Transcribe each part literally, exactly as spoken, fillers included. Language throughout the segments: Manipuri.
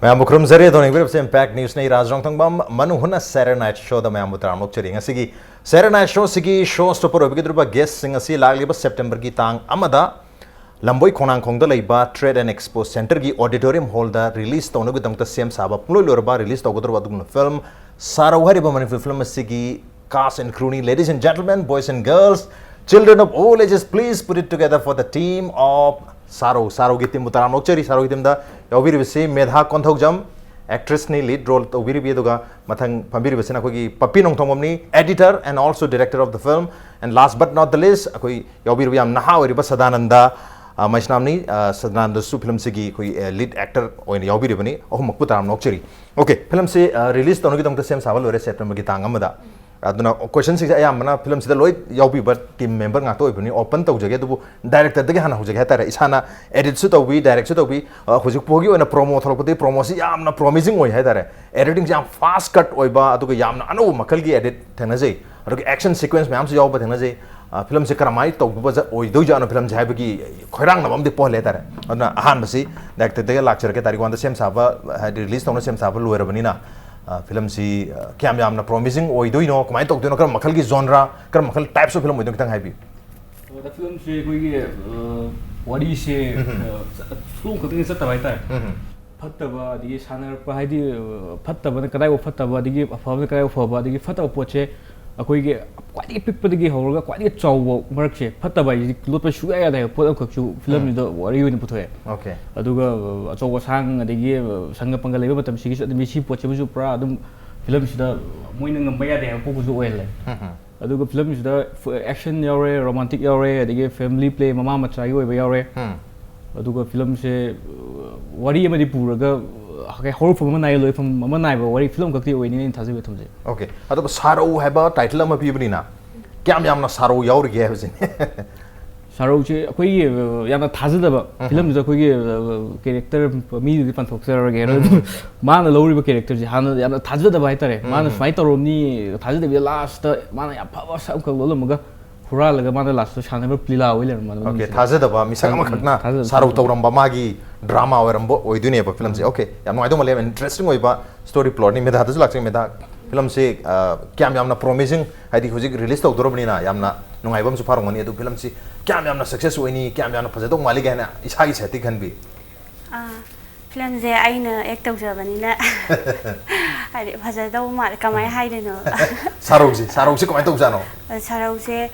ꯃꯌꯥꯝꯕꯨ ꯈꯨꯔꯨꯝꯖꯔꯤ꯫ ꯑꯗꯣ ꯌꯦꯡꯕꯤꯔꯤꯕꯁꯦ Impact Newsꯅꯤ꯫ ꯔꯥꯖ ꯔꯣꯡꯊꯪꯕꯝ ꯃꯅꯨ ꯍꯨꯅ Saturday Night Showꯗ ꯃꯌꯥꯝꯕꯨ ꯇꯔꯥꯝꯅ ꯑꯣꯛꯆꯔꯤ꯫ ꯉꯁꯤꯒꯤ Saturday Night Showꯁꯤꯒꯤ show stopper ꯑꯣꯏꯕꯤꯒꯗꯧꯔꯤꯕ guestꯁꯤꯡ ꯑꯁꯤ ꯂꯥꯛꯂꯤꯕ Septemberꯒꯤ ꯇꯥꯡ ꯑꯃꯗ ꯂꯝꯕꯣꯏ ꯈꯣꯡꯅꯥꯡꯈꯣꯡꯗ ꯂꯩꯕ Trade and Expo Centreꯒꯤ auditorium hallꯗ release ꯇꯧꯅꯕꯒꯤꯗꯃꯛꯇ ꯁꯦꯝ ꯁꯥꯕ ꯄꯨꯡꯂꯣꯏ ꯂꯣꯏꯔꯕ, release ꯇꯧꯒꯗꯧꯔꯕ ꯑꯗꯨꯒꯨꯝꯕ film ꯁꯥꯔꯧ ꯍꯥꯏꯔꯤꯕ ꯃꯅꯤꯄꯨꯔꯤ film ꯑꯁꯤꯒꯤ cast and crewꯅꯤ꯫ Ladies and gentlemen, boys and girls, children of all ages, please put it together for the team of ꯁꯥꯔꯧ꯫ ꯁꯥꯔꯧꯒꯤ teamꯕꯨ ꯇꯔꯥꯝꯅ ꯑꯣꯛꯆꯔꯤ꯫ ꯁꯥꯔꯧꯒꯤ teamꯗ ꯌꯥꯎꯕꯤꯔꯤꯕꯁꯤ ꯃꯦꯙꯥ ꯀꯣꯟꯊꯧꯖꯝ, actressꯅꯤ, lead role ꯇꯧꯕꯤꯔꯤꯕꯤ꯫ ꯑꯗꯨꯒ ꯃꯊꯪ ꯐꯝꯕꯤꯔꯤꯕꯁꯤꯅ ꯑꯩꯈꯣꯏꯒꯤ ꯄꯞꯄꯤ ꯅꯣꯡꯊꯣꯡꯕꯝꯅꯤ, editor and also director of the film, and last but not the least ꯑꯩꯈꯣꯏ ꯌꯥꯎꯕꯤꯔꯤꯕ ꯌꯥꯝ ꯅꯍꯥ ꯑꯣꯏꯔꯤꯕ ꯁꯗꯥꯅꯟꯗ, ꯑ, ꯃꯩꯁꯅꯥꯝꯅꯤ꯫ ꯑ, ꯁꯗꯥꯅꯟꯗꯁꯨ filmꯁꯤꯒꯤ ꯑꯩꯈꯣꯏ, ꯑ, lead actor ꯑꯣꯏꯅ ꯌꯥꯎꯕꯤꯔꯤꯕꯅꯤ꯫ ꯑꯍꯨꯝꯃꯛꯄꯨ ꯇꯔꯥꯝꯅ ꯑꯣꯛꯆꯔꯤ꯫ Okay, filmꯁꯤ, ꯑ, release ꯇꯧꯅꯕꯒꯤꯗꯃꯛꯇ ꯁꯦꯝ ꯁꯥꯕ ꯂꯣꯏꯔꯦ Septemberꯒꯤ ꯇꯥꯡ ꯑꯃꯗ꯫ ꯑꯗꯨꯅ questionꯁꯤꯡꯁꯦ ꯑꯌꯥꯝꯕꯅ filmꯁꯤꯗ ꯂꯣꯏ ꯌꯥꯎꯕꯤꯕ team member ꯉꯥꯛꯇ ꯑꯣꯏꯕꯅꯤ꯫ Open ꯇꯧꯖꯒꯦ, ꯑꯗꯨꯕꯨ directorꯗꯒꯤ ꯍꯥꯟꯅ ꯍꯧꯖꯒꯦ ꯍꯥꯏꯇꯥꯔꯦ꯫ ꯏꯁꯥꯅ editꯁꯨ ꯇꯧꯕꯤ, directꯁꯨ ꯇꯧꯕꯤ꯫ ꯑ, ꯍꯧꯖꯤꯛ ꯐꯥꯎꯒꯤ ꯑꯣꯏꯅ promo ꯊꯣꯛꯂꯛꯄꯗꯒꯤ promoꯁꯤ ꯌꯥꯝꯅ promising ꯑꯣꯏ ꯍꯥꯏꯇꯥꯔꯦ꯫ Editingꯁꯤ ꯌꯥꯝ fast cut ꯑꯣꯏꯕ, ꯑꯗꯨꯒ ꯌꯥꯝꯅ ꯑꯅꯧꯕ ꯃꯈꯜꯒꯤ edit ꯊꯦꯡꯅꯖꯩ꯫ ꯑꯗꯨꯒ action sequence ꯃꯌꯥꯝꯁꯨ ꯌꯥꯎꯕ ꯊꯦꯡꯅꯖꯩ꯫ ꯑ, filmꯁꯦ ꯀꯔꯝꯍꯥꯏꯅ ꯇꯧꯕ ꯑꯣꯏꯗꯣꯏꯖꯥꯠꯅꯣ filmꯁꯦ ꯍꯥꯏꯕꯒꯤ ꯈꯣꯏꯔꯥꯡꯅꯕ ꯑꯃꯗꯤ ꯄꯣꯛꯍꯜꯂꯦ ꯍꯥꯏꯇꯥꯔꯦ꯫ ꯑꯗꯨꯅ ꯑꯍꯥꯟꯕꯁꯤ directorꯗꯒꯤ ꯂꯥꯛꯆꯔꯒꯦ꯫ ꯇꯥꯔꯤꯛ oneꯗ ꯁꯦꯝ ꯁꯥꯕ, ꯍꯥꯏꯗꯤ release ꯇꯧꯅ ꯁꯦꯝ ꯁꯥꯕ ꯂꯣꯏꯔꯕꯅꯤꯅ, ꯑ, filmꯁꯤ, ꯑ, ꯀꯌꯥꯝ ꯌꯥꯝꯅ promising ꯑꯣꯏꯗꯣꯏꯅꯣ, ꯀꯃꯥꯏꯅ ꯇꯧꯗꯣꯏꯅꯣ, ꯀꯔꯝꯕ ꯃꯈꯜꯒꯤ genre, ꯀꯔꯝꯕ ꯃꯈꯜ types of film ꯑꯣꯏꯗꯣꯏꯅꯣ, ꯈꯤꯇꯪ ꯍꯥꯏꯕꯤꯌꯨ꯫ ꯑꯗ filmꯁꯦ ꯑꯩꯈꯣꯏꯒꯤ, ꯑ, ꯋꯥꯔꯤꯁꯦ, ꯎꯝ꯫ ꯑ, flow ꯈꯛꯇꯪꯗ ꯆꯠꯇꯕ ꯍꯥꯏꯇꯥꯔꯦ꯫ ꯎꯝ꯫ ꯐꯠꯇꯕ, ꯑꯗꯒꯤ ꯁꯥꯟꯅꯔꯛꯄ, ꯍꯥꯏꯗꯤ, ꯑ, ꯐꯠꯇꯕꯅ ꯀꯗꯥꯏꯐꯥꯎ ꯐꯠꯇꯕ, ꯑꯗꯒꯤ ꯑꯐꯕꯅ ꯀꯗꯥꯏꯐꯥꯎ ꯐꯕ, ꯑꯗꯒꯤ ꯐꯠꯇꯕ ꯄꯣꯠꯁꯦ ꯑꯩꯈꯣꯏꯒꯤ ꯈ꯭ꯋꯥꯏꯗꯒꯤ ꯄꯤꯛꯄꯗꯒꯤ ꯍꯧꯔꯒ ꯈ꯭ꯋꯥꯏꯗꯒꯤ ꯆꯥꯎꯕ ꯃꯔꯛꯁꯦ, ꯐꯠꯇꯕ ꯍꯥꯏꯁꯤꯗꯤ ꯂꯣꯠꯄ ꯁꯨꯡꯌꯥ ꯌꯥꯗꯦ ꯍꯥꯏꯕ ꯄꯣꯠ ꯑꯃꯈꯛꯁꯨ filmꯁꯤꯗ ꯎꯝ꯫ ꯋꯥꯔꯤ ꯑꯣꯏꯅ ꯄꯨꯊꯣꯛꯑꯦ꯫ Okay꯫ ꯑꯗꯨꯒ, ꯑ, ꯑꯆꯧ ꯑꯁꯥꯡ, ꯑꯗꯒꯤ, ꯑ, ꯁꯪꯒ ꯄꯪꯒ ꯂꯩꯕ ꯃꯇꯝꯁꯤꯒꯤꯁꯨ ꯑꯗꯨꯝ ꯁꯤ ꯄꯣꯠꯁꯤꯃꯁꯨ ꯄꯨꯔꯥ ꯑꯗꯨꯝ filmꯁꯤꯗ ꯃꯣꯏꯅ ꯉꯝꯕ ꯌꯥꯗꯦ ꯍꯥꯏꯕ ꯄꯣꯠꯄꯨꯁꯨ ꯑꯣꯏꯍꯜꯂꯦ꯫ ꯎꯝ꯫ ꯑꯗꯨꯒ filmꯁꯤꯗ ꯐ-, action ꯌꯥꯎꯔꯦ, romantic ꯌꯥꯎꯔꯦ, ꯑꯗꯒꯤ family play, ꯃꯃꯥ ꯃꯆꯥꯒꯤ ꯑꯣꯏꯕ ꯌꯥꯎꯔꯦ꯫ ꯎꯝ꯫ ꯑꯗꯨꯒ filmꯁꯦ, ꯑ, ꯋꯥꯔꯤ ꯑꯃꯗꯤ ꯄꯨꯔꯒ, ꯑ, ꯍꯧꯔꯛꯐꯝ ꯑꯃ ꯅꯥꯏ, ꯂꯣꯏꯐꯝ ꯑꯃ ꯅꯥꯏꯕ ꯋꯥꯔꯤ film ꯈꯛꯇꯤ ꯑꯣꯏꯅꯤꯅ ꯑꯩꯅ ꯊꯥꯖꯕ ꯊꯝꯖꯩ꯫ Okay꯫ ꯑꯗꯨꯒ ꯁꯥꯔꯧ ꯍꯥꯏꯕ title ꯑꯃ ꯄꯤꯕꯅꯤꯅ ꯀꯌꯥꯝ ꯌꯥꯝꯅ ꯁꯥꯔꯧ ꯌꯥꯎꯔꯤꯒꯦ ꯍꯥꯏꯕꯁꯤꯅꯤ꯫ ꯁꯥꯔꯧꯁꯦ ꯑꯩꯈꯣꯏꯒꯤ, ꯑ, ꯌꯥꯝꯅ ꯊꯥꯖꯗꯕ ꯎꯝ꯫ Filmꯁꯤꯗ ꯑꯩꯈꯣꯏꯒꯤ, ꯑ, character ꯃꯤꯗꯨꯗꯤ ꯄꯟꯊꯣꯛꯆꯔꯔꯣꯏꯒꯦ꯫ ꯑꯗꯣ ꯎꯝ꯫ ꯃꯥꯅ ꯂꯧꯔꯤꯕ characterꯁꯦ ꯍꯥꯟꯅ ꯌꯥꯝꯅ ꯊꯥꯖꯗꯕ ꯍꯥꯏꯇꯥꯔꯦ꯫ ꯃꯥꯅ ꯎꯝ꯫ ꯁꯨꯃꯥꯏꯅ ꯇꯧꯔꯝꯅꯤ ꯊꯥꯖꯗꯕꯤꯗ lastꯇ ꯃꯥꯅ ꯌꯥꯝ ꯐꯕ ꯁꯛ ꯑꯃꯈꯛ ꯂꯣꯜꯂꯝꯃꯒ ꯍꯨꯔꯥꯜꯂꯒ ꯃꯥꯅ ꯂꯥꯁꯇ ꯁꯥꯟꯅꯕ ꯄ꯭ꯂꯤꯂꯥ ꯑꯣꯏ ꯂꯩꯔꯝꯕ ꯑꯗꯨ ꯑꯣꯀꯦ ꯅꯨꯃꯤꯠꯁꯤꯗ꯫ ꯊꯥꯖꯗꯕ ꯃꯤꯁꯛ ꯎꯝ, ꯑꯃꯈꯛꯅ ꯊꯥꯖꯗꯕ ꯁꯥꯔꯧ ꯃꯤꯁꯛ꯫ ꯇꯧꯔꯝꯕ ꯃꯥꯒꯤ ꯗ꯭ꯔꯥꯃꯥ ꯑꯣꯏꯔꯝꯕ ꯑꯣꯏꯗꯣꯏꯅꯦꯕ ꯐꯤꯂꯝꯁꯦ꯫ ꯑꯣꯀꯦ ꯌꯥꯝ ꯅꯨꯡꯉꯥꯏꯗꯧ ꯃꯥꯜꯂꯦ, ꯌꯥꯝ ꯏꯟꯇꯔꯦꯁꯇꯤꯡ ꯑꯣꯏꯕ ꯁ꯭ꯇꯣꯔꯤ ꯄ꯭ꯂꯣꯠꯅꯤ꯫ ꯃꯦꯙꯥꯗꯁꯨ ꯂꯥꯛꯆꯒꯦ꯫ ꯃꯦꯙꯥ, ꯐꯤꯂꯝꯁꯤ ꯑ, ꯀꯌꯥꯝ ꯌꯥꯝꯅ ꯄ꯭ꯔꯣꯃꯤꯁꯤꯡ, ꯍꯥꯏꯗꯤ ꯍꯧꯖꯤꯛ ꯔꯤꯂꯤꯁ ꯇꯧꯗꯣꯔꯕꯅꯤꯅ ꯌꯥꯝꯅ ꯅꯨꯡꯉꯥꯏꯕ ꯑꯃꯁꯨ ꯐꯥꯔꯝꯒꯅꯤ꯫ ꯑꯗꯨ ꯐꯤꯂꯝꯁꯤ ꯀꯌꯥꯝ ꯌꯥꯝꯅ ꯁꯛꯁꯦꯁ ꯑꯣꯏꯅꯤ, ꯀꯌꯥꯝ ꯌꯥꯝꯅ ꯐꯖꯗꯧ ꯃꯥꯜꯂꯤ ꯀꯥꯏꯅ ꯏꯁꯥꯒꯤ ꯁꯥꯏꯠꯇꯒꯤ ꯈꯟꯕꯤ? ꯑꯥ, ꯐꯤꯂꯝꯁꯦ ꯑꯩꯅ ꯑꯦꯛ ꯇꯧꯖꯕꯅꯤꯅ ꯍꯥꯏꯗꯤ ꯐꯖꯗꯧ ꯃꯥꯜꯂꯦ, ꯀꯃꯥꯏꯅ ꯍꯥꯏꯗꯣꯏꯅꯣ? ꯁꯥꯔꯧꯁꯤ ꯁꯥꯔꯧꯁꯤ ꯀꯃꯥꯏꯅ ꯇꯧꯖꯥꯠꯅꯣ? ꯁꯥꯔꯧꯁꯦ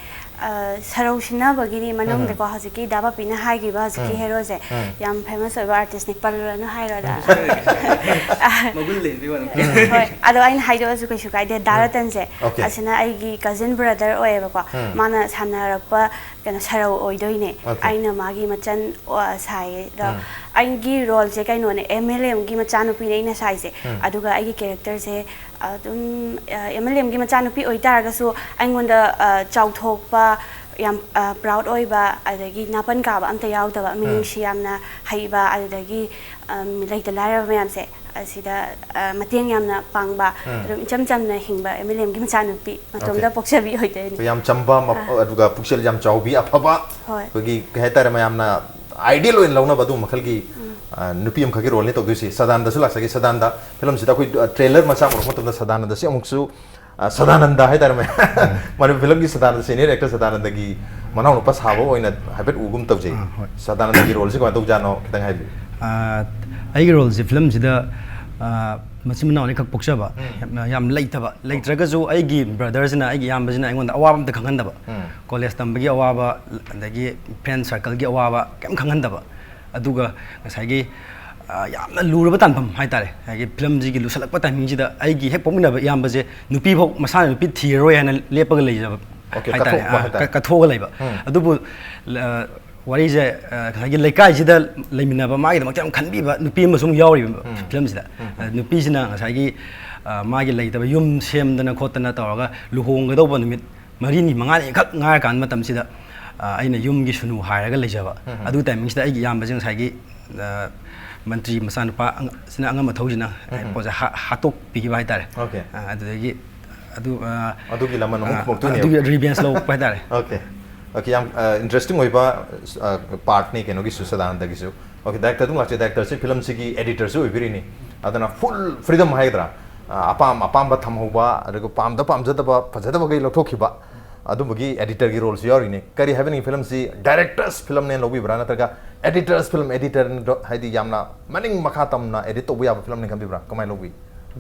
ꯑ, ꯁꯥꯔꯧ ꯁꯤꯟꯅꯕꯒꯤꯗꯤ ꯃꯅꯨꯡꯗꯀꯣ ꯍꯧꯖꯤꯛꯀꯤ ꯗꯥ ꯄꯥꯄꯤꯅ ꯍꯥꯏꯈꯤꯕ ꯍꯧꯖꯤꯛꯀꯤ ꯎꯝ꯫ ꯍꯦꯔꯣꯁꯦ ꯎꯝ꯫ ꯌꯥꯝ ꯐꯦꯃꯁ ꯑꯣꯏꯕ ꯑꯥꯔꯇꯤꯁꯅꯦ, ꯄꯜꯂꯨꯔꯅꯨ ꯍꯥꯏꯔꯣꯗ꯫ ꯃꯒꯨꯟ ꯂꯩꯕꯩ ꯋꯥꯅꯤ꯫ ꯍꯣꯏ, ꯑꯗꯣ ꯑꯩꯅ ꯍꯥꯏꯗꯣꯛꯑꯁꯨ ꯀꯩꯁꯨ ꯀꯥꯏꯗꯦ꯫ ꯗꯥ ꯔꯇꯟꯁꯦ Okay. ꯑꯁꯤꯅ ꯑꯩꯒꯤ ꯀꯖꯤꯟ ꯕ꯭ꯔꯗꯔ ꯑꯣꯏꯌꯦꯕꯀꯣ꯫ ꯎꯝ꯫ ꯃꯥꯅ ꯁꯥꯟꯅꯔꯛꯄ ꯀꯩꯅꯣ ꯁꯥꯔꯧ ꯑꯣꯏꯗꯣꯏꯅꯦ꯫ Okay. ꯑꯩꯅ ꯃꯥꯒꯤ ꯃꯆꯟ ꯑꯣ, ꯁꯥꯏꯌꯦ꯫ ꯑꯗꯣ ꯎꯝ꯫ ꯑꯩꯒꯤ ꯔꯣꯜꯁꯦ ꯀꯩꯅꯣꯅꯦ, ꯑꯦꯝ ꯑꯦꯜ ꯑꯦꯝꯒꯤ ꯃꯆꯥꯅꯨꯄꯤꯅꯦ ꯑꯩꯅ ꯁꯥꯏꯁꯦ꯫ ꯎꯝ꯫ ꯑꯗꯨꯒ ꯑꯩꯒꯤ ꯀꯦꯔꯦꯛꯇꯔꯁꯦ ꯑꯗꯨꯝ ꯑꯦꯝ ꯑꯦꯜ ꯑꯦꯝꯒꯤ ꯃꯆꯥꯅꯨꯄꯤ ꯑꯣꯏꯇꯥꯔꯒꯁꯨ ꯑꯩꯉꯣꯟꯗ ꯑ, ꯆꯥꯎꯊꯣꯛꯄ, ꯌꯥꯝ ꯄ꯭ꯔꯥꯎꯗ ꯑꯣꯏꯕ, ꯑꯗꯒꯤ ꯅꯥꯄꯟ ꯀꯥꯕ ꯑꯝꯇ ꯌꯥꯎꯗꯕ, ꯎꯝ꯫ ꯃꯤꯅꯨꯡꯁꯤ ꯌꯥꯝꯅ ꯍꯩꯕ, ꯑꯗꯨꯗꯒꯤ ꯑꯝ, ꯂꯩꯇ ꯂꯥꯏꯔꯕ ꯃꯌꯥꯝꯁꯦ ꯑꯁꯤꯗ ꯑ, ꯃꯇꯦꯡ ꯌꯥꯝꯅ ꯄꯥꯡꯕ, ꯎꯝ꯫ ꯑꯗꯨꯝ ꯏꯆꯝ ꯆꯝꯅ ꯍꯤꯡꯕ ꯑꯦꯝ ꯑꯦꯜ ꯑꯦꯝꯒꯤ ꯃꯆꯥꯅꯨꯄꯤ ꯃꯇꯣꯝꯗ Okay. ꯄꯣꯛꯆꯕꯤ ꯑꯣꯏꯗꯣꯏꯅꯦ꯫ ꯑꯩꯈꯣꯏ ꯌꯥꯝ ꯆꯝꯕ ꯃ- ꯑꯗꯨꯒ ꯄꯨꯛꯆꯦꯜ ꯌꯥꯝ ꯆꯥꯎꯕꯤ, ꯑꯐꯕ, ꯍꯣꯏ꯫ ꯑꯩꯈꯣꯏꯒꯤ ꯀꯩ ꯍꯥꯏꯇꯥꯔꯦ, ꯃꯌꯥꯝꯅ ꯑꯥꯏꯗꯤꯌꯦꯜ ꯑꯣꯏꯅ ꯂꯧꯅꯕ ꯑꯗꯨꯒꯨꯝꯕ ꯃꯈꯜꯒꯤ ꯑ, ꯅꯨꯄꯤ ꯑꯃꯈꯛꯀꯤ ꯔꯣꯜꯅꯤ ꯇꯧꯗꯣꯏꯁꯤ꯫ ꯁꯗꯥꯅꯟꯗꯁꯨ ꯂꯥꯛꯆꯒꯦ꯫ ꯁꯗꯥꯅꯟꯗ, ꯐꯤꯂꯝꯁꯤꯗ ꯑꯩꯈꯣꯏ ꯇ꯭ꯔꯦꯂꯔ ꯃꯆꯥ ꯎꯔꯛꯄ ꯃꯇꯝꯗ ꯁꯗꯥꯅꯟꯗꯁꯤ ꯑꯃꯨꯛꯁꯨ ꯑ, ꯁꯗꯥꯅꯟꯗ ꯍꯥꯏꯇꯥꯔꯦ ꯃꯌꯥꯝ꯫ ꯃꯅꯤꯄꯨꯔ ꯐꯤꯂꯝꯒꯤ ꯁꯗꯥꯅꯟꯗ, ꯁꯦꯅꯤꯌꯔ ꯑꯦꯛꯇꯔ ꯁꯗꯥꯅꯟꯗꯒꯤ ꯃꯅꯥꯎꯅꯨꯄꯥ ꯁꯥꯕ ꯑꯣꯏꯅ ꯍꯥꯏꯐꯦꯠ ꯎꯒꯨꯝ ꯇꯧꯖꯩ꯫ ꯑꯥ, ꯍꯣꯏ꯫ ꯁꯗꯥꯅꯟꯗꯒꯤ ꯔꯣꯜꯁꯤ ꯀꯃꯥꯏꯅ ꯇꯧꯖꯥꯠꯅꯣ ꯈꯤꯇꯪ ꯍꯥꯏꯕꯤꯌꯨ꯫ ꯑꯥ, ꯑꯩꯒꯤ ꯔꯣꯜꯁꯦ ꯐꯤꯂꯝꯁꯤꯗ ꯑꯥ, ꯃꯆꯤꯟ ꯃꯅꯥꯎ ꯑꯅꯤꯈꯛ ꯄꯣꯛꯆꯕ꯫ ꯎꯝ꯫ ꯌꯥꯝ, ꯌꯥꯝ ꯂꯩꯇꯕ, ꯂꯩꯇ꯭ꯔꯒꯁꯨ ꯑꯩꯒꯤ ꯕ꯭ꯔꯗꯔꯁꯤꯅ, ꯑꯩꯒꯤ ꯏꯌꯥꯝꯕꯁꯤꯅ ꯑꯩꯉꯣꯟꯗ ꯑꯋꯥꯕ ꯑꯝꯇ ꯈꯪꯍꯟꯗꯕ꯫ ꯎꯝ꯫ ꯀꯣꯂꯦꯖ ꯇꯝꯕꯒꯤ ꯑꯋꯥꯕ, ꯑꯗꯒꯤ ꯐ꯭ꯔꯦꯟ ꯁꯔꯀꯜꯒꯤ ꯑꯋꯥꯕ ꯀꯩꯝ ꯈꯪꯍꯟꯗꯕ꯫ ꯑꯗꯨꯒ ꯉꯁꯥꯏꯒꯤ ꯑꯥ, ꯌꯥꯝꯅ ꯂꯨꯔꯕ ꯇꯥꯟꯐꯝ ꯍꯥꯏꯇꯥꯔꯦ꯫ ꯍꯥꯏꯗꯤ ꯐꯤꯂꯝꯁꯤꯒꯤ ꯂꯨꯁꯜꯂꯛꯄ ꯇꯥꯏꯃꯤꯡꯁꯤꯗ ꯑꯩꯒꯤ ꯍꯦꯛ ꯄꯣꯛꯃꯤꯟꯅꯕ ꯏꯌꯥꯝꯕꯁꯦ ꯅꯨꯄꯤ ꯐꯥꯎ ꯃꯁꯥꯅ ꯅꯨꯄꯤ ꯊꯤꯔꯔꯣꯏ ꯍꯥꯏꯅ ꯂꯦꯞꯄꯒ ꯂꯩꯖꯕ Okay, ꯍꯥꯏꯇꯥꯔꯦ꯫ ꯀꯠꯊꯣꯛꯄ ꯑꯥ, ꯍꯥꯏꯇꯥꯔꯦ꯫ ꯀꯠ-, ꯀꯠꯊꯣꯛꯑꯒ ꯂꯩꯕ꯫ ꯎꯝ꯫ ꯑꯗꯨꯕꯨ ꯑ, ꯋꯥꯔꯤꯁꯦ ꯑ, ꯉꯁꯥꯏꯒꯤ ꯂꯩꯀꯥꯏꯁꯤꯗ ꯂꯩꯃꯤꯟꯅꯕ ꯃꯥꯒꯤꯗꯃꯛꯇ ꯌꯥꯝ ꯈꯟꯕꯤꯕ ꯅꯨꯄꯤ ꯑꯃꯁꯨ ꯑꯃꯨꯛ ꯌꯥꯎꯔꯤꯕ ꯎꯝ꯫ ꯐꯤꯂꯝꯁꯤꯗ꯫ ꯎꯝ꯫ ꯑ, ꯅꯨꯄꯤꯁꯤꯅ ꯉꯁꯥꯏꯒꯤ ꯑ, ꯃꯥꯒꯤ ꯂꯩꯇꯕ ꯌꯨꯝ ꯁꯦꯝꯗꯅ ꯈꯣꯠꯇꯅ ꯇꯧꯔꯒ ꯂꯨꯍꯣꯡꯒꯗꯧꯕ ꯅꯨꯃꯤꯠ ꯃꯔꯤꯅꯤ ꯃꯉꯥꯅꯤ ꯈꯛ ꯉꯥꯏꯔꯀꯥꯟꯗ ꯃꯇꯝꯁꯤꯗ ꯑ, ꯑꯩꯅ ꯌꯨꯝꯒꯤ ꯁꯨꯅꯨ ꯍꯥꯏꯔꯒ ꯂꯩꯖꯕ꯫ ꯎꯝ꯫ ꯑꯗꯨ ꯇꯥꯏꯃꯤꯡꯁꯤꯗ ꯑꯩꯒꯤ ꯏꯌꯥꯝꯕꯁꯦ ꯉꯁꯥꯏꯒꯤ ꯑ, ꯃꯟꯇ꯭ꯔꯤ ꯃꯆꯥꯅꯨꯄꯥ ꯑꯉ-, ꯁꯤꯅ ꯑꯉꯝ ꯑꯊꯧꯁꯤꯅ ꯎꯝ꯫ ꯄꯣꯠꯁꯦ ꯍꯥ-, ꯍꯥꯠꯇꯣꯛꯄꯤꯈꯤꯕ ꯍꯥꯏꯇꯥꯔꯦ꯫ Okay꯫ ꯑ, ꯑꯗꯨꯗꯒꯤ ꯑꯗꯨ ꯑ, ꯑꯗꯨꯒꯤ ꯂꯃꯟ ꯑꯃꯨꯛ ꯑ, ꯈꯨꯝꯃꯛꯇꯣꯏꯅꯦꯕ꯫ ꯑꯗꯨꯒꯤ ꯔꯤꯚꯦꯟꯖ ꯂꯧꯔꯛꯄ ꯍꯥꯏꯇꯥꯔꯦ꯫ Okay, okay, ꯌꯥꯝ ꯏꯟꯇꯔꯦꯁꯇꯤꯡ ꯑꯣꯏꯕ ꯄꯥꯔꯠꯅꯤ ꯀꯩꯅꯣꯒꯤꯁꯨ, ꯁꯗꯥꯅꯟꯗꯒꯤꯁꯨ꯫ Okay, ꯗꯥꯏꯔꯦꯛꯇꯔ ꯑꯗꯨꯝ ꯂꯥꯛꯆꯩ꯫ ꯗꯥꯏꯔꯦꯛꯇꯔꯁꯦ ꯐꯤꯂꯝꯁꯤꯒꯤ ꯑꯦꯗꯤꯇꯔꯁꯨ ꯑꯣꯏꯕꯤꯔꯤꯅꯤ꯫ ꯑꯗꯨꯅ ꯐꯨꯜ ꯐ꯭ꯔꯤꯗꯝ ꯍꯥꯏꯒꯗ꯭ꯔꯥ, ꯑ, ꯑꯄꯥꯝ ꯑꯄꯥꯝꯕ ꯊꯝꯍꯧꯕ, ꯑꯗꯨꯒ ꯄꯥꯝꯗ ꯄꯥꯝꯖꯗꯕ, ꯐꯖꯗꯕꯈꯩ ꯂꯧꯊꯣꯛꯈꯤꯕ, ꯑꯗꯨꯝꯕꯒꯤ ꯑꯦꯗꯤꯇꯔꯒꯤ ꯔꯣꯜꯁꯨ ꯌꯥꯎꯔꯤꯅꯤ꯫ ꯀꯔꯤ ꯍꯥꯏꯕꯅꯤ, ꯐꯤꯂꯝꯁꯤ ꯗꯥꯏꯔꯦꯛꯇꯔꯁ ꯐꯤꯂꯝꯅꯦꯅ ꯂꯧꯕꯤꯕ꯭ꯔꯥ, ꯅꯠꯇ꯭ꯔꯒ ꯑꯦꯗꯤꯇꯔꯁ ꯐꯤꯂꯝ, ꯑꯦꯗꯤꯇꯔ ꯍꯥꯏꯗꯤ ꯌꯥꯝꯅ ꯃꯅꯤꯡ ꯃꯈꯥ ꯇꯝꯅ ꯑꯦꯗꯤꯠ ꯇꯧꯕ ꯌꯥꯕ ꯐꯤꯂꯝꯅꯦ ꯈꯟꯕꯤꯕ꯭ꯔꯥ? ꯀꯃꯥꯏꯅ ꯂꯧꯕꯤ?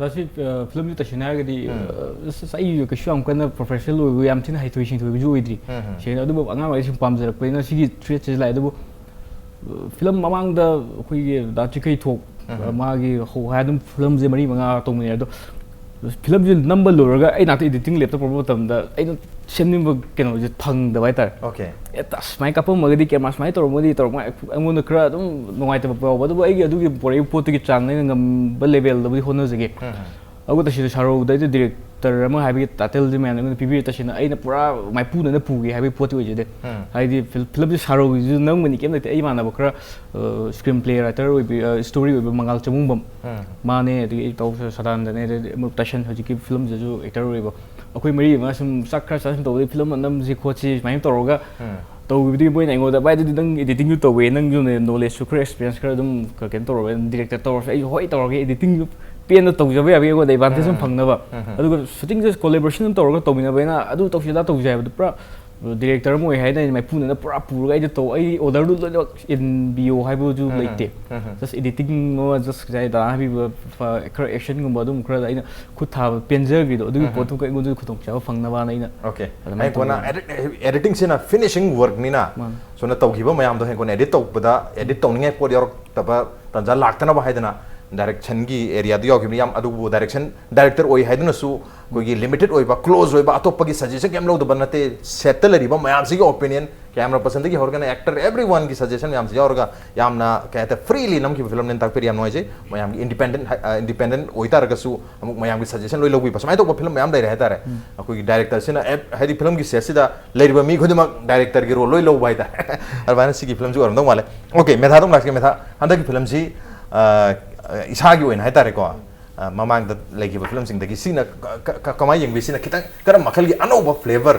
ꯗꯥꯁꯤ ꯐꯤꯂꯝꯁꯤ ꯇꯁꯦꯡꯅ ꯍꯥꯏꯔꯒꯗꯤ ꯎꯝ꯫ ꯑ, ꯑꯁ, ꯑꯩ ꯀꯩꯁꯨ ꯌꯥꯝ ꯀꯟꯅ ꯄ꯭ꯔꯣꯐꯦꯁꯅꯦꯜ ꯑꯣꯏꯕ, ꯌꯥꯝ ꯊꯤꯅ ꯍꯩꯊꯣꯏ ꯁꯤꯡꯊꯣꯏꯕꯁꯨ ꯑꯣꯏꯗ꯭ꯔꯤ꯫ ꯎꯝ, ꯎꯝ꯫ ꯁꯦꯡꯅ ꯑꯗꯨꯕꯨ ꯑꯉꯥꯡ ꯑꯣꯏꯔꯤꯉꯩ ꯁꯨꯝ ꯄꯥꯝꯖꯔꯛꯄꯅꯤꯅ ꯁꯤꯒꯤ ꯊ꯭ꯔꯦꯠꯁꯦ ꯂꯥꯛꯑꯦ꯫ ꯑꯗꯨꯕꯨ ꯐꯤꯂꯝ ꯃꯃꯥꯡꯗ ꯑꯩꯈꯣꯏꯒꯤ ꯗꯥ ꯆꯤꯈꯩ ꯊꯣꯛ, ꯎꯝ꯫ ꯃꯥꯒꯤ ꯍꯧ ꯍꯥꯏ ꯑꯗꯨꯝ ꯐꯤꯂꯝꯁꯦ ꯃꯔꯤ ꯃꯉꯥ ꯇꯧꯃꯤꯟꯅꯩ꯫ ꯑꯗꯣ ꯐꯤꯂꯝꯁꯦ ꯅꯝꯕ ꯂꯣꯏꯔꯒ ꯑꯩ ꯅꯥꯛꯇ ꯑꯦꯗꯤꯇꯤꯡ ꯂꯦꯞꯇ ꯄꯨꯔꯛꯄ ꯃꯇꯝꯗ ꯑꯩꯅ ꯁꯦꯝꯅꯤꯡꯕ ꯀꯩꯅꯣꯁꯦ ꯐꯪꯗꯕ ꯍꯥꯏꯇꯥꯔꯦ꯫ Okay. ꯑꯦ, ꯑꯁ, ꯁꯨꯃꯥꯏꯅ ꯀꯥꯞꯄꯝꯃꯒꯗꯤ, ꯀꯦꯃꯦꯔꯥ ꯁꯨꯃꯥꯏꯅ ꯇꯧꯔꯝꯃꯒꯗꯤ ꯇꯧꯔꯝꯃꯒ ꯑꯩꯉꯣꯟꯗ ꯈꯔ ꯑꯗꯨꯝ ꯅꯨꯡꯉꯥꯏꯇꯕ ꯌꯥꯎꯕ꯫ ꯑꯗꯨꯕꯨ ꯑꯩꯒꯤ ꯑꯗꯨꯒꯤ ꯄꯣꯔꯛꯏꯕ ꯄꯣꯠꯇꯨꯒꯤ ꯆꯥꯡꯗ ꯑꯩꯅ ꯉꯝꯕ ꯂꯦꯚꯦꯜꯗꯕꯨꯗꯤ ꯍꯣꯠꯅꯖꯒꯦ꯫ ꯎꯝ꯫ ꯑꯗꯨꯒ ꯇꯁꯦꯡꯅ ꯁꯥꯔꯣꯗ ꯑꯩꯗꯤ ꯗꯤꯔꯦꯛꯇꯔ ꯑꯃ ꯍꯥꯏꯕꯒꯤ ꯇꯥꯏꯇꯜꯗꯤ ꯃꯌꯥꯝꯅ ꯑꯩꯉꯣꯟꯗ ꯄꯤꯕꯤꯔꯦ꯫ ꯇꯁꯦꯡꯅ ꯑꯩꯅ ꯄꯨꯔꯥ ꯃꯥꯏꯄꯨꯅꯅ ꯄꯨꯒꯦ ꯍꯥꯏꯕꯒꯤ ꯄꯣꯠꯇꯤ ꯑꯣꯏꯖꯗꯦ꯫ ꯎꯝ꯫ ꯍꯥꯏꯗꯤ ꯐꯤꯜ-, ꯐꯤꯂꯝꯁꯦ ꯁꯥꯔꯣꯒꯤꯁꯨ ꯅꯝꯒꯅꯤ ꯀꯩꯝ ꯂꯩꯇꯦ꯫ ꯑꯩ ꯏꯃꯥꯟꯅꯕ ꯈꯔ, ꯑ, ꯁ꯭ꯀ꯭ꯔꯤꯟ ꯄ꯭ꯂꯦ ꯔꯥꯏꯇꯔ ꯑꯣꯏꯕ, ꯑ, ꯁ꯭ꯇꯣꯔꯤ ꯑꯣꯏꯕ ꯃꯉꯥꯜ ꯆꯃꯨꯡꯕꯝ, ꯎꯝ꯫ ꯃꯥꯅꯦ, ꯑꯗꯒꯤ ꯑꯩ ꯇꯧ ꯁꯗꯥꯅꯟꯗꯅꯦ, ꯑꯗꯩꯗꯤ ꯑꯃꯨꯛ ꯇꯥꯏꯁꯟ ꯍꯧꯖꯤꯛꯀꯤ ꯐꯤꯂꯝꯁꯤꯗꯁꯨ ꯑꯦꯛꯇꯔ ꯑꯣꯏꯔꯤꯕ꯫ ꯑꯩꯈꯣꯏ ꯃꯔꯤ ꯃꯉꯥ ꯁꯨꯝ ꯆꯥꯛ ꯈꯔ ꯆꯥꯁꯤꯟ ꯇꯧꯕꯗꯒꯤ ꯐꯤꯂꯝ ꯑꯃ ꯅꯝꯁꯤ ꯈꯣꯠꯁꯤ ꯁꯨꯃꯥꯏꯅ ꯇꯧꯔꯒ ꯎꯝ꯫ ꯇꯧꯈꯤꯕꯗꯒꯤ ꯃꯣꯏꯅ ꯑꯩꯉꯣꯟꯗ, "ꯚꯥꯏ, ꯑꯗꯨꯗꯤ ꯅꯪ ꯑꯦꯗꯤꯇꯤꯡꯁꯨ ꯇꯧꯋꯦ, ꯅꯪꯁꯨ ꯅꯣꯂꯦꯖꯁꯨ ꯈꯔ, ꯑꯦꯛꯁꯄꯤꯔꯤꯌꯦꯟꯁ ꯈꯔ ꯑꯗꯨꯝ ꯀ-, ꯀꯩꯅꯣ ꯇꯧꯔꯒ ꯗꯤꯔꯦꯛꯇꯔ ꯇꯧꯔꯁꯨ", ꯑꯩꯁꯨ ꯍꯣꯏ ꯇꯧꯔꯒꯦ꯫ ꯑꯦꯗꯤꯇꯤꯡꯁꯨ ꯄꯦꯟꯅ ꯇꯧꯖꯕ ꯌꯥꯕꯒꯤ ꯑꯩꯉꯣꯟꯗ ꯑꯦꯗꯚꯥꯟꯇꯦꯖ ꯑꯃ ꯎꯝ꯫ ꯐꯪꯅꯕ꯫ ꯎꯝ꯫ ꯑꯗꯨꯒ ꯁꯨꯇꯤꯡꯁꯦ ꯀꯣꯂꯦꯕꯣꯔꯦꯁꯟ ꯑꯃ ꯇꯧꯔꯒ ꯇꯧꯃꯤꯟꯅꯕꯅꯤꯅ ꯑꯗꯨ ꯇꯧꯁꯤ ꯑꯗꯥ ꯇꯧꯁꯤ ꯍꯥꯏꯕꯗꯣ ꯄꯨꯔꯥ ꯗꯤꯔꯦꯛꯇꯔ ꯑꯃ ꯑꯣꯏ ꯍꯥꯏꯅ ꯑꯩꯅ ꯃꯥꯏꯄꯨꯅꯅ ꯄꯨꯔꯥ ꯄꯨꯔꯒ ꯑꯩꯗꯤ ꯇꯧ, ꯑꯩ ꯑꯣꯔꯗꯔꯗꯨ ꯂꯣꯏꯅꯃꯛ ꯏꯟꯕꯤꯌꯣ ꯍꯥꯏꯕꯁꯨ ꯎꯝ꯫ ꯂꯩꯇꯦ꯫ ꯎꯝ꯫ ꯖꯁ ꯑꯦꯗꯤꯇꯤꯡ ꯑꯃ, ꯖꯁ ꯉꯁꯥꯏ ꯗꯥꯅ ꯍꯥꯏꯕꯤꯕ ꯐ-, ꯈꯔ ꯑꯦꯛꯁꯟꯒꯨꯝꯕ ꯑꯗꯨꯝ ꯈꯔꯗ ꯑꯩꯅ ꯈꯨꯠ ꯊꯥꯕ ꯄꯦꯟꯖꯈ꯭ꯔꯤꯗꯣ, ꯑꯗꯨꯒꯤ ꯎꯝ꯫ ꯄꯣꯠꯇꯨꯒ ꯑꯩꯉꯣꯟꯗ ꯈꯨꯗꯣꯡꯆꯥꯕ ꯐꯪꯅꯕꯅ ꯑꯩꯅ Okay. ꯑꯗꯨꯃꯥꯏꯅ ꯑꯩ ꯀꯣꯟꯅ ꯇꯧꯕꯅꯦ꯫ edit-, editing ꯁꯤꯅ finishing work ꯅꯤꯅ, ꯃꯥꯅꯦ꯫ ꯁꯣꯝꯅ ꯇꯧꯈꯤꯕ ꯃꯌꯥꯝꯗꯣ ꯍꯌꯦꯡ ꯀꯣꯟꯅ ꯑꯦꯗꯤꯠ ꯇꯧꯕꯗ, ꯑꯦꯗꯤꯠ ꯇꯧꯅꯤꯡꯉꯥꯏ ꯄꯣꯠ ꯌꯥꯎꯔꯛꯇꯕ ꯇꯥꯟꯖꯥ ꯂꯥꯛꯇꯅꯕ ꯍꯥꯏꯗꯅ ꯗꯥꯏꯔꯦꯛꯁꯟꯒꯤ ꯑꯦꯔꯤꯌꯥꯗ ꯌꯥꯎꯈꯤꯕꯅꯤ꯫ ꯌꯥꯝ, ꯑꯗꯨꯕꯨ ꯗꯥꯏꯔꯦꯛꯁꯟ ꯗꯥꯏꯔꯦꯛꯇꯔ ꯑꯣꯏ ꯍꯥꯏꯗꯨꯅꯁꯨ ꯑꯩꯈꯣꯏꯒꯤ ꯂꯤꯃꯤꯇꯦꯠ ꯑꯣꯏꯕ, ꯀ꯭ꯂꯣꯖ ꯑꯣꯏꯕ, ꯑꯇꯣꯞꯄꯒꯤ ꯁꯖꯦꯁꯟ ꯀꯌꯥꯝ ꯂꯧꯗꯕ ꯅꯠꯇꯦ꯫ ꯁꯦꯠꯇ ꯂꯩꯔꯤꯕ ꯃꯌꯥꯝꯁꯤꯒꯤ ꯑꯣꯄꯤꯅꯤꯌꯟ, ꯀꯦꯃꯦꯔꯥ ꯄꯔꯁꯟꯗꯒꯤ ꯍꯧꯔꯒꯅ ꯑꯦꯛꯇꯔ, ꯑꯦꯕ꯭ꯔꯤ ꯋꯥꯟꯒꯤ ꯁꯖꯦꯁꯟ ꯃꯌꯥꯝꯁꯤ ꯌꯥꯎꯔꯒ ꯌꯥꯝꯅ, ꯀꯩ ꯍꯥꯏꯇꯥꯔꯦ, ꯐ꯭ꯔꯤꯂꯤ ꯅꯝꯈꯤꯕ ꯐꯤꯂꯝꯅꯦꯅ ꯇꯥꯛꯄꯤꯔꯤ꯫ ꯌꯥꯝ ꯅꯨꯡꯉꯥꯏꯖꯩ꯫ ꯃꯌꯥꯝꯒꯤ ꯏꯟꯗꯤꯄꯦꯟꯗꯦꯟ, ꯏꯟꯗꯤꯄꯦꯟꯗꯦꯟ ꯑꯣꯏꯇꯥꯔꯒꯁꯨ ꯑꯃꯨꯛ ꯃꯌꯥꯝꯒꯤ ꯁꯖꯦꯁꯟ ꯂꯣꯏ ꯂꯧꯕꯤꯕ, ꯁꯨꯃꯥꯏꯅ ꯇꯧꯕ ꯐꯤꯂꯝ ꯃꯌꯥꯝ ꯂꯩꯔꯦ ꯍꯥꯏꯇꯥꯔꯦ꯫ ꯑꯩꯈꯣꯏꯒꯤ ꯗꯥꯏꯔꯦꯛꯇꯔꯁꯤꯅ ꯑꯦꯞ-, ꯍꯥꯏꯗꯤ ꯐꯤꯂꯝꯒꯤ ꯁꯦꯠꯁꯤꯗ ꯂꯩꯔꯤꯕ ꯃꯤ ꯈꯨꯗꯤꯡꯃꯛ ꯗꯥꯏꯔꯦꯛꯇꯔꯒꯤ ꯔꯣꯜ ꯂꯣꯏ ꯂꯧꯕ ꯍꯥꯏꯇꯥꯔꯦ꯫ ꯑꯗꯨꯃꯥꯏꯅ ꯁꯤꯒꯤ ꯐꯤꯂꯝꯁꯤ ꯑꯣꯏꯔꯝꯗꯧ ꯃꯥꯜꯂꯦ꯫ Okay, ꯃꯦꯊꯥꯗ ꯑꯃꯨꯛ ꯂꯥꯛꯆꯒꯦ꯫ ꯃꯦꯊꯥ, ꯍꯟꯗꯛꯀꯤ ꯐꯤꯂꯝꯁꯤ, ꯑ, ꯏꯁꯥꯒꯤ ꯑꯣꯏꯅ ꯍꯥꯏꯇꯥꯔꯦꯀꯣ, ꯑ, ꯑ, ꯃꯃꯥꯡꯗ ꯂꯩꯈꯤꯕ ꯐꯤꯂꯝꯁꯤꯡꯗꯒꯤ ꯁꯤꯅ ꯀ- ꯀ- ꯀ- ꯀꯃꯥꯏꯅ ꯌꯦꯡꯕꯤ? ꯁꯤꯅ ꯈꯤꯇꯪ ꯀꯔꯝꯕ ꯃꯈꯜꯒꯤ ꯑꯅꯧꯕ flavor,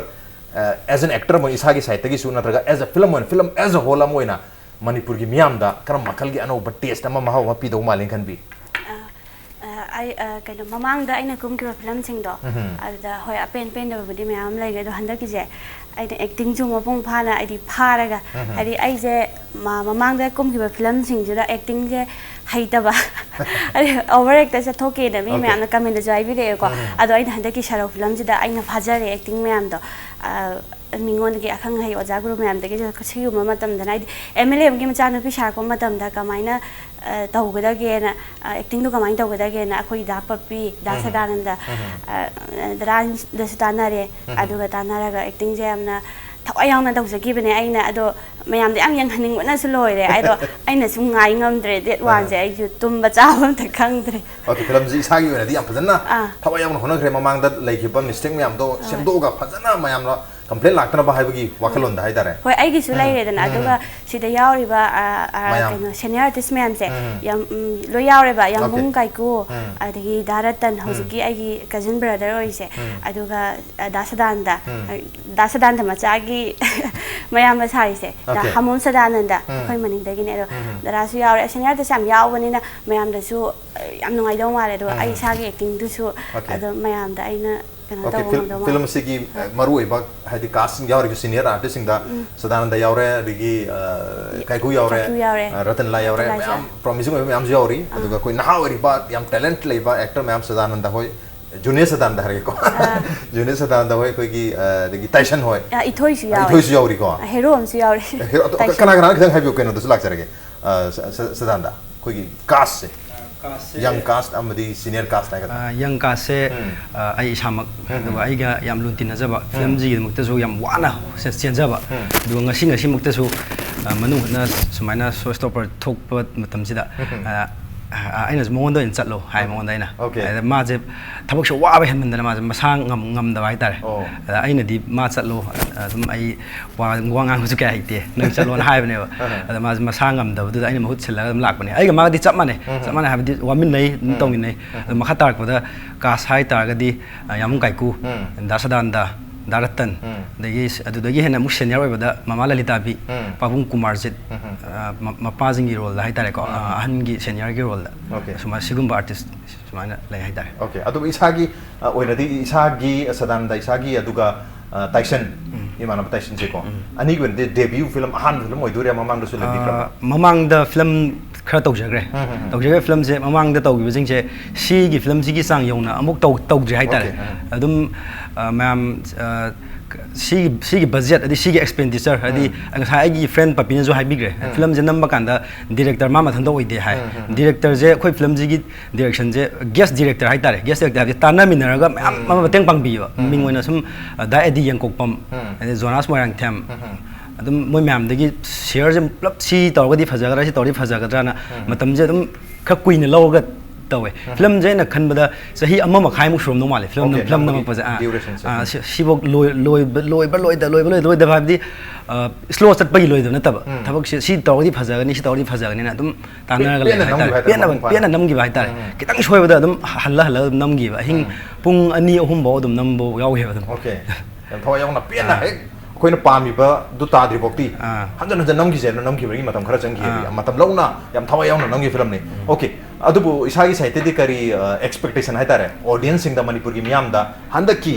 ꯑ, as an actor ꯑꯃ ꯑꯣꯏꯅ ꯏꯁꯥꯒꯤ sideꯇꯒꯤꯁꯨ ꯅꯠꯇ꯭ꯔꯒ as a film ꯑꯣꯏꯅ, film as a whole ꯑꯃ ꯑꯣꯏꯅ ꯃꯅꯤꯄꯨꯔꯒꯤ ꯃꯤꯌꯥꯝꯗ ꯀꯔꯝꯕ ꯃꯈꯜꯒꯤ ꯑꯅꯧꯕ taste ꯑꯃ, ꯃꯍꯥꯎ ꯑꯃ ꯄꯤꯗꯧ ꯃꯥꯜꯂꯦꯅ ꯈꯟꯕꯤ? ꯑ, ꯑ, ꯑꯩ, ꯑ, ꯀꯩꯅꯣ, ꯃꯃꯥꯡꯗ ꯑꯩꯅ ꯀꯨꯝꯈꯤꯕ ꯐꯤꯂꯝꯁꯤꯡꯗꯣ, ꯎꯝꯍꯨꯝ꯫ ꯑꯗꯨꯗ, ꯍꯣꯏ, ꯑꯄꯦꯟ ꯄꯦꯟꯗꯕꯕꯨꯗꯤ ꯃꯌꯥꯝ ꯑꯃ ꯂꯩꯔꯦ, ꯑꯗꯣ ꯍꯟꯗꯛꯀꯤꯁꯦ ꯑꯩꯅ actingꯁꯨ ꯃꯄꯨꯡ ꯐꯥꯅ, ꯍꯥꯏꯗꯤ, ꯐꯥꯔꯒ, ꯎꯝꯍꯨꯝ꯫ ꯍꯥꯏꯗꯤ, ꯑꯩꯁꯦ ꯃ-, ꯃꯃꯥꯡꯗ ꯀꯨꯝꯈꯤꯕ ꯐꯤꯂꯝꯁꯤꯡꯁꯤꯗ actingꯁꯦ ꯍꯩꯇꯕ, ꯍꯥꯏꯗꯤ, over actꯁꯦ ꯊꯣꯛꯀꯦꯅ ꯃꯤ Okay. ꯃꯌꯥꯝꯅ commentꯗꯁꯨ ꯍꯥꯏꯕꯤꯔꯛꯑꯦꯀꯣ꯫ ꯎꯝꯍꯨꯝ꯫ ꯑꯗꯣ ꯑꯩꯅ ꯍꯟꯗꯛꯀꯤ ꯁꯔꯧ ꯐꯤꯂꯝꯁꯤꯗ ꯑꯩꯅ ꯐꯥꯖꯔꯦ acting ꯃꯌꯥꯝꯗꯣ꯫ ꯑ, ꯃꯤꯉꯣꯟꯗꯒꯤ, ꯑꯈꯪ ꯑꯍꯩ ꯑꯣꯖꯥ ꯒꯨꯔꯨ ꯃꯌꯥꯝꯗꯒꯤꯁꯨ ꯁꯤꯒꯨꯝꯕ ꯃꯇꯝꯗꯅ, ꯍꯥꯏꯗꯤ, MLA ꯑꯃꯒꯤ ꯃꯆꯥꯅꯨꯄꯤ ꯁꯥꯔꯛꯄ ꯃꯇꯝꯗ ꯀꯃꯥꯏꯅ, ꯑ, ꯇꯧꯒꯗꯒꯦꯅ, ꯑ, actingꯗꯣ ꯀꯃꯥꯏꯅ ꯇꯧꯒꯗꯒꯦꯅ ꯑꯩꯈꯣꯏ ꯗꯥ ꯄꯞꯄꯤ, ꯗꯥ ꯎꯝꯍꯨꯝ꯫ ꯁꯗꯥꯅꯟꯗ, ꯎꯝꯍꯨꯝ꯫ ꯑ, ꯗꯗꯥꯗꯁꯨ ꯇꯥꯟꯅꯔꯦ꯫ ꯎꯝꯍꯨꯝ꯫ ꯑꯗꯨꯒ ꯇꯥꯟꯅꯔꯒ actingꯁꯦ ꯌꯥꯝꯅ ꯊꯋꯥꯏ ꯌꯥꯎꯅ ꯇꯧꯖꯈꯤꯕꯅꯦ ꯑꯩꯅ꯫ ꯑꯗꯣ ꯃꯌꯥꯝꯗ ꯌꯥꯝ ꯌꯦꯡꯍꯟꯅꯤꯡꯕꯅꯁꯨ ꯂꯣꯏꯔꯦ꯫ ꯑꯗꯣ ꯑꯩꯅꯁꯨ ꯉꯥꯏ ꯉꯝꯗ꯭ꯔꯦ, date oneꯁꯦ ꯑꯍꯥ꯫ ꯑꯩꯁꯨ ꯇꯨꯝꯕ ꯆꯥꯕ ꯑꯝꯇ ꯈꯪꯗ꯭ꯔꯦ꯫ Okay, filmꯁꯤ ꯏꯁꯥꯒꯤ ꯑꯣꯏꯅꯗꯤ ꯌꯥꯝ ꯐꯖꯅ ꯑꯥ꯫ ꯊꯋꯥꯏ ꯌꯥꯎꯅ ꯍꯣꯠꯅꯈ꯭ꯔꯦ꯫ ꯃꯃꯥꯡꯗ ꯂꯩꯈꯤꯕ mistake ꯃꯌꯥꯝꯗꯣ ꯍꯣꯏ꯫ ꯁꯦꯝꯗꯣꯛꯑꯒ ꯐꯖꯅ ꯃꯌꯥꯝꯅ complaint ꯂꯥꯛꯇꯅꯕ ꯍꯥꯏꯕꯒꯤ ꯋꯥꯈꯜꯂꯣꯟꯗ ꯍꯥꯏꯇꯥꯔꯦ꯫ ꯍꯣꯏ, ꯑꯩꯒꯤꯁꯨ ꯎꯝ, ꯂꯩꯔꯦꯗꯅ꯫ ꯎꯝ, ꯑꯗꯨꯒ ꯎꯝ꯫ ꯁꯤꯗ ꯌꯥꯎꯔꯤꯕ, ꯑ, ꯑ, ꯃꯌꯥꯝ꯫ ꯀꯩꯅꯣ, senior artist ꯃꯌꯥꯝꯁꯦ ꯎꯝ꯫ ꯌꯥꯝ, ꯎꯝ, ꯂꯣꯏ ꯌꯥꯎꯔꯦꯕ꯫ ꯌꯥꯝꯕꯨꯡ Okay꯫ ꯀꯥꯏꯀꯨ, ꯎꯝ꯫ ꯑꯗꯒꯤ ꯗꯥ ꯔꯇꯟ, ꯎꯝ꯫ ꯍꯧꯖꯤꯛꯀꯤ ꯑꯩꯒꯤ cousin brother ꯑꯣꯏꯔꯤꯁꯦ, ꯎꯝ꯫ ꯑꯗꯨꯒ, ꯑ, ꯗꯥ ꯁꯗꯥꯅꯟꯗ, ꯎꯝ꯫ ꯑ, ꯗꯥ ꯁꯗꯥꯅꯟꯗ ꯃꯆꯥꯒꯤ ꯃꯌꯥꯝꯕ ꯁꯥꯔꯤꯁꯦ, ꯗꯥ Okay꯫ ꯍꯥꯃꯣꯝ ꯁꯗꯥꯅꯟꯗ, ꯎꯝ꯫ ꯑꯩꯈꯣꯏ ꯃꯅꯤꯡꯗꯒꯤꯅꯦ꯫ ꯑꯗꯣ ꯎꯝ꯫ ꯗꯗꯥꯁꯨ ꯌꯥꯎꯔꯦ, senior artist ꯌꯥꯝ ꯌꯥꯎꯕꯅꯤꯅ ꯃꯌꯥꯝꯗꯁꯨ, ꯑ, ꯌꯥꯝ ꯅꯨꯡꯉꯥꯏꯗꯧ ꯃꯥꯜꯂꯦ꯫ ꯑꯗꯨꯒ ꯎꯝ꯫ ꯑꯩ ꯏꯁꯥꯒꯤ actingꯗꯨꯁꯨ Okay꯫ ꯑꯗꯨꯝ ꯃꯌꯥꯝꯗ ꯑꯩꯅ ꯀꯩꯅꯣ Okay, ꯇꯧꯕ ꯐꯤꯜ-, ꯉꯝꯗꯧ ꯃꯥꯜꯂꯦ꯫ ꯐꯤꯂꯝꯁꯤꯒꯤ, ꯑ, ꯃꯔꯨꯑꯣꯏꯕ, ꯍꯥꯏꯗꯤ, cast ꯌꯥꯎꯔꯤꯕ senior artistꯁꯤꯡꯗ ꯎꯝ꯫ ꯁꯗꯥꯅꯟꯗ ꯌꯥꯎꯔꯦ, ꯑꯗꯒꯤ, ꯑ, ꯌꯦ-, ꯀꯥꯏꯀꯨ ꯌꯥꯎꯔꯦ, ꯀꯥꯏꯀꯨ ꯌꯥꯎꯔꯦ꯫ ꯑ, ꯔꯇꯟꯂꯥꯜ ꯌꯥꯎꯔꯦ, ꯔꯇꯟꯂꯥꯜ ꯃꯌꯥꯝ ꯌꯥꯎꯔꯦ꯫ Promising ꯑꯣꯏꯕ ꯃꯌꯥꯝꯁꯨ ꯌꯥꯎꯔꯤ꯫ ꯑꯥ꯫ ꯑꯗꯨꯒ ꯑꯩꯈꯣꯏ ꯅꯍꯥ ꯑꯣꯏꯔꯤꯕ, ꯌꯥꯝ talent ꯂꯩꯕ actor ꯃꯌꯥꯝ, ꯁꯗꯥꯅꯟꯗ ꯍꯣꯏ, junior ꯁꯗꯥꯅꯟꯗ ꯍꯥꯏꯔꯒꯦꯀꯣ꯫ ꯑꯥ꯫ Junior ꯁꯗꯥꯅꯟꯗ ꯍꯣꯏ, ꯑꯩꯈꯣꯏꯒꯤ, ꯑ, ꯑꯗꯒꯤ ꯇꯥꯏꯁꯟ ꯍꯣꯏ꯫ ꯑꯥ, ꯏꯊꯣꯏꯁꯨ ꯑ, ꯌꯥꯎꯔꯤ꯫ ꯏꯊꯣꯏꯁꯨ ꯌꯥꯎꯔꯤꯀꯣ꯫ ꯑ, hero ꯑꯃꯁꯨ ꯌꯥꯎꯔꯤ꯫ ꯑ, hero, ꯑꯗꯣ ꯇꯥꯏꯁꯟ꯫ ꯀꯅꯥ ꯀꯅꯥꯅꯣ ꯈꯤꯇꯪ ꯍꯥꯏꯕꯤꯌꯨ, ꯀꯩꯅꯣꯗꯁꯨ ꯂꯥꯛꯆꯔꯒꯦ꯫ ꯑ, ꯁ-, ꯁ-, ꯁꯗꯥꯅꯟꯗ, ꯑꯩꯈꯣꯏꯒꯤ castꯁꯦ꯫ Castꯁꯦ꯫ Young cast ꯑꯃꯗꯤ senior cast ꯍꯥꯏꯒꯗ꯭ꯔꯥ? ꯑ, young castꯁꯦ, ꯎꯝ꯫ ꯑ, ꯑꯩ ꯏꯁꯥꯃꯛ, ꯎꯝ, ꯑꯗꯨꯒ ꯎꯝ꯫ ꯑꯩꯒ ꯌꯥꯝ ꯂꯨꯅ ꯇꯤꯟꯅꯖꯕ, ꯎꯝ꯫ Filmꯁꯤꯒꯤꯗꯃꯛꯇꯁꯨ ꯌꯥꯝ ꯋꯥꯅ ꯆꯦ-, ꯆꯦꯟꯖꯕ, ꯎꯝ꯫ ꯑꯗꯨꯒ ꯉꯁꯤ, ꯉꯁꯤꯃꯛꯇꯁꯨ, ꯑ, ꯃꯅꯨꯡ ꯍꯨꯠꯅ ꯁꯨꯃꯥꯏꯅ showstopper ꯊꯣꯛꯄ ꯃꯇꯝꯁꯤꯗ, ꯎꯝ꯫ ꯑ, ꯑ, ꯑꯩꯅꯁꯨ ꯃꯉꯣꯟꯗ ꯑꯣꯏꯅ ꯆꯠꯂꯣ ꯍꯥꯏ꯫ ꯃꯉꯣꯟꯗ ꯑꯩꯅ꯫ ꯑꯗ ꯃꯥꯁꯦ ꯊꯕꯛꯁꯦ ꯋꯥꯕ ꯍꯦꯟꯃꯟꯗꯅ ꯃꯥꯁꯦ ꯃꯁꯥ ꯉꯝ-, ꯉꯝꯗꯕ ꯍꯥꯏꯇꯥꯔꯦ꯫ ꯑꯗ ꯑꯩꯅꯗꯤ ꯃꯥ ꯆꯠꯂꯣ, ꯑꯗꯨꯝ ꯑꯩ ꯋꯥ, ꯋꯥ ꯉꯥꯡꯕꯁꯨ ꯀꯌꯥ ꯍꯩꯇꯦ, ꯅꯪ ꯆꯠꯂꯣꯅ ꯍꯥꯏꯕꯅꯦꯕ꯫ ꯑꯗ ꯃꯥꯁꯦ ꯃꯁꯥ ꯉꯝꯗꯕꯗꯨꯗ ꯑꯩꯅ ꯃꯍꯨꯠ ꯁꯤꯜꯂꯒ ꯑꯗꯨꯝ ꯂꯥꯛꯄꯅꯦ꯫ ꯑꯩꯒ ꯃꯥꯒꯗꯤ ꯆꯞ ꯃꯥꯟꯅꯩ꯫ ꯆꯞ ꯃꯥꯟꯅꯩ ꯍꯥꯏꯕꯗꯤ ꯋꯥꯃꯤꯟꯅꯩ, ꯑꯗꯨꯝ ꯇꯧꯃꯤꯟꯅꯩ꯫ ꯑꯗꯣ ꯃꯈꯥ ꯇꯥꯔꯛꯄꯗ cast ꯍꯥꯏ ꯇꯥꯔꯒꯗꯤ, ꯑ, ꯌꯥꯝꯕꯨꯡ ꯀꯥꯏꯀꯨ, ꯗꯥ ꯁꯗꯥꯅꯟꯗ, ꯗꯥ ꯔꯇꯟ, ꯑꯗꯒꯤ ꯁ-, ꯑꯗꯨꯗꯒꯤ ꯍꯦꯟꯅ ꯑꯃꯨꯛ senior ꯑꯣꯏꯕꯗ ꯃꯃꯥ ꯂꯂꯤꯇꯥꯕꯤ, ꯄꯥꯕꯨꯡ ꯀꯨꯃꯥꯔꯖꯤꯠ, ꯑ, ꯃ-, ꯃꯄꯥꯁꯤꯡꯒꯤ roleꯗ ꯍꯥꯏꯇꯥꯔꯦꯀꯣ, ꯑ, ꯑꯍꯟꯒꯤ seniorꯒꯤ roleꯗ꯫ ꯑꯁꯨꯃꯥꯏꯅ ꯁꯤꯒꯨꯝꯕ artist ꯁꯨꯃꯥꯏꯅ ꯂꯩ ꯍꯥꯏꯇꯥꯔꯦ꯫ Okay, ꯑꯗꯨꯕꯨ ꯏꯁꯥꯒꯤ, ꯑ, ꯑꯣꯏꯅꯗꯤ ꯏꯁꯥꯒꯤ, ꯑ, ꯁꯗꯥꯅꯟꯗ ꯏꯁꯥꯒꯤ, ꯑꯗꯨꯒ, ꯑ, ꯇꯥꯏꯁꯟ, ꯏꯃꯥꯟꯅꯕ ꯇꯥꯏꯁꯟꯁꯦꯀꯣ, ꯑꯅꯤꯒꯤ ꯑꯣꯏꯅꯗꯤ debut film, ꯑꯍꯥꯟꯕ film ꯑꯣꯏꯗꯣꯏꯔꯥ, ꯃꯃꯥꯡꯗꯁꯨ ꯂꯩꯕꯤꯈ꯭ꯔꯕ? ꯑ, ꯃꯃꯥꯡꯗ film ꯈꯔ ꯇꯧꯖꯈ꯭ꯔꯦ꯫ ꯇꯧꯖꯈ꯭ꯔꯤꯕ filmꯁꯦ, ꯃꯃꯥꯡꯗ ꯇꯧꯈꯤꯕꯁꯤꯡꯁꯦ ꯁꯤꯒꯤ filmꯁꯤꯒꯤ ꯆꯥꯡ ꯌꯧꯅ ꯑꯃꯨꯛ ꯇꯧ-, ꯇꯧꯗ꯭ꯔꯤ ꯍꯥꯏꯇꯥꯔꯦ꯫ ꯑꯗꯨꯝ, ꯑ, ꯃꯌꯥꯝ, ꯑ, ꯁꯤꯒꯤ, ꯁꯤꯒꯤ budget, ꯍꯥꯏꯗꯤ ꯁꯤꯒꯤ expenditure, ꯍꯥꯏꯗꯤ ꯉꯁꯥꯏ ꯑꯩꯒꯤ friend ꯄꯄꯤꯅꯁꯨ ꯍꯥꯏꯕꯤꯈ꯭ꯔꯦ, filmꯁꯦ ꯅꯝꯕ ꯀꯥꯟꯗ director ꯃꯥ ꯃꯊꯟꯇ ꯑꯣꯏꯗꯦ ꯍꯥꯏ꯫ Directorꯁꯦ ꯑꯩꯈꯣꯏ filmꯁꯤꯒꯤ directionꯁꯦ guest director ꯍꯥꯏꯇꯥꯔꯦ, guest director ꯍꯥꯏꯕꯗꯤ ꯇꯥꯟꯅꯃꯤꯟꯅꯔꯒ ꯃꯌꯥꯝ ꯑꯃ ꯃꯇꯦꯡ ꯄꯥꯡꯕꯤꯕ꯫ ꯃꯤꯡ ꯑꯣꯏꯅ ꯁꯨꯝ, ꯑ, ꯗꯥ ꯑꯦꯗꯤ ꯌꯦꯡꯀꯣꯛꯄꯝ, ꯑꯗꯩ ꯖꯣꯅꯥꯁ ꯃꯣꯏꯔꯥꯡꯊꯦꯝ, ꯑꯗꯨꯝ ꯃꯣꯏ ꯃꯌꯥꯝꯗꯒꯤ shareꯁꯦ ꯄꯨꯂꯞ ꯁꯤ ꯇꯧꯔꯒꯗꯤ ꯐꯖꯒꯗ꯭ꯔꯥ, ꯁꯤ ꯇꯧꯔꯗꯤ ꯐꯖꯒꯗ꯭ꯔꯥꯅ ꯃꯇꯝꯁꯦ ꯑꯗꯨꯝ ꯈꯔ ꯀꯨꯏꯅ ꯂꯧꯔꯒ ꯇꯧꯋꯦ꯫ Filmꯁꯦ ꯑꯩꯅ ꯈꯟꯕꯗ ꯆꯍꯤ ꯑꯃ ꯃꯈꯥꯏꯃꯨꯛ ꯁꯨꯔꯝꯗꯧ ꯃꯥꯜꯂꯦ, film, okay, film ꯅꯝꯕꯒꯤ ꯅꯝꯃꯛꯄꯁꯦ꯫ ꯑꯥ, durationꯁꯦ꯫ ꯑꯥ, ꯁꯤ-, ꯁꯤꯐꯧ ꯂꯣꯏ-, ꯂꯣꯏꯕ, ꯂꯣꯏꯕ, ꯂꯣꯏꯗ, ꯂꯣꯏꯕ, ꯂꯣꯏꯗꯕ ꯍꯥꯏꯕꯗꯤ, ꯑ, slow ꯆꯠꯄꯒꯤ ꯂꯣꯏꯗꯕ ꯅꯠꯇꯕ꯫ ꯊꯕꯛꯁꯦ ꯁꯤ ꯇꯧꯔꯗꯤ ꯐꯖꯒꯅꯤ, ꯁꯤ ꯇꯧꯔꯗꯤ ꯐꯖꯒꯅꯤꯅ ꯑꯗꯨꯝ ꯇꯥꯟꯅꯔꯒ ꯂꯩ ꯍꯥꯏꯇꯥꯔꯦ꯫ ꯅꯝꯈꯤꯕ ꯍꯥꯏꯇꯥꯔꯦ, ꯄꯦꯟꯅ, ꯃꯄꯨꯡ ꯐꯥꯅ꯫ ꯄꯦꯟꯅ ꯅꯝꯈꯤꯕ ꯍꯥꯏꯇꯥꯔꯦ꯫ ꯈꯤꯇꯪ ꯁꯣꯏꯕꯗ ꯑꯗꯨꯝ ꯍꯜꯂ ꯍꯜꯂꯒ ꯑꯗꯨꯝ ꯅꯝꯈꯤꯕ꯫ ꯑꯍꯤꯡ ꯄꯨꯡ ꯑꯅꯤ, ꯑꯍꯨꯝ ꯐꯥꯎ ꯑꯗꯨꯝ ꯅꯝꯕ ꯌꯥꯎꯈꯤꯕ ꯑꯗꯨꯝ꯫ Okay. ꯌꯥꯝ ꯊꯋꯥꯏ ꯌꯥꯎꯅ ꯄꯦꯟꯅ ꯑꯥ꯫ ꯍꯦꯛ ꯑꯩꯈꯣꯏꯅ ꯄꯥꯝꯃꯤꯕꯗꯨ ꯇꯥꯗ꯭ꯔꯤꯐꯥꯎꯇꯤ ꯑꯥ꯫ ꯍꯟꯖꯟ ꯍꯟꯖꯟ ꯅꯝꯈꯤꯁꯦꯅ ꯅꯝꯈꯤꯕꯒꯤ ꯃꯇꯝ ꯈꯔ ꯆꯪꯈꯤ꯫ ꯑꯥ꯫ ꯌꯥꯝ ꯃꯇꯝ ꯂꯧꯅ ꯌꯥꯝ ꯊꯋꯥꯏ ꯌꯥꯎꯅ ꯅꯝꯈꯤꯕ filmꯅꯤ꯫ Okay, ꯑꯗꯨꯕꯨ ꯏꯁꯥꯒꯤ sideꯇꯗꯤ ꯀꯔꯤ, ꯑ, expectationꯍꯥꯏꯇꯥꯔꯦ, audienceꯁꯤꯡꯗ, ꯃꯅꯤꯄꯨꯔꯒꯤ ꯃꯤꯌꯥꯝꯗ ꯍꯟꯗꯛꯀꯤ,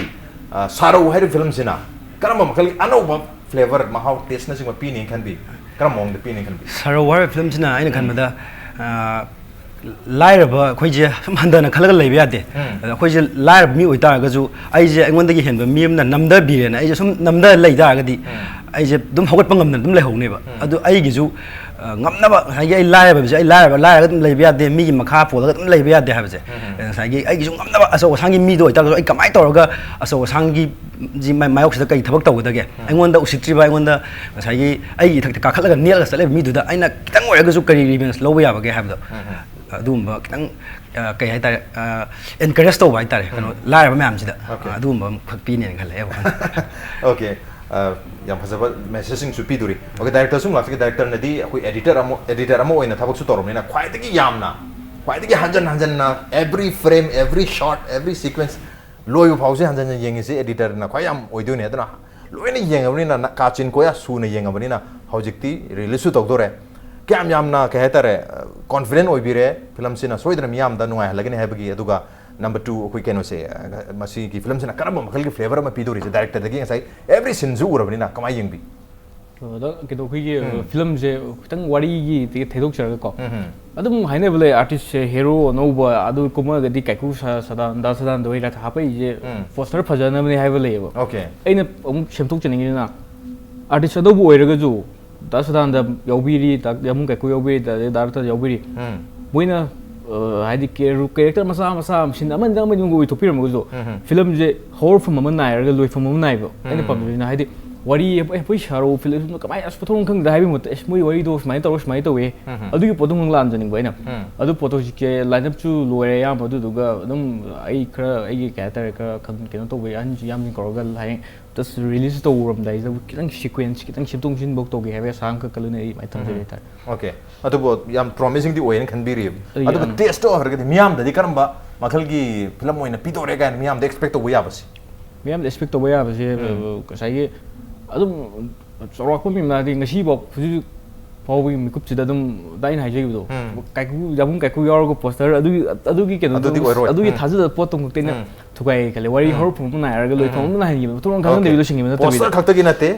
ꯑ, ꯁꯥꯔꯧ ꯍꯥꯏꯔꯤꯕ filmꯁꯤꯅ ꯀꯔꯝꯕ ꯃꯈꯜꯒꯤ ꯑꯅꯧꯕ flavour, ꯃꯍꯥꯎ, tasteꯅꯆꯤꯡꯕ ꯄꯤꯅꯤ ꯈꯟꯕꯤ? ꯀꯔꯝꯕ ꯃꯑꯣꯡꯗ ꯄꯤꯅꯤ ꯈꯟꯕꯤ? ꯁꯥꯔꯧ ꯍꯥꯏꯔꯤꯕ filmꯁꯤꯅ ꯑꯩꯅ ꯎꯝ꯫ ꯈꯟꯕꯗ, ꯑ, ꯂꯥꯏꯔꯕ ꯑꯩꯈꯣꯏꯁꯦ ꯁꯨꯝ ꯍꯟꯊꯅ ꯈꯜꯂꯒ ꯂꯩꯕ ꯌꯥꯗꯦ꯫ ꯎꯝ꯫ ꯑꯗ ꯑꯩꯈꯣꯏꯁꯦ ꯂꯥꯏꯔꯕ ꯃꯤ ꯑꯣꯏꯇꯥꯔꯒꯁꯨ, ꯑꯩꯁꯦ ꯑꯩꯉꯣꯟꯗꯒꯤ ꯍꯦꯟꯕ ꯃꯤ ꯑꯃꯅ ꯅꯝꯊꯕꯤꯔꯦꯅ ꯑꯩꯁꯦ ꯁꯨꯝ ꯅꯝꯊ ꯂꯩ ꯇꯥꯔꯒꯗꯤ, ꯎꯝ꯫ ꯑꯩꯁꯦ ꯑꯗꯨꯝ ꯍꯧꯒꯠꯄ ꯉꯝꯗꯅ ꯑꯗꯨꯝ ꯂꯩꯍꯧꯅꯦꯕ꯫ ꯎꯝ꯫ ꯑꯗꯨ ꯑꯩꯒꯤꯁꯨ, ꯑ, ꯉꯝꯅꯕ, ꯉꯁꯥꯏꯒꯤ ꯑꯩ ꯂꯥꯏꯔꯕ ꯍꯥꯏꯕꯁꯦ, ꯑꯩ ꯂꯥꯏꯔꯕ, ꯂꯥꯏꯔꯒ ꯑꯗꯨꯝ ꯂꯩꯕ ꯌꯥꯗꯦ, ꯃꯤꯒꯤ ꯃꯈꯥ ꯄꯣꯜꯂꯒ ꯑꯗꯨꯝ ꯂꯩꯕ ꯌꯥꯗꯦ ꯍꯥꯏꯕꯁꯦ꯫ ꯎꯝ꯫ ꯉꯁꯥꯏꯒꯤ ꯑꯩꯒꯤꯁꯨ ꯉꯝꯅꯕ ꯑꯆꯧ ꯑꯁꯥꯡꯒꯤ ꯃꯤꯗꯣ ꯑꯣꯏꯇꯥꯔꯒꯁꯨ ꯑꯩ ꯀꯃꯥꯏꯅ ꯇꯧꯔꯒ ꯑꯆꯧ ꯑꯁꯥꯡꯒꯤ ꯁꯤ ꯃꯥꯏ-, ꯃꯥꯌꯣꯛꯁꯤꯗ ꯀꯔꯤ ꯊꯕꯛ ꯇꯧꯒꯗꯒꯦ? ꯎꯝ꯫ ꯑꯩꯉꯣꯟꯗ ꯎꯁꯤꯠꯇ꯭ꯔꯤꯕ, ꯑꯩꯉꯣꯟꯗ ꯉꯁꯥꯏꯒꯤ ꯑꯩꯒꯤ ꯏꯊꯛꯇ ꯀꯥꯈꯠꯂꯒ ꯅꯦꯠꯂꯒ ꯆꯠꯂꯤꯕ ꯃꯤꯗꯨꯗ ꯑꯩꯅ ꯈꯤꯇꯪ ꯑꯣꯏꯔꯒꯁꯨ ꯀꯔꯤ revenge ꯂꯧꯕ ꯌꯥꯕꯒꯦ ꯍꯥꯏꯕꯗꯣ꯫ ꯎꯝ, ꯎꯝ꯫ ꯑꯗꯨꯒꯨꯝꯕ ꯈꯤꯇꯪ ꯑ, ꯀꯩ ꯍꯥꯏꯇꯥꯔꯦ, ꯑꯦꯟꯀꯔꯦꯖ ꯇꯧꯕ ꯍꯥꯏꯇꯥꯔꯦ, ꯀꯩꯅꯣ, ꯎꯝ꯫ ꯂꯥꯏꯔꯕ ꯃꯌꯥꯝꯁꯤꯗ꯫ Okay. ꯑ, ꯑꯗꯨꯒꯨꯝꯕ ꯑꯃꯈꯛ ꯄꯤꯅꯦꯅ ꯈꯜꯂꯦ ꯑꯩ ꯋꯥꯈꯜꯗ꯫ Okay. ꯑ, ꯌꯥꯝ ꯐꯖꯕ ꯃꯦꯁꯦꯖꯁꯤꯡꯁꯨ ꯄꯤꯗꯣꯔꯤ꯫ Okay, ꯗꯥꯏꯔꯦꯛꯇꯔꯁꯨ ꯑꯃꯨꯛ ꯂꯥꯛꯆꯒꯦ꯫ ꯗꯥꯏꯔꯦꯛꯇꯔꯅꯗꯤ ꯑꯩꯈꯣꯏ ꯑꯦꯗꯤꯇꯔ ꯑꯃ ꯑꯦꯗꯤꯇꯔ ꯑꯃ ꯑꯣꯏꯅ ꯊꯕꯛꯁꯨ ꯇꯧꯔꯕꯅꯤꯅ ꯈ꯭ꯋꯥꯏꯗꯒꯤ ꯌꯥꯝꯅ, ꯈ꯭ꯋꯥꯏꯗꯒꯤ ꯍꯟꯖꯟ ꯍꯟꯖꯟꯅ, every frame, every shot, every sequence, ꯂꯣꯏꯕ ꯐꯥꯎꯁꯦ ꯍꯟꯖꯟ ꯍꯟꯖꯟ ꯌꯦꯡꯉꯤꯁꯦ ꯑꯦꯗꯤꯇꯔꯅ ꯈ꯭ꯋꯥꯏ ꯌꯥꯝ ꯑꯣꯏꯗꯣꯏꯅꯦ꯫ ꯑꯗꯨꯅ ꯂꯣꯏꯅ ꯌꯦꯡꯉꯕꯅꯤꯅ, ꯅ- ꯀꯥꯆꯤꯟ ꯀꯣꯌꯥ ꯁꯨꯅ ꯌꯦꯡꯉꯕꯅꯤꯅ ꯍꯧꯖꯤꯛꯇꯤ ꯔꯤꯂꯤꯁꯁꯨ ꯇꯧꯗꯣꯔꯦ꯫ ꯀꯌꯥꯝ ꯌꯥꯝꯅ, ꯀꯩ ꯍꯥꯏꯇꯥꯔꯦ, ꯀꯣꯟꯐꯤꯗꯦꯟ ꯑꯣꯏꯕꯤꯔꯦ, ꯐꯤꯂꯝꯁꯤꯅ ꯁꯣꯏꯗꯅ ꯃꯤꯌꯥꯝꯗ ꯅꯨꯡꯉꯥꯏꯍꯜꯂꯒꯅꯤ ꯍꯥꯏꯕꯒꯤ꯫ ꯑꯗꯨꯒ number two, ꯑꯩꯈꯣꯏ ꯀꯩꯅꯣꯁꯦ, ꯑ, ꯃꯁꯤꯒꯤ ꯐꯤꯂꯝꯁꯤꯅ ꯀꯔꯝꯕ ꯃꯈꯜꯒꯤ ꯐ꯭ꯂꯦꯕꯔ ꯑꯃ ꯄꯤꯗꯣꯔꯤꯁꯦ? ꯗꯥꯏꯔꯦꯛꯇꯔꯗꯒꯤ ꯉꯁꯥꯏ ꯑꯦꯚ꯭ꯔꯤ ꯁꯤꯟꯁꯨ ꯎꯔꯕꯅꯤꯅ ꯀꯃꯥꯏꯅ ꯌꯦꯡꯕꯤ? ꯑꯗ ꯀꯩꯅꯣ, ꯑꯩꯈꯣꯏꯒꯤ ꯎꯝ꯫ ꯐꯤꯂꯝꯁꯦ ꯈꯤꯇꯪ ꯋꯥꯔꯤꯒꯤ ꯊꯩꯗꯣꯛꯆꯔꯒꯀꯣ, ꯎꯝ ꯍꯝ꯫ ꯑꯗꯨꯝ ꯍꯥꯏꯅꯕ ꯂꯩ, ꯑꯥꯔꯇꯤꯁꯁꯦ ꯍꯦꯔꯣ ꯑꯅꯧꯕ ꯑꯗꯨ ꯀꯨꯝꯃꯛꯑꯒꯗꯤ ꯀꯥꯏꯀꯨ ꯁ- ꯁꯗꯥꯅꯟꯗ, ꯁꯗꯥꯅꯟꯗ ꯍꯣꯏ ꯂꯥꯏꯊ ꯍꯥꯞꯄꯛꯏꯁꯦ꯫ ꯎꯝ꯫ ꯄꯣꯁꯇꯔ ꯐꯖꯅꯕꯅꯦ ꯍꯥꯏꯕ ꯂꯩꯌꯦꯕ꯫ Okay. ꯑꯩꯅ ꯑꯃꯨꯛ ꯁꯦꯝꯗꯣꯛꯆꯅꯤꯡꯉꯤꯁꯤꯅ, ꯑꯥꯔꯇꯤꯁ ꯑꯅꯧꯕ ꯑꯣꯏꯔꯒꯁꯨ ꯗꯥ ꯁꯗꯥꯅꯟꯗ ꯌꯥꯎꯕꯤꯔꯤ, ꯗꯥ ꯌꯥꯝꯕꯨꯡ ꯀꯥꯏꯀꯨ ꯌꯥꯎꯕꯤꯔꯤ, ꯗꯥ ꯗꯥꯏꯔꯦꯛꯇꯔ ꯌꯥꯎꯕꯤꯔꯤ꯫ ꯎꯝ꯫ ꯃꯣꯏꯅ ꯑ, ꯍꯥꯏꯗꯤ ꯀꯦ- ꯀꯦꯔꯦꯛꯇꯔ ꯃꯆꯥ ꯃꯆꯥ ꯁꯤꯟ ꯑꯃꯗ ꯑꯃꯗ ꯑꯣꯏꯊꯣꯛꯄꯤꯔꯝꯃꯒꯁꯨ, ꯎꯝ ꯍꯝ꯫ ꯐꯤꯂꯝꯁꯦ ꯍꯧꯔꯛꯐꯝ ꯑꯃ ꯅꯥꯏꯔꯒ ꯂꯣꯏꯐꯝ ꯑꯃ ꯅꯥꯏꯕ꯫ ꯑꯩꯅ ꯎꯝ꯫ ꯄꯥꯝꯖꯕꯁꯤꯅ ꯍꯥꯏꯗꯤ ꯋꯥꯔꯤ ꯑꯩꯈꯣꯏ ꯁꯥꯔꯣ ꯐꯤꯂꯝ ꯀꯃꯥꯏꯅ ꯑꯁ ꯄꯣꯊꯣꯛꯐꯝ ꯈꯪꯗꯦ ꯍꯥꯏꯕꯒꯤ ꯃꯍꯨꯠꯇ, ꯑꯁ ꯃꯣꯏ ꯋꯥꯔꯤꯗꯣ ꯁꯨꯃꯥꯏꯅ ꯇꯧꯔ ꯁꯨꯃꯥꯏꯅ ꯇꯧꯋꯦ, ꯎꯝ ꯍꯝ꯫ ꯑꯗꯨꯒꯤ ꯄꯣꯠꯇꯣ ꯑꯃꯨꯛ ꯂꯥꯝꯖꯅꯤꯡꯕ ꯑꯩꯅ꯫ ꯎꯝ꯫ ꯑꯗꯨ ꯄꯣꯠꯇꯣ ꯍꯧꯖꯤꯛꯀꯤ ꯂꯥꯏꯟ ꯑꯞꯁꯨ ꯂꯣꯏꯔꯦ ꯑꯌꯥꯝꯕ, ꯑꯗꯨꯗꯨꯒ ꯑꯗꯨꯝ ꯑꯩ ꯈꯔ, ꯑꯩꯒꯤ ꯀꯩ ꯍꯥꯏꯇꯥꯔꯦ, ꯈꯔ ꯈꯟ- ꯀꯩꯅꯣ ꯇꯧꯕ ꯑꯍꯟꯁꯨ ꯌꯥꯝ ꯀꯧꯔꯒ ꯍꯌꯦꯡ ꯖꯁ ꯔꯤꯂꯤꯁ ꯇꯧꯔꯝꯗꯥꯏꯁꯤꯗ ꯈꯤꯇꯪ ꯁꯤꯀ꯭ꯋꯦꯟꯁ ꯈꯤꯇꯪ ꯁꯦꯝꯗꯣꯛ ꯁꯦꯝꯖꯤꯟꯐꯧ ꯇꯧꯒꯦ ꯍꯥꯏꯕꯒꯤ ꯑꯁꯥ ꯑꯃꯈꯛ ꯀꯜꯂꯨꯅꯦ ꯑꯩ ꯑꯗꯨꯃꯥꯏꯅ ꯊꯝꯖꯒꯦ ꯍꯥꯏꯇꯥꯔꯦ꯫ Okay. ꯑꯗꯨꯕꯨ ꯌꯥꯝ ꯄ꯭ꯔꯣꯃꯤꯁꯤꯡꯗꯤ ꯑꯣꯏꯌꯦꯅ ꯈꯟꯕꯤꯔꯤꯕ꯫ ꯑꯩ ꯑꯗꯨꯕꯨ ꯌꯥꯝ- ꯇꯦꯁꯇꯣ ꯍꯥꯏꯔꯒꯗꯤ ꯃꯤꯌꯥꯝꯗꯗꯤ ꯀꯔꯝꯕ ꯃꯈꯜꯒꯤ ꯐꯤꯂꯝ ꯑꯣꯏꯅ ꯄꯤꯗꯧꯔꯦ ꯀꯥꯏꯅ ꯃꯤꯌꯥꯝꯗ ꯑꯦꯛꯁꯄꯦꯛ ꯇꯧꯕ ꯌꯥꯕꯁꯤ? ꯃꯤꯌꯥꯝꯅ ꯑꯦꯛꯁꯄꯦꯛ ꯇꯧꯕ ꯌꯥꯕꯁꯦ, ꯎꯝ꯫ ꯉꯁꯥꯏꯒꯤ ꯑꯗꯨꯝ ꯆꯥꯎꯔꯥꯛꯄ ꯃꯤꯃꯅꯗꯤ ꯉꯁꯤꯐꯥꯎ, ꯍꯧꯖꯤꯛ ꯐꯥꯎꯕꯒꯤ ꯃꯤꯀꯨꯞꯁꯤꯗ ꯑꯗꯨꯝ ꯑꯩꯅ ꯍꯥꯏꯖꯈꯤꯕꯗꯣ, ꯎꯝ꯫ ꯀꯥꯏꯀꯨ, ꯌꯥꯝꯕꯨꯡ ꯀꯥꯏꯀꯨ ꯌꯥꯎꯔꯒ ꯄꯣꯁꯇꯔ ꯑꯗꯨꯒꯤ, ꯑꯗꯨꯒꯤ ꯀꯩꯅꯣꯗꯣ, ꯑꯗꯨꯗꯤ ꯑꯣꯏꯔꯣꯏ꯫ ꯑꯗꯨꯒꯤ ꯎꯝ꯫ ꯊꯥꯖꯗꯕ ꯄꯣꯠꯇꯣ ꯑꯃꯨꯛꯇ ꯑꯩꯅ ꯎꯝ꯫ ꯊꯨꯒꯥꯏ ꯈꯜꯂꯦ꯫ ꯋꯥꯔꯤ ꯎꯝ꯫ ꯍꯧꯔꯛꯐꯝ ꯑꯃ ꯅꯥꯏꯔꯒ ꯂꯣꯏꯐꯝ ꯎꯝ꯫ ꯑꯃ ꯅꯥꯏꯍꯟꯈꯤꯕ, ꯃꯊꯣꯡ ꯃꯔꯝ ꯈꯪꯍꯟꯗꯕꯤ Okay. ꯂꯣꯏꯁꯤꯟꯈꯤꯕ ꯅꯠꯇꯕꯤꯗ꯫ ꯄꯣꯁꯇꯔ ꯈꯛꯇꯒꯤ ꯅꯠꯇꯦ,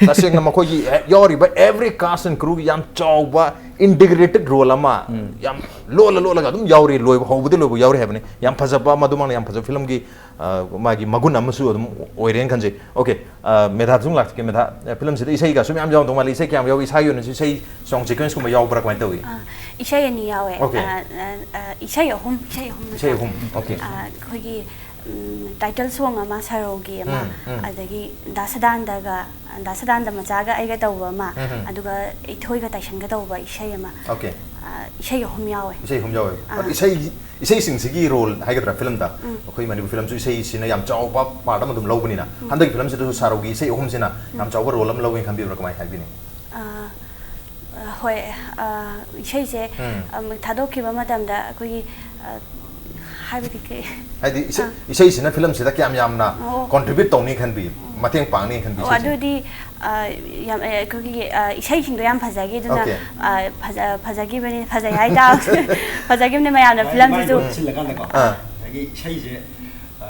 ꯇꯁꯦꯡꯅ ꯃꯈꯣꯏꯒꯤ ꯍꯦꯛ ꯌꯥꯎꯔꯤꯕ every cast and crew ꯒꯤ ꯌꯥꯝ ꯆꯥꯎꯕ ꯏꯟꯇꯤꯒ꯭ꯔꯦꯇꯦꯠ ꯔꯣꯜ ꯑꯃ, ꯎꯝ꯫ ꯌꯥꯝ ꯂꯣꯜꯂ ꯂꯣꯜꯂꯒ ꯑꯗꯨꯝ ꯌꯥꯎꯔꯤ, ꯂꯣꯏꯕ, ꯍꯧꯕꯗꯤ ꯂꯣꯏꯕ ꯌꯥꯎꯔꯤ ꯍꯥꯏꯕꯅꯤ꯫ ꯌꯥꯝ ꯐꯖꯕ, ꯃꯗꯨꯃꯛꯅ ꯌꯥꯝ ꯐꯖꯕ ꯐꯤꯂꯝꯒꯤ, ꯑ, ꯃꯥꯒꯤ ꯃꯒꯨꯟ ꯑꯃꯁꯨ ꯑꯗꯨꯝ ꯑꯣꯏꯔꯦꯅ ꯈꯟꯖꯩ꯫ Okay, ꯑ, ꯃꯦꯙꯥꯗ ꯁꯨꯝ ꯂꯥꯛꯆꯒꯦ꯫ ꯃꯦꯙꯥ, ꯑ, ꯐꯤꯂꯝꯁꯤꯗ ꯏꯁꯩꯒꯁꯨ ꯃꯌꯥꯝ ꯌꯥꯎꯗꯧ ꯃꯥꯜꯂꯤ꯫ ꯏꯁꯩ ꯀꯌꯥꯝ ꯌꯥꯎꯏ? ꯏꯁꯥꯒꯤ ꯑꯣꯏꯅꯁꯨ ꯏꯁꯩ ꯁꯣꯡ ꯁꯤꯀ꯭ꯋꯦꯟꯁꯀꯨꯝꯕ ꯌꯥꯎꯕ꯭ꯔꯥ, ꯀꯃꯥꯏꯅ ꯇꯧꯏ? ꯑꯥ, ꯏꯁꯩ ꯑꯅꯤ ꯌꯥꯎꯋꯦ꯫ Okay. ꯑꯥ, ꯑꯥ, ꯑꯥ, ꯏꯁꯩ ꯑꯍꯨꯝ, ꯏꯁꯩ ꯑꯍꯨꯝ ꯏꯁꯩ ꯅꯠꯇ꯭ꯔꯥ? ꯑꯍꯨꯝ, okay. ꯑꯥ, ꯑꯩꯈꯣꯏꯒꯤ, ꯎꯝ, ꯇꯥꯏꯇꯜ ꯁꯣꯡ ꯑꯃ ꯁꯥꯔꯣꯒꯤ ꯑꯃ, ꯎꯝ, ꯎꯝ꯫ ꯑꯗꯒꯤ ꯗꯥ ꯁꯗꯥꯟꯗꯒ, ꯗꯥ ꯁꯗꯥꯟꯗ ꯃꯆꯥꯒ ꯑꯩꯒ ꯇꯧꯕ ꯑꯃ, ꯎꯝ, ꯎꯝ꯫ ꯑꯗꯨꯒ ꯏꯊꯣꯏꯒ ꯇꯥꯏꯁꯟꯒ ꯇꯧꯕ ꯏꯁꯩ ꯑꯃ꯫ Okay. ꯑꯥ, ꯏꯁꯩ ꯑꯍꯨꯝ ꯌꯥꯎꯋꯦ꯫ ꯏꯁꯩ ꯑꯍꯨꯝ ꯌꯥꯎꯋꯦꯕ꯫ ꯑꯥ꯫ ꯑꯗꯣ ꯏꯁꯩ ꯏꯁꯩꯁꯤꯡꯁꯤꯒꯤ ꯔꯣꯜ ꯍꯥꯏꯒꯗ꯭ꯔꯥ, ꯐꯤꯂꯝꯗ ꯎꯝ꯫ ꯑꯩꯈꯣꯏ ꯃꯅꯤꯄꯨꯔ ꯐꯤꯂꯝꯁꯨ ꯏꯁꯩꯁꯤꯅ ꯌꯥꯝ ꯆꯥꯎꯕ ꯄꯥꯔꯠ ꯑꯃ ꯑꯗꯨꯝ ꯂꯧꯕꯅꯤꯅ, ꯎꯝ꯫ ꯍꯟꯗꯛꯀꯤ ꯐꯤꯂꯝꯁꯤꯗꯁꯨ ꯁꯥꯔꯧꯒꯤ ꯏꯁꯩ ꯑꯍꯨꯝꯁꯤꯅ ꯌꯥꯝ ꯎꯝ꯫ ꯆꯥꯎꯕ ꯔꯣꯜ ꯑꯃ ꯂꯧꯋꯦꯅ ꯈꯟꯕꯤꯕ꯭ꯔꯥ, ꯀꯃꯥꯏꯅ ꯍꯥꯏꯕꯤꯅꯤꯡꯉꯤ? ꯑꯥ, ꯑ, ꯍꯣꯏ, ꯑ, ꯏꯁꯩꯁꯦ ꯎꯝ꯫ ꯑꯝ, ꯊꯥꯗꯣꯛꯈꯤꯕ ꯃꯇꯝꯗ ꯑꯩꯈꯣꯏꯒꯤ, ꯑ, ꯍꯥꯏꯕꯗꯤ ꯀꯩ ꯍꯥꯏꯗꯤ ꯏꯁꯩ ꯑꯥ꯫ ꯏꯁꯩꯁꯤꯅ ꯐꯤꯂꯝꯁꯤꯗ ꯀꯌꯥꯝ ꯌꯥꯝꯅ ꯑꯣ꯫ ꯀꯣꯟꯇ꯭ꯔꯤꯕ꯭ꯌꯨꯠ ꯇꯧꯅꯤ ꯈꯟꯕꯤ, ꯃꯇꯦꯡ ꯄꯥꯡꯅꯤ ꯈꯟꯕꯤ ꯑꯣ, ꯏꯁꯩꯁꯦ? ꯑꯗꯨꯗꯤ, ꯑ, ꯌꯥꯝ, ꯑ, ꯑꯩꯈꯣꯏꯒꯤ, ꯑ, ꯏꯁꯩꯁꯤꯡꯗꯣ ꯌꯥꯝ ꯐꯖꯈꯤ, ꯑꯗꯨꯅ, Okay꯫ ꯑ, ꯐꯖ-, ꯐꯖꯈꯤꯕꯅꯤ, ꯐꯖꯩ ꯍꯥꯏꯇꯥꯕ꯫ ꯐꯖꯈꯤꯕꯅꯤ, ꯃꯌꯥꯝꯅ ꯐꯤꯂꯝꯁꯤꯁꯨ꯫ ꯁꯤꯜꯂꯀꯥꯟꯗꯀꯣ꯫ ꯑꯥ꯫ ꯉꯁꯥꯏꯒꯤ ꯏꯁꯩꯁꯦ, ꯑ,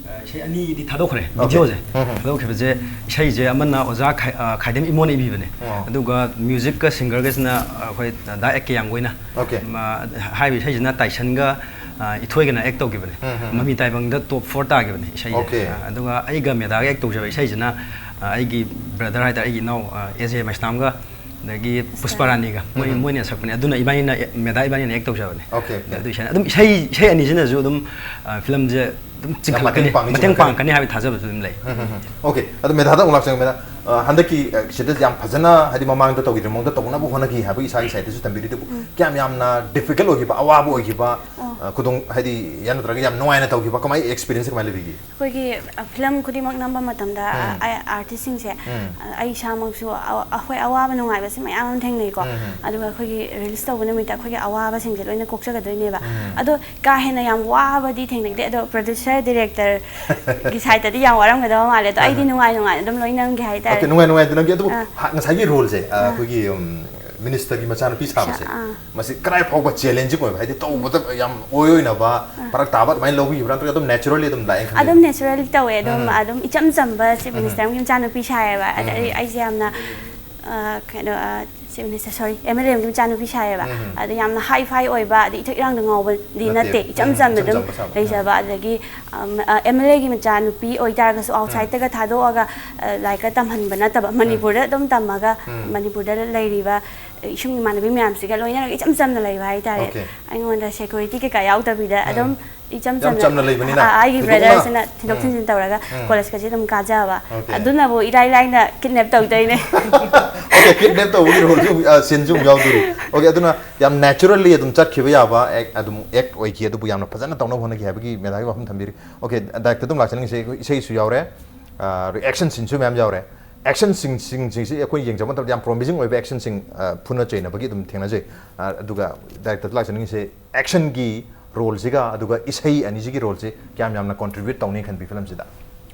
ꯑ, ꯏꯁꯩ ꯑꯅꯤꯗꯤ ꯊꯥꯗꯣꯛꯈ꯭ꯔꯦ, Okay꯫ ꯚꯤꯗꯤꯑꯣꯁꯦ꯫ ꯎꯝ, ꯎꯝ꯫ ꯊꯥꯗꯣꯛꯈꯤꯕꯁꯦ, ꯏꯁꯩꯁꯦ ꯑꯃꯅ ꯑꯣꯖꯥ ꯈꯥꯏ-, ꯑ, ꯈꯥꯏꯗꯦꯝ ꯏꯃꯣꯅ ꯏꯕꯤꯕꯅꯦ꯫ ꯑꯣ꯫ ꯑꯗꯨꯒ ꯃ꯭ꯌꯨꯖꯤꯛꯀ ꯁꯤꯡꯒꯔꯒꯁꯤꯅ ꯑꯩꯈꯣꯏ ꯗꯥ ꯑꯦ ꯀꯦ ꯌꯥꯝꯒꯣꯏꯅ꯫ Okay꯫ ꯃ-, ꯍꯥꯏꯔꯤꯕ ꯏꯁꯩꯁꯤꯅ ꯇꯥꯏꯁꯟꯒ, ꯑ, ꯏꯊꯣꯏꯒꯅ ꯑꯦꯛ ꯇꯧꯈꯤꯕꯅꯦ꯫ ꯎꯝ, ꯎꯝ, ꯎꯝ꯫ ꯃꯃꯤ ꯇꯥꯏꯕꯪꯗ ꯇꯣꯞ ꯐꯣꯔ ꯇꯥꯈꯤꯕꯅꯦ ꯏꯁꯩꯁꯦ꯫ Okay꯫ ꯑ, ꯑꯗꯨꯒ ꯑꯩꯒ ꯃꯦꯗꯥꯒ ꯑꯦꯛ ꯇꯧꯖꯕ ꯏꯁꯩꯁꯤꯅ, ꯑ, ꯑꯩꯒꯤ ꯕ꯭ꯔꯗꯔ ꯍꯥꯏꯇꯥꯔꯦ, ꯑꯩꯒꯤ ꯏꯅꯥꯎ, ꯑ, ꯑꯦ ꯖꯦ ꯃꯩꯁꯅꯥꯝꯒ, ꯑꯗꯒꯤ ꯄꯨꯁꯄꯥꯔꯥꯅꯤꯒ, ꯃꯣꯏ, ꯎꯝ꯫ ꯃꯣꯏꯅ ꯁꯛꯄꯅꯦ꯫ ꯑꯗꯨꯅ ꯏꯕꯥꯅꯤꯅ, ꯃꯦꯗꯥ ꯏꯕꯥꯅꯤꯅ ꯑꯦꯛ ꯇꯧꯖꯕꯅꯦ꯫ Okay, okay꯫ ꯑꯗꯨ ꯏꯁꯩ, ꯑꯗꯨꯝ ꯏꯁꯩ, ꯏꯁꯩ ꯑꯅꯤꯁꯤꯅꯁꯨ ꯑꯗꯨꯝ, ꯑ, ꯐꯤꯂꯝꯁꯦ ꯑꯗꯨꯝ ꯌꯥꯝ ꯆꯤꯡꯈꯠꯂꯛꯀꯅꯤ, ꯃꯇꯦꯡ ꯄꯥꯡꯅꯤ, ꯃꯇꯦꯡ ꯆꯤꯡꯈꯠꯂꯛꯀꯅꯤ꯫ ꯄꯥꯡꯉꯛꯀꯅꯤ ꯍꯥꯏꯕꯒꯤ ꯊꯥꯖꯕꯁꯨ ꯑꯗꯨꯝ ꯂꯩ꯫ ꯎꯝ, ꯎꯝ, ꯎꯝ꯫ Okay, ꯑꯗꯣ ꯃꯦꯗꯥꯗ ꯑꯃꯨꯛ ꯂꯥꯛꯆꯒꯦ, ꯃꯦꯗꯥ꯫ ꯑ, ꯍꯟꯗꯛꯀꯤ, ꯑ, ꯁꯤꯗ ꯌꯥꯝ ꯐꯖꯅ, ꯍꯥꯏꯗꯤ ꯃꯃꯥꯡꯗ ꯇꯧꯈꯤꯗ꯭ꯔꯤꯕ ꯃꯑꯣꯡꯗ ꯇꯧꯅꯕ ꯍꯣꯠꯅꯈꯤ ꯍꯥꯏꯕꯒꯤ ꯏꯁꯥꯒꯤ ꯁꯥꯏꯠꯇꯁꯨ ꯊꯝꯕꯤꯔꯤ, ꯑꯗꯨꯕꯨ ꯀꯌꯥꯝ ꯌꯥꯝꯅ ꯗꯤꯐꯤꯀꯜꯠ ꯑꯣꯏꯈꯤꯕ, ꯑꯋꯥꯕ ꯑꯣꯏꯈꯤꯕ, ꯑꯣ꯫ ꯑ, ꯈꯨꯗꯣꯡ, ꯍꯥꯏꯗꯤ, ꯌꯥ ꯅꯠꯇ꯭ꯔꯒ ꯌꯥꯝ ꯅꯨꯡꯉꯥꯏꯅ ꯇꯧꯈꯤꯕ, ꯀꯃꯥꯏꯅ ꯑꯦꯛꯁꯄꯤꯔꯤꯌꯟꯁ ꯀꯃꯥꯏꯅ ꯂꯩꯕꯤꯒꯦ? ꯑꯩꯈꯣꯏꯒꯤ, ꯑ, ꯐꯤꯂꯝ ꯈꯨꯗꯤꯡꯃꯛ ꯅꯝꯕ ꯃꯇꯝꯗ, ꯑ, ꯎꯝ꯫ ꯑ, ꯑꯥꯔꯇꯤꯁꯁꯤꯡꯁꯦ, ꯎꯝ꯫ ꯑ, ꯑꯩ ꯏꯁꯥꯃꯛꯁꯨ ꯑ-, ꯑꯩꯈꯣꯏ ꯑꯋꯥꯕ ꯅꯨꯡꯉꯥꯏꯕꯁꯦ ꯃꯌꯥꯝ ꯑꯃ ꯊꯦꯡꯅꯩꯀꯣ꯫ ꯎꯝ, ꯎꯝ꯫ ꯑꯗꯨꯒ ꯑꯩꯈꯣꯏꯒꯤ ꯔꯤꯂꯤꯁ ꯇꯧꯕ ꯅꯨꯃꯤꯠꯇ ꯑꯩꯈꯣꯏꯒꯤ ꯑꯋꯥꯕꯁꯤꯡꯁꯦ ꯂꯣꯏꯅ ꯀꯣꯛꯆꯒꯗꯣꯏꯅꯦꯕ꯫ ꯎꯝ꯫ ꯑꯗꯣ ꯀꯥ ꯍꯦꯟꯅ ꯌꯥꯝ ꯋꯥꯕꯗꯤ ꯊꯦꯡꯅꯩꯗꯦ, ꯑꯗꯣ ꯄ꯭ꯔꯣꯗ꯭ꯌꯨꯁꯔ, ꯗꯤꯔꯦꯛꯇꯔꯒꯤ ꯁꯥꯏꯠꯇꯗꯤ ꯌꯥꯝ ꯋꯥꯔꯝꯒꯗꯕ ꯃꯥꯜꯂꯦ꯫ ꯑꯗꯣ ꯑꯩꯗꯤ ꯑꯍꯥ꯫ ꯅꯨꯡꯉꯥꯏ ꯅꯨꯡꯉꯥꯏꯅ ꯑꯗꯨꯝ ꯂꯣꯏ ꯅꯝꯒꯦ ꯍꯥꯏꯇꯥꯔꯦ꯫ Okay, ꯅꯨꯡꯉꯥꯏ ꯅꯨꯡꯉꯥꯏꯗꯅ ꯅꯝꯒꯦ, ꯑꯗꯨꯕꯨ ꯑꯥ꯫ ꯍꯥ-, ꯉꯁꯥꯏꯒꯤ ꯔꯣꯜꯁꯦ, ꯑ, ꯑꯥ꯫ ꯑꯩꯈꯣꯏꯒꯤ, ꯎꯝ, ꯃꯤꯅꯤꯁꯇꯔꯒꯤ ꯃꯆꯥꯅꯨꯄꯤ ꯁꯥꯕꯁꯦ, ꯑꯥ꯫ ꯃꯁꯤ ꯀꯗꯥꯏ ꯐꯥꯎꯕ ꯆꯦꯂꯦꯟꯖꯤꯡ ꯑꯣꯏꯕ, ꯍꯥꯏꯗꯤ ꯇꯧꯕꯗ ꯌꯥꯝ ꯑꯣꯏ ꯑꯣꯏꯅꯕ, ꯑꯥ꯫ ꯐꯔꯛ ꯇꯥꯕ ꯑꯗꯨꯃꯥꯏꯅ ꯂꯧꯕꯤꯕ꯭ꯔꯥ, ꯅꯠꯇ꯭ꯔꯒ ꯑꯗꯨꯝ ꯅꯦꯆꯔꯦꯜꯂꯤ ꯑꯗꯨꯝ ꯂꯥꯛꯑꯦꯅ ꯈꯟꯕꯤꯕ꯭ꯔꯥ? ꯑꯗꯨꯝ ꯅꯦꯆꯔꯦꯜꯂꯤ ꯇꯧꯋꯦ꯫ ꯑꯗꯨꯝ, ꯎꯝ꯫ ꯑꯗꯨꯝ ꯏꯆꯝ ꯆꯝꯕ ꯆꯤꯐ ꯎꯝ꯫ ꯃꯤꯅꯤꯁꯇꯔ ꯑꯃꯒꯤ ꯃꯆꯥꯅꯨꯄꯤ ꯁꯥꯏꯌꯦꯕ꯫ ꯑꯗ ꯑꯩ, ꯎꯝ꯫ ꯑꯩꯁꯦ ꯌꯥꯝꯅ, ꯑ, ꯀꯩꯅꯣ, ꯑ, chief minister, sorry, M L A ꯑꯃꯒꯤ ꯃꯆꯥꯅꯨꯄꯤ ꯁꯥꯏꯌꯦꯕ꯫ ꯎꯝ꯫ ꯑꯗ ꯌꯥꯝꯅ ꯍꯥꯏ ꯐꯥꯏ ꯑꯣꯏꯕ, ꯑꯗꯩ ꯏꯊꯛ ꯏꯔꯥꯡꯗ ꯉꯥꯎꯕꯗꯤ ꯅꯠꯇꯦ꯫ ꯅꯠꯇꯦ, ꯏꯆꯝ ꯎꯝ, ꯆꯝꯅ ꯏꯆꯝ ꯑꯗꯨꯝ ꯆꯝꯕ ꯁꯥꯕ꯫ ꯂꯩꯖꯕ꯫ ꯑꯗꯒꯤ, ꯑꯝ, ꯑ, ꯑꯦꯝ ꯑꯦꯜ ꯑꯦꯒꯤ ꯃꯆꯥꯅꯨꯄꯤ ꯑꯣꯏꯇꯥꯔꯒꯁꯨ, ꯑꯥꯎꯠꯁꯥꯏꯗꯇꯒ ꯊꯥꯗꯣꯛꯑꯒ, ꯑ, ꯂꯥꯏꯔꯤꯛꯀ ꯇꯝꯍꯟꯕ ꯅꯠꯇꯕ, ꯃꯅꯤꯄꯨꯔꯗ ꯑꯗꯨꯝ ꯇꯝꯃꯒ, ꯎꯝ꯫ ꯃꯅꯤꯄꯨꯔꯗ ꯂꯩꯔꯤꯕ ꯏꯁꯨꯡ ꯏꯃꯥꯟꯅꯕꯤ ꯃꯌꯥꯝꯁꯤꯒ ꯂꯣꯏꯅꯔꯒ ꯏꯆꯝ ꯆꯝꯅ ꯂꯩꯕ ꯍꯥꯏꯇꯥꯔꯦ꯫ Okay꯫ ꯑꯩꯉꯣꯟꯗ ꯁꯦꯀ꯭ꯌꯨꯔꯤꯇꯤ ꯀꯩꯀꯥ ꯌꯥꯎꯗꯕꯤꯗ ꯎꯝ꯫ ꯑꯗꯨꯝ ꯏꯆꯝ ꯌꯥꯝ ꯆꯝꯅ ꯂꯩꯕꯅꯤꯅ ꯑꯥ, ꯑꯩꯒꯤ ꯊꯣꯏꯗꯣꯛꯅ brotherꯁꯤꯅ ꯊꯤꯟꯗꯣꯛ ꯊꯤꯟꯖꯤꯟ ꯇꯧꯔꯒ ꯎꯝ. Collegeꯀꯁꯦ ꯑꯗꯨꯝ ꯀꯥꯖꯕ꯫ Okay. ꯑꯗꯨꯅꯕꯨ ꯏꯔꯥꯏ ꯂꯥꯏꯅ kidnap ꯇꯧꯗꯣꯏꯅꯦ꯫ Okay, kidnap ꯇꯧꯕꯒꯤ role ꯁꯤꯟꯁꯨ ꯑꯃꯨꯛ ꯌꯥꯎꯗꯣꯔꯤ꯫ Okay, ꯑꯗꯨꯅ ꯌꯥꯝ naturally ꯑꯗꯨꯝ ꯆꯠꯈꯤꯕ ꯌꯥꯕ act, ꯑꯗꯨꯝ act ꯑꯣꯏꯈꯤ, ꯑꯗꯨꯕꯨ ꯌꯥꯝꯅ ꯐꯖꯅ ꯇꯧꯅꯕ ꯍꯣꯠꯅꯈꯤ ꯍꯥꯏꯕꯒꯤ ꯃꯦꯗꯥꯒꯤ ꯋꯥꯐꯝ ꯊꯝꯕꯤꯔꯤ꯫ Okay, director ꯑꯗꯨꯝ ꯂꯥꯛꯆꯅꯤꯡꯉꯤꯁꯦ ꯑꯩꯈꯣꯏ ꯏꯁꯩꯁꯨ ꯌꯥꯎꯔꯦ, action sceneꯁꯨ ꯃꯌꯥꯝ ꯌꯥꯎꯔꯦ꯫ Action sceneꯁꯤꯡꯁꯤ ꯑꯩꯈꯣꯏ ꯌꯦꯡꯖꯕ ꯃꯇꯝꯗ ꯌꯥꯝ promising ꯑꯣꯏꯕ action scene ꯐꯨꯅ ꯆꯩꯅꯕꯒꯤ ꯑꯗꯨꯝ ꯊꯦꯡꯅꯖꯩ꯫ ꯑ, ꯑꯗꯨꯒ director ꯂꯥꯛꯆꯅꯤꯡꯉꯤꯁꯦ actionꯒꯤ roleꯁꯤꯒ ꯑꯗꯨꯒ ꯏꯁꯩ ꯑꯅꯤꯁꯤꯒꯤ roleꯁꯦ ꯀꯌꯥꯝ ꯌꯥꯝꯅ contribute ꯇꯧꯅꯤ ꯈꯟꯕꯤ filmꯁꯤꯗ?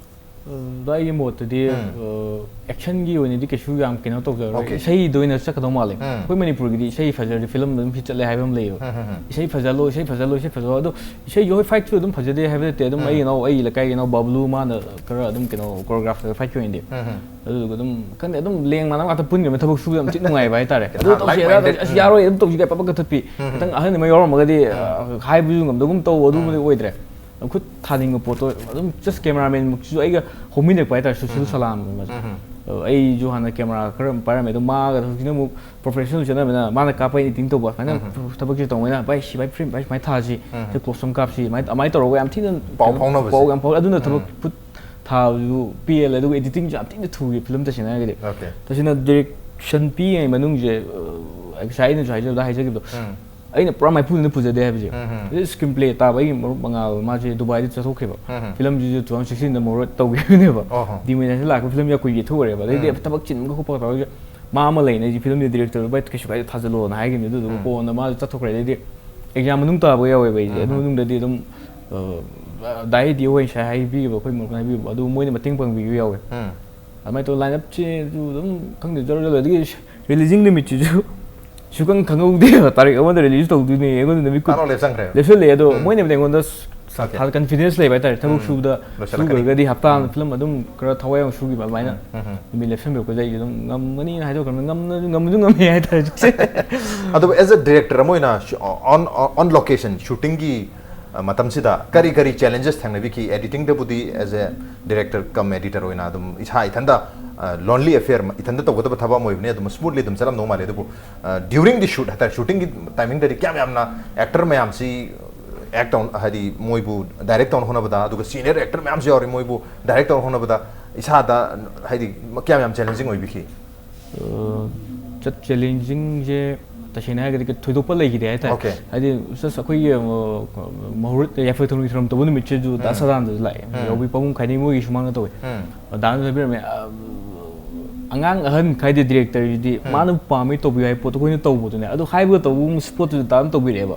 ꯑꯗꯣ ꯑꯩꯒꯤ ꯃꯣꯠꯇꯗꯤ ꯎꯝ. actionꯒꯤ ꯑꯣꯏꯅꯗꯤ ꯀꯩꯁꯨ ꯌꯥꯝ ꯀꯩꯅꯣ ꯇꯧꯖꯔꯣꯏ꯫ Okay. ꯏꯁꯩꯗ ꯑꯣꯏꯅ ꯆꯠꯀꯗꯧ ꯃꯥꯜꯂꯦ꯫ ꯎꯝ. ꯑꯩꯈꯣꯏ ꯃꯅꯤꯄꯨꯔꯒꯤꯗꯤ ꯏꯁꯩ ꯐꯖꯔꯗꯤ film ꯑꯗꯨꯝ hit ꯆꯠꯂꯦ ꯍꯥꯏꯕ ꯑꯃ ꯂꯩꯌꯦꯕ꯫ ꯎꯝ, ꯎꯝ, ꯎꯝ. ꯏꯁꯩ ꯐꯖꯍꯜꯂꯣ, ꯏꯁꯩ ꯐꯖꯍꯜꯂꯣ, ꯏꯁꯩ ꯐꯖꯍꯜꯂꯣ꯫ ꯑꯗꯣ ꯏꯁꯩꯁꯨ ꯍꯣꯏ fightꯁꯨ ꯑꯗꯨꯝ ꯐꯖꯗꯦ ꯍꯥꯏꯕ ꯅꯠꯇꯦ꯫ ꯑꯗꯨꯝ ꯎꯝ. ꯑꯩ ꯏꯅꯥꯎ ꯑꯩ ꯂꯩꯀꯥꯏꯒꯤ ꯏꯅꯥꯎ ꯕꯥꯕꯂꯨ ꯃꯥꯅ ꯈꯔ ꯑꯗꯨꯝ ꯀꯩꯅꯣ choreography fightꯀꯤ ꯑꯣꯏꯅꯗꯤ꯫ ꯎꯝ, ꯎꯝ. ꯑꯗꯨꯗꯨꯒ ꯑꯗꯨꯝ ꯈꯪꯗꯦ, ꯑꯗꯨꯝ ꯂꯦꯡ ꯃꯥꯟꯅꯕ ꯉꯥꯛꯇ ꯄꯨꯟꯈ꯭ꯔꯕꯅꯤꯅ ꯊꯕꯛ ꯁꯨꯕ ꯌꯥꯝ ꯊꯤ ꯅꯨꯡꯉꯥꯏꯕ ꯍꯥꯏꯇꯥꯔꯦ꯫ ꯑꯗꯨ ꯍꯥ, ꯇꯧꯁꯤ, like ꯑꯗꯥ minded. ꯇꯧꯁꯤ, ꯑꯁ ꯎꯝ. ꯌꯥꯔꯣꯏ, ꯑꯗꯨꯝ ꯇꯧꯁꯤ ꯀꯥꯏ ꯄꯛꯀ ꯊꯠꯄꯤ꯫ ꯎꯝ. ꯈꯤꯇꯪ ꯑꯍꯟ ꯑꯃ ꯌꯥꯎꯔꯝꯃꯒꯗꯤ ꯑ, ꯍꯥꯏꯕꯁꯨ ꯉꯝꯗꯒꯨꯝ ꯇꯧ, ꯑꯗꯨꯃꯗꯤ ꯑꯣꯏꯗ꯭ꯔꯦ꯫ ꯈꯨꯠ ꯊꯥꯅꯤꯡꯕ ꯄꯣꯠꯇꯣ ꯑꯗꯨꯝ just cameraman ꯃꯛꯁꯨ ꯑꯩꯒ ꯍꯧꯃꯤꯟꯅꯔꯛꯄ ꯍꯥꯏꯇꯥꯔꯦ, ꯁꯨꯁꯤꯜ ꯁꯂꯥꯝ ꯑꯃꯁꯨ꯫ ꯎꯝ. ꯑ, ꯑꯩꯁꯨ ꯍꯥꯟꯅ camera ꯈꯔ ꯄꯥꯏꯔꯝꯃꯦ, ꯑꯗꯣ ꯃꯥꯒ ꯍꯧꯖꯤꯛꯅ ꯑꯃꯨꯛ professional ꯆꯠꯅꯕꯅꯤꯅ ꯃꯥꯅ ꯀꯥꯞꯄ editing ꯇꯧꯕ ꯁꯨꯃꯥꯏꯅ ꯊꯕꯛꯁꯦ ꯇꯧꯕꯅꯤꯅ, "ꯚꯥꯏ, ꯁꯤ ꯚꯥꯏ frame ꯚꯥꯏ ꯁꯨꯃꯥꯏꯅ ꯊꯥꯁꯤ, ꯁꯤ close up ꯀꯥꯞꯁꯤ", ꯑꯗꯨꯃꯥꯏꯅ, ꯑꯗꯨꯃꯥꯏꯅ ꯇꯧꯔꯒ ꯌꯥꯝ ꯊꯤꯅ ꯄꯥꯎ ꯀꯩꯅꯣ, ꯐꯥꯎꯅꯕꯁꯦ꯫ ꯄꯥꯎ ꯌꯥꯝ ꯐꯥꯎꯅ, ꯑꯗꯨꯅ ꯊꯕꯛ ꯈꯨꯠ ꯊꯥꯕꯁꯨ ꯄꯦꯜꯂꯦ, ꯑꯗꯨꯒ editingꯁꯨ ꯌꯥꯝ ꯊꯤꯅ ꯊꯨꯏ film ꯇꯁꯦꯡꯅ ꯍꯥꯏꯔꯒꯗꯤ꯫ Okay. ꯇꯁꯦꯡꯅ direction ꯄꯤꯉꯩ ꯃꯅꯨꯡꯁꯦ, ꯑ, ꯉꯁꯥꯏ ꯑꯩꯅꯁꯨ ꯍꯥꯏꯖꯕꯗ ꯍꯥꯏꯖꯈꯤꯕꯗꯣ, ꯎꯝ. ꯑꯩꯅ ꯄꯨꯔꯥ ꯃꯥꯏꯄꯨꯅꯅ ꯄꯨꯖꯗꯦ ꯍꯥꯏꯕꯁꯦ꯫ ꯎꯝ, ꯎꯝ. ꯑꯗꯩ screenplay ꯇꯥꯕ ꯑꯩꯒꯤ ꯃꯔꯨꯞ ꯃꯉꯥꯜ, ꯃꯥꯁꯦ ꯗꯨꯕꯥꯏꯗ ꯆꯠꯊꯣꯛꯈꯤꯕ꯫ ꯎꯝ, ꯎꯝ. Filmꯁꯤꯁꯨ two thousand sixteenꯗ ꯃꯣꯔꯣꯠ ꯇꯧꯈꯤꯕꯅꯦꯕ꯫ ꯑꯣꯍꯣ. Demonetization ꯂꯥꯛꯄ film ꯌꯥꯝ ꯀꯨꯏꯒꯦ ꯊꯣꯛꯎꯔꯦꯕ꯫ ꯑꯗꯩꯗꯤ ꯎꯝ. ꯊꯕꯛ ꯆꯤꯟꯕ ꯈꯣꯠꯄ ꯇꯧꯔꯒ ꯃꯥ ꯑꯃ ꯂꯩꯅꯦ ꯑꯩꯁꯦ film director, "ꯚꯥꯏ, ꯀꯩꯁꯨ ꯀꯥꯏꯗꯦ, ꯊꯥꯖꯜꯂꯣꯅ" ꯍꯥꯏꯈꯤꯕꯅꯦ꯫ ꯑꯗꯨꯗꯨꯒ ꯎꯝ. ꯀꯣꯟꯅ ꯃꯥꯁꯨ ꯆꯠꯊꯣꯛꯈ꯭ꯔꯦ꯫ ꯑꯗꯩꯗꯤ exam ꯃꯅꯨꯡ ꯇꯥꯕ ꯌꯥꯎꯋꯦꯕ ꯑꯩꯁꯦ꯫ ꯑꯗꯨ ꯎꯝ. ꯃꯅꯨꯡꯗꯗꯤ ꯑꯗꯨꯝ, ꯑ, ꯗꯥꯏ ꯗꯤ ꯍꯣꯏ ꯉꯁꯥꯏ ꯍꯥꯏꯕꯤꯈꯤꯕ, ꯑꯩꯈꯣꯏ ꯃꯔꯨꯞꯅ ꯍꯥꯏꯕꯤꯈꯤꯕ, ꯑꯗꯨ ꯃꯣꯏꯅ ꯃꯇꯦꯡ ꯄꯥꯡꯕꯤꯕ ꯌꯥꯎꯋꯦ꯫ ꯎꯝ. ꯑꯗꯨꯃꯥꯏꯅ ꯇꯧ, line-up ꯁꯦ ꯑꯗꯨ ꯑꯗꯨꯝ ꯈꯪꯗꯦ, ꯖꯔ ꯖꯔ ꯂꯩ꯫ ꯑꯗꯒꯤ releasing ꯅꯨꯃꯤꯠꯁꯤꯁꯨ ꯁꯨꯈꯪ ꯈꯪꯍꯧꯗꯦꯕ꯫ ꯇꯥꯔꯤꯛ ꯑꯃꯗ release ꯇꯧꯗꯣꯏꯅꯦ, ꯑꯩꯉꯣꯟꯗ ꯅꯨꯃꯤꯠ ꯀꯨꯟ ꯇꯥꯔꯣ ꯂꯦꯞꯁꯟꯈ꯭ꯔꯦ꯫ ꯂꯦꯞꯁꯜꯂꯛꯑꯦ꯫ ꯑꯗꯣ ꯎꯝ. ꯃꯣꯏꯅꯕꯨꯗꯤ ꯑꯩꯉꯣꯟꯗ Okay. ꯊꯥ-, confidence ꯂꯩꯕ ꯍꯥꯏꯇꯥꯔꯦ꯫ ꯊꯕꯛ ꯎꯝ. ꯁꯨꯕꯗ ꯂꯣꯏꯁꯤꯜꯂꯛꯀꯅꯤ. ꯁꯨꯈ꯭ꯔꯒꯗꯤ ꯍꯞꯇꯥ ꯑꯃ film ꯑꯗꯨꯝ ꯈꯔ ꯊꯋꯥꯏ ꯌꯥꯎꯅ ꯁꯨꯈꯤꯕ ꯑꯗꯨꯃꯥꯏꯅ ꯎꯝ, ꯎꯝ. ꯅꯨꯃꯤꯠ ꯂꯦꯞꯁꯟꯕꯤꯔꯛꯄꯗ ꯑꯩꯁꯦ ꯑꯗꯨꯝ ꯉꯝꯃꯅꯤꯅ ꯍꯥꯏꯗꯣꯛꯈ꯭ꯔꯕꯅꯤ꯫ ꯉꯝꯅꯁꯨ ꯉꯝꯃꯁꯨ ꯉꯝꯃꯦ ꯍꯥꯏꯇꯥꯔꯦ ꯍꯧꯖꯤꯛꯁꯦ꯫ ꯑꯗꯨꯕꯨ as a director ꯑꯃ ꯑꯣꯏꯅ ꯁꯨ-, on, on location shootingꯒꯤ, ꯑ, ꯃꯇꯝꯁꯤꯗ ꯀꯔꯤ ꯀꯔꯤ challenges ꯊꯦꯡꯅꯕꯤꯈꯤ? Editingꯗꯕꯨꯗꯤ as a director cum editor ꯑꯣꯏꯅ ꯑꯗꯨꯝ ꯏꯁꯥ ꯏꯊꯟꯗ, ꯑ, lonely affair, ꯏꯊꯟꯗ ꯇꯧꯒꯗꯕ ꯊꯕꯛ ꯑꯃ ꯑꯣꯏꯕꯅꯤ, ꯑꯗꯨꯝ smoothly ꯑꯗꯨꯝ ꯆꯠꯂꯝꯗꯧ ꯃꯥꯜꯂꯦ꯫ ꯑꯗꯨꯕꯨ, ꯑ, during the shoot ꯍꯥꯏꯇꯥꯔꯦ, shootingꯒꯤ timingꯗꯗꯤ ꯀꯌꯥꯝ ꯌꯥꯝꯅ actor ꯃꯌꯥꯝꯁꯤ ꯑꯦꯛ ꯇꯧ ꯍꯥꯏꯗꯤ ꯃꯣꯏꯕꯨ ꯗꯥꯏꯔꯦꯛ ꯇꯧꯅ ꯍꯣꯠꯅꯕꯗ, ꯑꯗꯨꯒ ꯁꯤꯅꯤꯌꯔ ꯑꯦꯛꯇꯔ ꯃꯌꯥꯝꯁꯨ ꯌꯥꯎꯔꯤ, ꯃꯣꯏꯕꯨ ꯗꯥꯏꯔꯦꯛ ꯇꯧꯅ ꯍꯣꯠꯅꯕꯗ ꯏꯁꯥꯗ ꯍꯥꯏꯗꯤ ꯀꯌꯥꯝ ꯌꯥꯝ ꯆꯦꯂꯦꯟꯖꯤꯡ ꯑꯣꯏꯕꯤꯈꯤ? ꯆꯦꯂꯦꯟꯖꯤꯡꯁꯦ ꯇꯁꯦꯡꯅ ꯍꯥꯏꯔꯒꯗꯤ ꯊꯣꯏꯗꯣꯛꯄ ꯂꯩꯈꯤꯗꯦ ꯍꯥꯏꯇꯥꯔꯦ꯫ Okay. ꯍꯥꯏꯗꯤ ꯖꯁ ꯑꯩꯈꯣꯏꯒꯤ ꯃꯍꯨꯠ ꯌꯥꯏꯐ ꯊꯧꯅꯤ ꯊꯧꯔꯝ ꯇꯧꯕ ꯅꯨꯃꯤꯠꯁꯤꯁꯨ ꯗꯥ ꯁꯗꯥꯅꯟꯗꯁꯨ ꯂꯥꯛꯑꯦ꯫ ꯌꯥꯎꯕꯤ ꯄꯥꯕꯨꯡ ꯈꯥꯏꯅꯤ ꯃꯣꯏꯒꯤ ꯁꯨꯃꯥꯡꯗ ꯇꯧꯋꯦ꯫ ꯗꯥꯅꯁꯨ ꯍꯥꯏꯕꯤꯔꯝꯃꯦ, ꯑꯉꯥꯡ ꯑꯍꯟ ꯈꯥꯏꯗꯦ ꯗꯤꯔꯦꯛꯇꯔꯁꯤꯗꯤ ꯃꯥꯅ ꯄꯥꯝꯃꯤ ꯇꯧꯕꯤꯌꯨ ꯍꯥꯏꯕ ꯄꯣꯠꯇꯣ ꯑꯩꯈꯣꯏꯅ ꯇꯧꯕꯗꯨꯅꯦ꯫ ꯑꯗꯨ ꯍꯥꯏꯕꯒ ꯇꯧꯕꯒꯨꯝꯕ ꯁ꯭ꯄꯣꯠꯇꯨꯗ ꯗꯥꯅ ꯇꯧꯕꯤꯔꯛꯑꯦꯕ꯫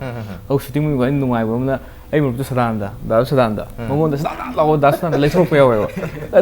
ꯍꯧ ꯁꯨꯇꯤꯡ ꯃꯅꯨꯡꯗ ꯑꯩꯅ ꯅꯨꯡꯉꯥꯏꯕ ꯑꯃꯅ ꯑꯩ ꯃꯔꯨꯞꯇꯣ ꯁꯗꯥꯅꯟꯗ, ꯗꯥ ꯁꯗꯥꯅꯟꯗ꯫ ꯃꯉꯣꯟꯗ "ꯁꯗꯥꯅꯟꯗ ꯂꯥꯛꯑꯣ, ꯗꯥ ꯁꯗꯥꯅꯟꯗ" ꯂꯩꯊꯣꯔꯛꯄ ꯌꯥꯎꯋꯦꯕ꯫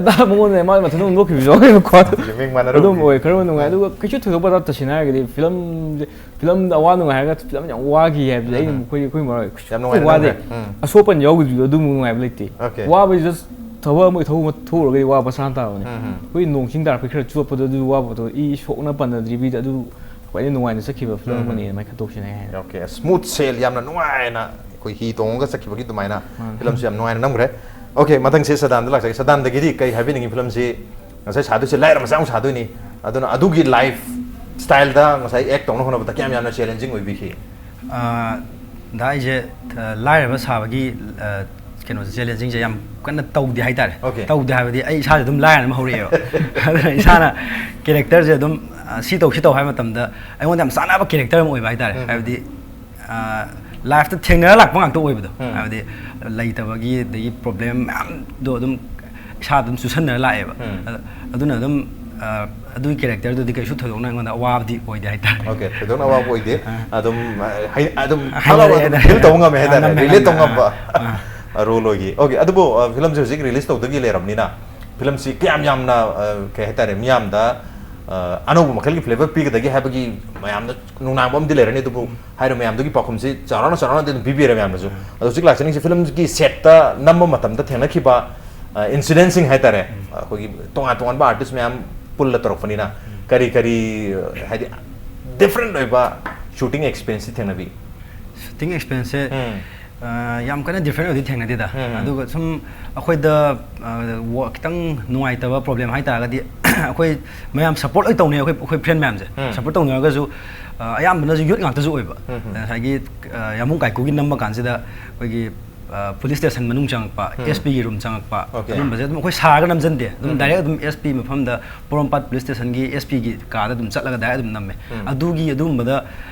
ꯗꯥ ꯃꯉꯣꯟꯗ ꯃꯥ ꯃꯊꯟꯇ ꯑꯃꯨꯛ ꯅꯣꯛꯈꯤꯕꯁꯨ ꯌꯥꯎꯋꯦꯕꯀꯣ꯫ ꯃꯤꯡ ꯃꯥꯟꯅꯔꯨꯕꯒꯤ꯫ ꯑꯗꯨꯝ ꯑꯣꯏ ꯈꯔ ꯅꯨꯡꯉꯥꯏ꯫ ꯑꯗꯨꯒ ꯀꯩꯁꯨ ꯊꯣꯏꯗꯣꯛꯄ ꯗꯥ ꯇꯁꯦꯡꯅ ꯍꯥꯏꯔꯒꯗꯤ ꯐꯤꯂꯝꯁꯦ, ꯐꯤꯂꯝꯗ ꯑꯋꯥ ꯅꯨꯡꯉꯥꯏ ꯍꯥꯏꯔꯒ ꯐꯤꯂꯝ ꯌꯥꯝ ꯋꯥꯒꯤ ꯍꯥꯏꯕꯁꯦ ꯑꯩꯅ ꯑꯩꯈꯣꯏ ꯑꯩꯈꯣꯏ ꯃꯔꯣꯏ ꯌꯥꯝ ꯅꯨꯡꯉꯥꯏꯅ ꯋꯥꯗꯦ꯫ ꯅꯝꯈ꯭ꯔꯦ꯫ ꯎꯝ꯫ ꯑꯁꯣꯛꯄꯟ ꯌꯥꯎꯈꯤꯕꯗꯨ ꯑꯗꯨꯃꯨꯛ ꯅꯨꯡꯉꯥꯏꯕ ꯂꯩꯇꯦ꯫ Okay. ꯋꯥꯕꯁꯤ ꯖꯁ ꯊꯕꯛ ꯑꯃ ꯊꯕꯛ ꯑꯃ ꯊꯣꯛꯎꯔꯒꯗꯤ ꯋꯥꯕ ꯁꯥ ꯇꯥꯕꯅꯦ꯫ ꯑꯩꯈꯣꯏ ꯅꯣꯡ ꯆꯤꯡ ꯇꯥꯔꯛꯄꯩ ꯈꯔ ꯆꯣꯠꯄꯗꯣ ꯑꯗꯨ ꯋꯥꯕꯗꯣ ꯏ ꯁꯣꯛꯅ ꯄꯟꯅꯗ꯭ꯔꯤꯕꯤꯗ ꯑꯗꯨ ꯈ꯭ꯋꯥꯏꯗꯩ ꯅꯨꯡꯉꯥꯏꯅ ꯆꯠꯈꯤꯕ ꯐꯤꯂꯝ ꯑꯃꯅꯤ ꯑꯗꯨꯃꯥꯏꯅ ꯈꯟꯗꯣꯛꯁꯤꯅꯦ ꯑꯩ ꯍꯥꯏꯅ꯫ Okay, smooth sail, ꯌꯥꯝꯅ ꯅꯨꯡꯉꯥꯏꯅ ꯑꯩꯈꯣꯏ ꯍꯤ ꯇꯣꯡꯉꯒ ꯆꯠꯈꯤꯕꯒꯤ ꯑꯗꯨꯃꯥꯏꯅ ꯐꯤꯂꯝꯁꯤ ꯌꯥꯝ ꯅꯨꯡꯉꯥꯏꯅ ꯅꯝꯈ꯭ꯔꯦ꯫ Okay, ꯃꯊꯪꯁꯤ ꯁꯗꯥꯟꯗ ꯂꯥꯛꯆꯒꯦ꯫ ꯁꯗꯥꯟꯗꯒꯤꯗꯤ ꯀꯩ ꯍꯥꯏꯕꯤꯅꯤꯡꯉꯤ? ꯐꯤꯂꯝꯁꯤ ꯉꯁꯥꯏ ꯁꯥꯗꯣꯏꯁꯦ ꯂꯥꯏꯔ ꯃꯆꯥ ꯑꯃꯨꯛ ꯁꯥꯗꯣꯏꯅꯤ, ꯑꯗꯨꯅ ꯑꯗꯨꯒꯤ ꯂꯥꯏꯐ ꯁ꯭ꯇꯥꯏꯜꯗ ꯉꯁꯥꯏ ꯑꯦꯛ ꯇꯧꯅ ꯍꯣꯠꯅꯕꯗ ꯀꯌꯥꯝ ꯌꯥꯝꯅ ꯆꯦꯂꯦꯟꯖꯤꯡ ꯑꯣꯏꯕꯤꯈꯤ? ꯑꯥ, ꯗꯥ ꯑꯩꯁꯦ ꯑ, ꯂꯥꯏꯔꯕ ꯁꯥꯕꯒꯤ ꯑ, ꯀꯩꯅꯣꯁꯦ, ꯆꯦꯂꯦꯟꯖꯤꯡꯁꯦ ꯌꯥꯝ ꯀꯟꯅ ꯇꯧꯗꯦ ꯍꯥꯏꯇꯥꯔꯦ꯫ Okay. ꯇꯧꯗꯦ ꯍꯥꯏꯕꯗꯤ ꯑꯩ ꯏꯁꯥꯁꯦ ꯑꯗꯨꯝ ꯂꯥꯏꯔꯅ ꯑꯃ ꯍꯧꯔꯛꯑꯦꯕ꯫ ꯑꯗꯨꯅ ꯏꯁꯥꯅ ꯀꯦꯔꯦꯛꯇꯔꯁꯦ ꯑꯗꯨꯝ ꯑ, ꯁꯤ ꯇꯧ ꯁꯤ ꯇꯧ ꯍꯥꯏꯕ ꯃꯇꯝꯗ ꯑꯩꯉꯣꯟꯗ ꯌꯥꯝ ꯆꯥꯟꯅꯕ ꯀꯦꯔꯦꯛꯇꯔ ꯑꯃ ꯑꯣꯏꯕ ꯍꯥꯏꯇꯥꯔꯦ꯫ ꯍꯥꯏꯕꯗꯤ ꯂꯥꯏꯐꯇ ꯊꯦꯡꯅꯔ ꯂꯥꯛꯄ ꯉꯥꯛꯇ ꯑꯣꯏꯕꯗꯣ꯫ ꯍꯥꯏꯕꯗꯤ ꯂꯩꯇꯕꯒꯤ ꯑꯗꯒꯤ ꯄ꯭ꯔꯣꯕ꯭ꯂꯦꯝ ꯃꯌꯥꯝꯗꯣ ꯑꯗꯨꯝ ꯏꯁꯥꯗ ꯑꯗꯨꯝ ꯆꯨꯁꯟꯅꯔ ꯂꯥꯛꯑꯦꯕ꯫ ꯑꯗ- ꯑꯗꯨꯅ ꯑꯗꯨꯝ ꯑ, ꯑꯗꯨꯒꯤ ꯀꯦꯔꯦꯛꯇꯔꯗꯨꯗꯤ ꯀꯩꯁꯨ ꯊꯣꯏꯗꯣꯛꯅ ꯑꯩꯉꯣꯟꯗ ꯑꯋꯥꯕꯗꯤ ꯑꯣꯏꯗꯦ ꯍꯥꯏꯇꯥꯔꯦ꯫ Okay, ꯊꯣꯏꯗꯣꯛꯅ ꯑꯋꯥꯕ ꯑꯣꯏꯗꯦ꯫ ꯑꯗꯨꯝ ꯑ, ꯍꯩ- ꯑꯗꯨꯝ ꯍꯩꯅꯔꯦ, ꯍꯔꯥꯎ ꯑꯗꯨꯝ ꯍꯩꯅꯔꯦ꯫ ꯐꯤꯜ ꯇꯧꯕ ꯉꯝꯃꯦ ꯍꯥꯏꯇꯥꯔꯦ, ꯉꯝꯃꯦ, ꯔꯤꯂꯦꯠ ꯇꯧ ꯉꯝꯃꯦ꯫ ꯉꯝꯕ ꯑꯥ, ꯔꯣꯜ ꯑꯣꯏꯈꯤ꯫ Okay, ꯑꯗꯨꯕꯨ ꯑ, ꯐꯤꯂꯝꯁꯦ ꯍꯧꯖꯤꯛ ꯔꯤꯂꯤꯁ ꯇꯧꯗꯒꯤ ꯂꯩꯔꯕꯅꯤꯅ ꯐꯤꯂꯝꯁꯤ ꯀꯌꯥꯝ ꯌꯥꯝꯅ ꯑ, ꯀꯩ ꯍꯥꯏꯇꯥꯔꯦ, ꯃꯤꯌꯥꯝꯗ ꯑ, ꯑꯅꯧꯕ ꯃꯈꯜꯒꯤ ꯐ꯭ꯂꯦꯕꯔ ꯄꯤꯒꯗꯒꯦ ꯍꯥꯏꯕꯒꯤ ꯃꯌꯥꯝꯗ ꯅꯨꯡꯅꯥꯡꯕ ꯑꯃꯗꯤ ꯂꯩꯔꯅꯤ, ꯑꯗꯨꯕꯨ ꯍꯥꯏꯔꯤꯕ ꯃꯌꯥꯝꯗꯨꯒꯤ ꯄꯥꯎꯈꯨꯝꯁꯤ ꯆꯥꯎꯔꯥꯛꯅ ꯆꯥꯎꯔꯥꯛꯅꯗꯤ ꯑꯗꯨꯝ ꯄꯤꯕꯤꯔꯦ ꯃꯌꯥꯝꯗꯁꯨ꯫ ꯑꯗꯣ ꯍꯧꯖꯤꯛ ꯂꯥꯛꯆꯅꯤꯡꯁꯤ ꯐꯤꯂꯝꯒꯤ ꯁꯦꯠꯇ ꯅꯝꯕ ꯃꯇꯝꯗ ꯊꯦꯡꯅꯈꯤꯕ ꯏꯟꯁꯤꯗꯦꯟꯁꯤꯡ ꯍꯥꯏꯇꯥꯔꯦ, ꯑꯩꯈꯣꯏꯒꯤ ꯇꯣꯉꯥꯟ ꯇꯣꯉꯥꯟꯕ ꯑꯥꯔꯇꯤꯁ ꯃꯌꯥꯝ ꯄꯨꯜꯂ ꯇꯧꯔꯛꯄꯅꯤꯅ ꯀꯔꯤ ꯀꯔꯤ ꯑ, ꯍꯥꯏꯗꯤ ꯗꯤꯐ꯭ꯔꯦꯟ ꯑꯣꯏꯕ ꯁꯨꯇꯤꯡ ꯑꯦꯛꯁꯄꯤꯔꯦꯟꯁꯇꯤ ꯊꯦꯡꯅꯕꯤ? ꯁꯨꯇꯤꯡ ꯑꯦꯛꯁꯄꯤꯔꯦꯟꯁꯁꯦ ꯎꯝ꯫ ꯑ, ꯌꯥꯝ ꯀꯟꯅ ꯗꯤꯐ꯭ꯔꯦꯟ ꯑꯣꯏꯗꯤ ꯊꯦꯡꯅꯗꯦꯗ꯫ ꯎꯝ, ꯎꯝ꯫ ꯑꯗꯨꯒ ꯁꯨꯝ ꯑꯩꯈꯣꯏꯗ ꯑ, ꯋꯥ- ꯈꯤꯇꯪ ꯅꯨꯡꯉꯥꯏꯇꯕ ꯄ꯭ꯔꯣꯕ꯭ꯂꯦꯝ ꯍꯥꯏꯇꯥꯔꯒꯗꯤ ꯑꯩꯈꯣꯏ ꯃꯌꯥꯝ ꯁꯞꯄꯣꯔꯠ ꯂꯣꯏ ꯇꯧꯅꯩ, ꯑꯩꯈꯣꯏ ꯑꯩꯈꯣꯏ ꯐ꯭ꯔꯦꯟ ꯃꯌꯥꯝꯁꯦ ꯎꯝ. ꯁꯞꯄꯣꯔꯠ ꯇꯧꯅꯔꯒꯁꯨ, ꯑ, ꯑꯌꯥꯝꯕꯅꯁꯨ ꯌꯨꯠ ꯉꯥꯛꯇꯁꯨ ꯑꯣꯏꯕ. ꯎꯝ, ꯎꯝ. ꯉꯁꯥꯏꯒꯤ, ꯑ, ꯌꯥꯝꯕꯨꯡ ꯀꯥꯏꯀꯨꯒꯤ ꯅꯝꯕ ꯀꯥꯟꯁꯤꯗ ꯑꯩꯈꯣꯏꯒꯤ, ꯑ, ꯄꯨꯂꯤꯁ ꯁ꯭ꯇꯦꯁꯟ ꯃꯅꯨꯡ ꯆꯪꯉꯛꯄ, ꯎꯝ. ꯑꯦꯁ ꯄꯤꯒꯤ ꯔꯨꯝ ꯆꯪꯉꯛꯄ, Okay. ꯑꯗꯨꯝꯕꯁꯦ ꯑꯗꯨꯝ ꯑꯩꯈꯣꯏ ꯁꯥꯔꯒ ꯅꯝꯖꯟꯗꯦ, ꯑꯗꯨꯝ ꯎꯝ. ꯗꯥꯏꯔꯦꯛ ꯑꯗꯨꯝ ꯑꯦꯁ ꯄꯤ ꯃꯐꯝꯗ, ꯄꯣꯔꯣꯝꯄꯥꯠ ꯄꯨꯂꯤꯁ ꯁ꯭ꯇꯦꯁꯟꯒꯤ ꯑꯦꯁ ꯄꯤꯒꯤ ꯀꯥꯗ ꯑꯗꯨꯝ ꯆꯠꯂꯒ ꯗꯥꯏꯔꯦꯛ ꯑꯗꯨꯝ ꯅꯝꯃꯦ. ꯎꯝ. ꯑꯗꯨꯒꯤ ꯑꯗꯨꯒꯨꯝꯕꯗ,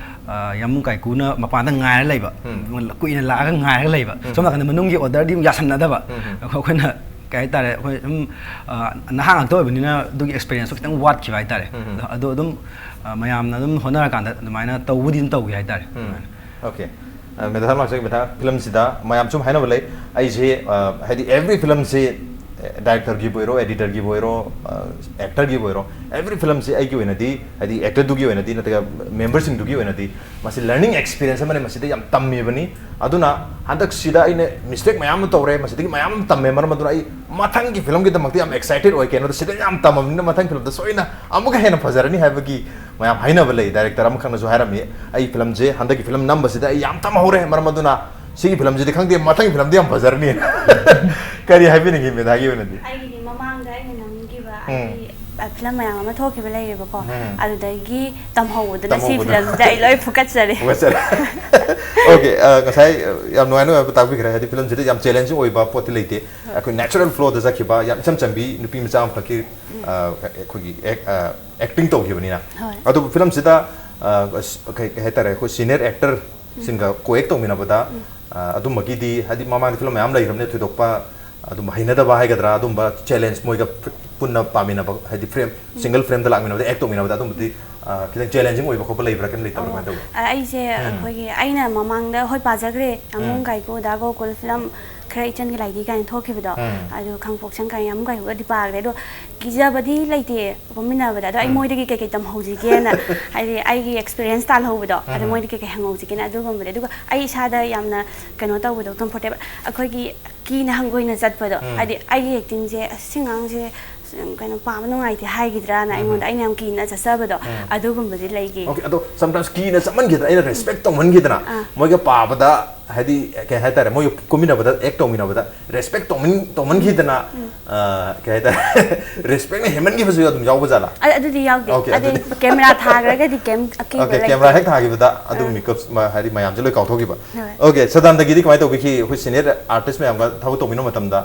ꯑ, ꯌꯥꯝꯕꯨꯡ ꯀꯥꯏꯀꯨꯅ ꯃꯄꯥꯟꯗ ꯉꯥꯏꯔ ꯂꯩꯕ, ꯎꯝ. ꯀꯨꯏꯅ ꯂꯥꯛꯑꯒ ꯉꯥꯏꯔꯒ ꯂꯩꯕ, ꯎꯝ. ꯁꯣꯝ ꯅꯥꯀꯟꯗ ꯃꯅꯨꯡꯒꯤ ꯑꯣꯔꯗꯔꯗꯤ ꯑꯃꯨꯛ ꯌꯥꯁꯟꯅꯗꯕ. ꯎꯝ. ꯑꯩꯈꯣꯏꯅ ꯀꯩ ꯍꯥꯏꯇꯥꯔꯦ, ꯑꯩꯈꯣꯏ ꯁꯨꯝ, ꯑ, ꯅꯍꯥ ꯉꯥꯛꯇ ꯑꯣꯏꯕꯅꯤꯅ ꯑꯗꯨꯒꯤ ꯑꯦꯛꯁꯄꯤꯔꯤꯌꯦꯟꯁꯇꯣ ꯈꯤꯇꯪ ꯋꯥꯠꯈꯤꯕ ꯍꯥꯏꯇꯥꯔꯦ. ꯎꯝ. ꯑꯗꯣ ꯑꯗꯨꯝ, ꯑ, ꯃꯌꯥꯝꯅ ꯑꯗꯨꯝ ꯍꯣꯠꯅꯔꯀꯥꯟꯗ ꯑꯗꯨꯃꯥꯏꯅ ꯇꯧꯕꯨꯗꯤ ꯑꯗꯨꯝ ꯇꯧꯒꯦ ꯍꯥꯏꯇꯥꯔꯦ. ꯎꯝ. Okay. ꯑ, ꯃꯦꯙꯥ ꯂꯥꯛꯆꯒꯦ, ꯃꯦꯙꯥ, ꯐꯤꯂꯝꯁꯤꯗ ꯃꯌꯥꯝ ꯁꯨꯝ ꯍꯥꯏꯅꯕ ꯂꯩ, ꯑꯩꯁꯦ, ꯑ, ꯍꯥꯏꯗꯤ every ꯐꯤꯂꯝꯁꯤ, ꯑ, ꯗꯥꯏꯔꯦꯛꯇꯔꯒꯤꯕꯨ ꯑꯣꯏꯔꯣ, ꯑꯦꯗꯤꯇꯔꯒꯤꯕꯨ ꯑꯣꯏꯔꯣ, ꯑ, ꯑꯦꯛꯇꯔꯒꯤꯕꯨ ꯑꯣꯏꯔꯣ, every ꯐꯤꯂꯝꯁꯤ ꯑꯩꯒꯤ ꯑꯣꯏꯅꯗꯤ, ꯍꯥꯏꯗꯤ ꯑꯦꯛꯇꯔꯗꯨꯒꯤ ꯑꯣꯏꯅꯗꯤ ꯅꯠꯇ꯭ꯔꯒ ꯃꯦꯝꯕꯔꯁꯤꯡꯗꯨꯒꯤ ꯑꯣꯏꯅꯗꯤ ꯃꯁꯤ ꯂꯔꯅꯤꯡ ꯑꯦꯛꯁꯄꯤꯔꯤꯌꯦꯟꯁ ꯑꯃꯅꯤ, ꯃꯁꯤꯗ ꯌꯥꯝ ꯇꯝꯃꯤꯕꯅꯤ. ꯑꯗꯨꯅ ꯍꯟꯗꯛꯁꯤꯗ ꯑꯩꯅ ꯃꯤꯁꯇꯦꯛ ꯃꯌꯥꯝ ꯑꯃ ꯇꯧꯔꯦ, ꯃꯁꯤꯗꯒꯤ ꯃꯌꯥꯝ ꯑꯃ ꯇꯝꯃꯦ, ꯃꯔꯝ ꯑꯗꯨꯅ ꯑꯩ ꯃꯊꯪꯒꯤ ꯐꯤꯂꯝꯒꯤꯗꯃꯛꯇ ꯌꯥꯝ ꯑꯦꯛꯁꯥꯏꯇꯦꯠ ꯑꯣꯏ꯫ ꯀꯩꯅꯣꯗ ꯁꯤꯗ ꯌꯥꯝ ꯇꯝꯃꯕꯅꯤꯅ ꯃꯊꯪ ꯐꯤꯂꯝꯗ ꯁꯣꯏꯅ ꯑꯃꯨꯛꯀ ꯍꯦꯟꯅ ꯐꯖꯔꯅꯤ ꯍꯥꯏꯕꯒꯤ ꯃꯌꯥꯝ ꯍꯥꯏꯅꯕ ꯂꯩ꯫ ꯗꯥꯏꯔꯦꯛꯇꯔ ꯑꯃꯈꯛꯅꯁꯨ ꯍꯥꯏꯔꯝꯃꯤ, "ꯑꯩ ꯐꯤꯂꯝꯁꯦ, ꯍꯟꯗꯛꯀꯤ ꯐꯤꯂꯝ ꯅꯝꯕꯁꯤꯗ ꯑꯩ ꯌꯥꯝ ꯇꯝꯍꯧꯔꯦ, ꯃꯔꯝ ꯑꯗꯨꯅ ꯁꯤꯒꯤ ꯐꯤꯂꯝꯁꯤꯗꯤ ꯈꯪꯗꯦ, ꯃꯊꯪꯒꯤ ꯐꯤꯂꯝꯗꯤ ꯌꯥꯝ ꯐꯖꯔꯅꯤ"꯫ ꯀꯔꯤ ꯍꯥꯏꯕꯤꯅꯤꯡꯉꯤ ꯃꯦꯙꯥꯒꯤ ꯑꯣꯏꯅꯗꯤ? ꯑꯩꯒꯤꯗꯤ ꯃꯃꯥꯡꯗ ꯑꯩꯅ ꯅꯝꯈꯤꯕ ꯎꯝ. ꯑꯩꯒꯤ, ꯑ, ꯐꯤꯂꯝ ꯃꯌꯥꯝ ꯑꯃ ꯊꯣꯛꯈꯤꯕ ꯂꯩꯌꯦꯕꯀꯣ꯫ ꯎꯝ. ꯑꯗꯨꯗꯒꯤ ꯇꯝꯍꯧꯕꯗꯨꯅ ꯁꯤ ꯇꯝꯍꯧꯕꯗꯨꯅ꯫ ꯐꯤꯂꯝꯁꯤꯗ ꯑꯩ ꯂꯣꯏ ꯐꯨꯀꯠꯆꯔꯦ꯫ ꯐꯨꯀꯠꯆꯔꯦ꯫ Okay, ꯑ, ꯉꯁꯥꯏ, ꯑ, ꯌꯥꯝ ꯅꯨꯡꯉꯥꯏ ꯅꯨꯡꯉꯥꯏꯕ ꯇꯥꯛꯄꯤꯈ꯭ꯔꯦ꯫ ꯍꯥꯏꯗꯤ ꯐꯤꯂꯝꯁꯤꯗ ꯌꯥꯝ ꯆꯦꯂꯦꯟꯖꯤꯡ ꯑꯣꯏꯕ ꯄꯣꯠꯇꯤ ꯂꯩꯇꯦ꯫ ꯑꯩꯈꯣꯏ natural flow ꯗ ꯆꯠꯈꯤꯕ, ꯌꯥꯝ ꯏꯆꯝ ꯆꯝꯕꯤ ꯅꯨꯄꯤ ꯃꯆꯥ ꯑꯃꯈꯛꯀꯤ, ꯑ, ꯑꯩꯈꯣꯏꯒꯤ ꯑꯦꯛ-, ꯑ, ꯑꯦꯛꯇꯤꯡ ꯇꯧꯈꯤꯕꯅꯤꯅ꯫ ꯍꯣꯏ. ꯑꯗꯨꯕꯨ ꯐꯤꯂꯝꯁꯤꯗ, ꯑ, ꯑꯁ, ꯀꯩ, ꯀꯩ ꯍꯥꯏꯇꯥꯔꯦ, ꯑꯩꯈꯣꯏ ꯁꯤꯅꯤꯌꯔ ꯑꯦꯛꯇꯔꯁꯤꯡꯒ ꯀꯣ ꯑꯦꯛ ꯇꯧꯃꯤꯟꯅꯕꯗ, ꯑ, ꯑꯗꯨꯝꯕꯒꯤꯗꯤ, ꯍꯥꯏꯗꯤ ꯃꯃꯥꯡꯗ ꯐꯤꯂꯝ ꯃꯌꯥꯝ ꯂꯩꯈ꯭ꯔꯕꯅꯤꯅ ꯊꯣꯏꯗꯣꯛꯄ ꯑꯗꯨꯝ ꯍꯩꯅꯗꯕ ꯍꯥꯏꯒꯗ꯭ꯔꯥ, ꯑꯗꯨꯝꯕ ꯆꯦꯂꯦꯟꯖ ꯃꯣꯏꯒ ꯐ-, ꯄꯨꯟꯅ ꯄꯥꯃꯤꯟꯅꯕ, ꯍꯥꯏꯗꯤ ꯐ꯭ꯔꯦꯝ, ꯁꯤꯡꯒꯜ ꯐ꯭ꯔꯦꯝꯗ ꯂꯥꯛꯃꯤꯟꯅꯕꯗ ꯑꯦꯛ ꯇꯧꯃꯤꯟꯅꯕꯗ ꯑꯗꯨꯝꯕꯗꯤ, ꯑ, ꯈꯤꯇꯪ ꯆꯦꯂꯦꯟꯖꯤꯡ ꯑꯣꯏꯕ ꯈꯣꯠꯄ ꯂꯩꯕ꯭ꯔꯥ, ꯀꯩꯝ ꯂꯩꯇꯕ꯭ꯔꯥ, ꯀꯃꯥꯏꯅ ꯇꯧꯕ? ꯑ, ꯑꯩꯁꯦ ꯎꯝ. ꯑꯩꯈꯣꯏꯒꯤ, ꯑꯩꯅ ꯃꯃꯥꯡꯗ ꯍꯣꯏ ꯄꯥꯖꯈ꯭ꯔꯦ, ꯌꯥꯝꯕꯨꯡ ꯎꯝ. ꯀꯥꯏꯀꯨ, ꯗꯥ ꯒꯣꯀꯨꯜ ꯐꯤꯂꯝ ꯈꯔ, ꯏꯆꯟꯒꯤ ꯂꯥꯏꯙꯤ ꯀꯥꯏꯅ ꯊꯣꯛꯈꯤꯕꯗꯣ, ꯎꯝ. ꯑꯗꯨ ꯈꯥꯡꯄꯣꯛꯁꯪ ꯀꯥꯏꯅ ꯌꯥꯝꯕꯨꯡ ꯀꯥꯏꯀꯨꯒꯗꯤ ꯄꯥꯈ꯭ꯔꯦ꯫ ꯑꯗꯣ ꯀꯤꯖꯕꯗꯤ ꯂꯩꯇꯦ ꯀꯨꯝꯃꯤꯟꯅꯕꯗ, ꯑꯗꯣ ꯑꯩ ꯎꯝ. ꯃꯣꯏꯗꯒꯤ ꯀꯩꯀꯩ ꯇꯝꯍꯧꯁꯤꯒꯦꯅ, ꯍꯥꯏꯗꯤ ꯑꯩꯒꯤ ꯑꯦꯛꯁꯄꯤꯔꯤꯌꯦꯟꯁ ꯇꯥꯜꯍꯧꯕꯗꯣ, ꯑꯗꯣ ꯎꯝ. ꯃꯣꯏꯗ ꯀꯩꯀꯩ ꯍꯪꯍꯧꯁꯤꯒꯦꯅ ꯑꯗꯨꯒꯨꯝꯕꯗꯤ꯫ ꯑꯗꯨꯒ ꯑꯩ ꯏꯁꯥꯗ ꯌꯥꯝꯅ ꯀꯩꯅꯣ ꯇꯧꯕꯗꯣ, ꯀꯝꯐꯣꯔꯇꯦꯕꯜ, ꯑꯩꯈꯣꯏꯒꯤ ꯀꯤꯅ ꯍꯪꯒꯣꯏꯅ ꯆꯠꯄꯗꯣ, ꯎꯝ. ꯍꯥꯏꯗꯤ ꯑꯩꯒꯤ ꯑꯦꯛꯇꯤꯡꯁꯦ, "ꯑꯁ, ꯁꯤ ꯑꯉꯥꯡꯁꯦ, ꯑꯁ, ꯀꯩꯅꯣ, ꯄꯥꯕ ꯅꯨꯡꯉꯥꯏꯇꯦ" ꯍꯥꯏꯈꯤꯗ꯭ꯔꯥꯅ ꯎꯝ. ꯑꯩꯉꯣꯟꯗ ꯑꯩꯅ ꯌꯥꯝ ꯀꯤꯅ ꯆꯠꯆꯕꯗꯣ, ꯎꯝ. ꯑꯗꯨꯒꯨꯝꯕꯗꯤ ꯂꯩꯈꯤ꯫ Okay, ꯑꯗꯣ sometimes ꯀꯤꯅ ꯆꯠꯃꯟꯈꯤꯗꯅ, ꯑꯩꯅ ꯔꯦꯁꯄꯦꯛ ꯇꯧꯃꯟꯈꯤꯗꯅ, ꯑꯥ. ꯃꯣꯏꯒ ꯄꯥꯕꯗ, ꯍꯥꯏꯗꯤ ꯀꯩ ꯍꯥꯏꯇꯥꯔꯦ, ꯃꯣꯏꯒ ꯀꯨꯝꯃꯤꯟꯅꯕꯗ, ꯑꯦꯛ ꯇꯧꯃꯤꯟꯅꯕꯗ ꯔꯦꯁꯄꯦꯛ ꯇꯧꯃꯟ-, ꯇꯧꯃꯟꯈꯤꯗꯅ, ꯎꯝ. ꯑ, ꯀꯩ ꯍꯥꯏꯇꯥꯔꯦ? ꯔꯦꯁꯄꯦꯛꯅ ꯍꯦꯟꯃꯟꯈꯤꯕꯁꯨ ꯑꯗꯨꯝ ꯌꯥꯎꯕ ꯖꯥꯠꯂꯥ? ꯑ- ꯑꯗꯨꯗꯤ ꯌꯥꯎꯗꯦ꯫ Okay, ꯑꯗꯩ ꯑꯗꯨꯗꯤ ꯀꯦꯃꯦꯔꯥ ꯊꯥꯈ꯭ꯔꯒꯗꯤ ꯀꯩꯝ ꯑꯀꯤꯕ ꯑꯣꯀꯦ, ꯂꯩꯇꯦ꯫ ꯀꯦꯃꯦꯔꯥ ꯍꯦꯛ ꯊꯥꯈꯤꯕꯗ ꯑꯗꯨꯝ ꯑꯥ꯫ ꯃꯤꯀꯞ ꯃ- ꯍꯥꯏꯗꯤ ꯃꯌꯥꯝꯁꯦ ꯂꯣꯏ ꯀꯥꯎꯊꯣꯛꯈꯤꯕ꯫ ꯍꯣꯏ꯫ ꯑꯣꯀꯦ, ꯁꯗꯥꯟꯗꯒꯤꯗꯤ ꯀꯃꯥꯏꯅ ꯇꯧꯕꯤꯈꯤ? ꯑꯩꯈꯣꯏ ꯁꯤꯅꯤꯌꯔ ꯑꯥꯔꯇꯤꯁ ꯃꯌꯥꯝꯒ ꯊꯕꯛ ꯇꯧꯃꯤꯟꯅꯕ ꯃꯇꯝꯗ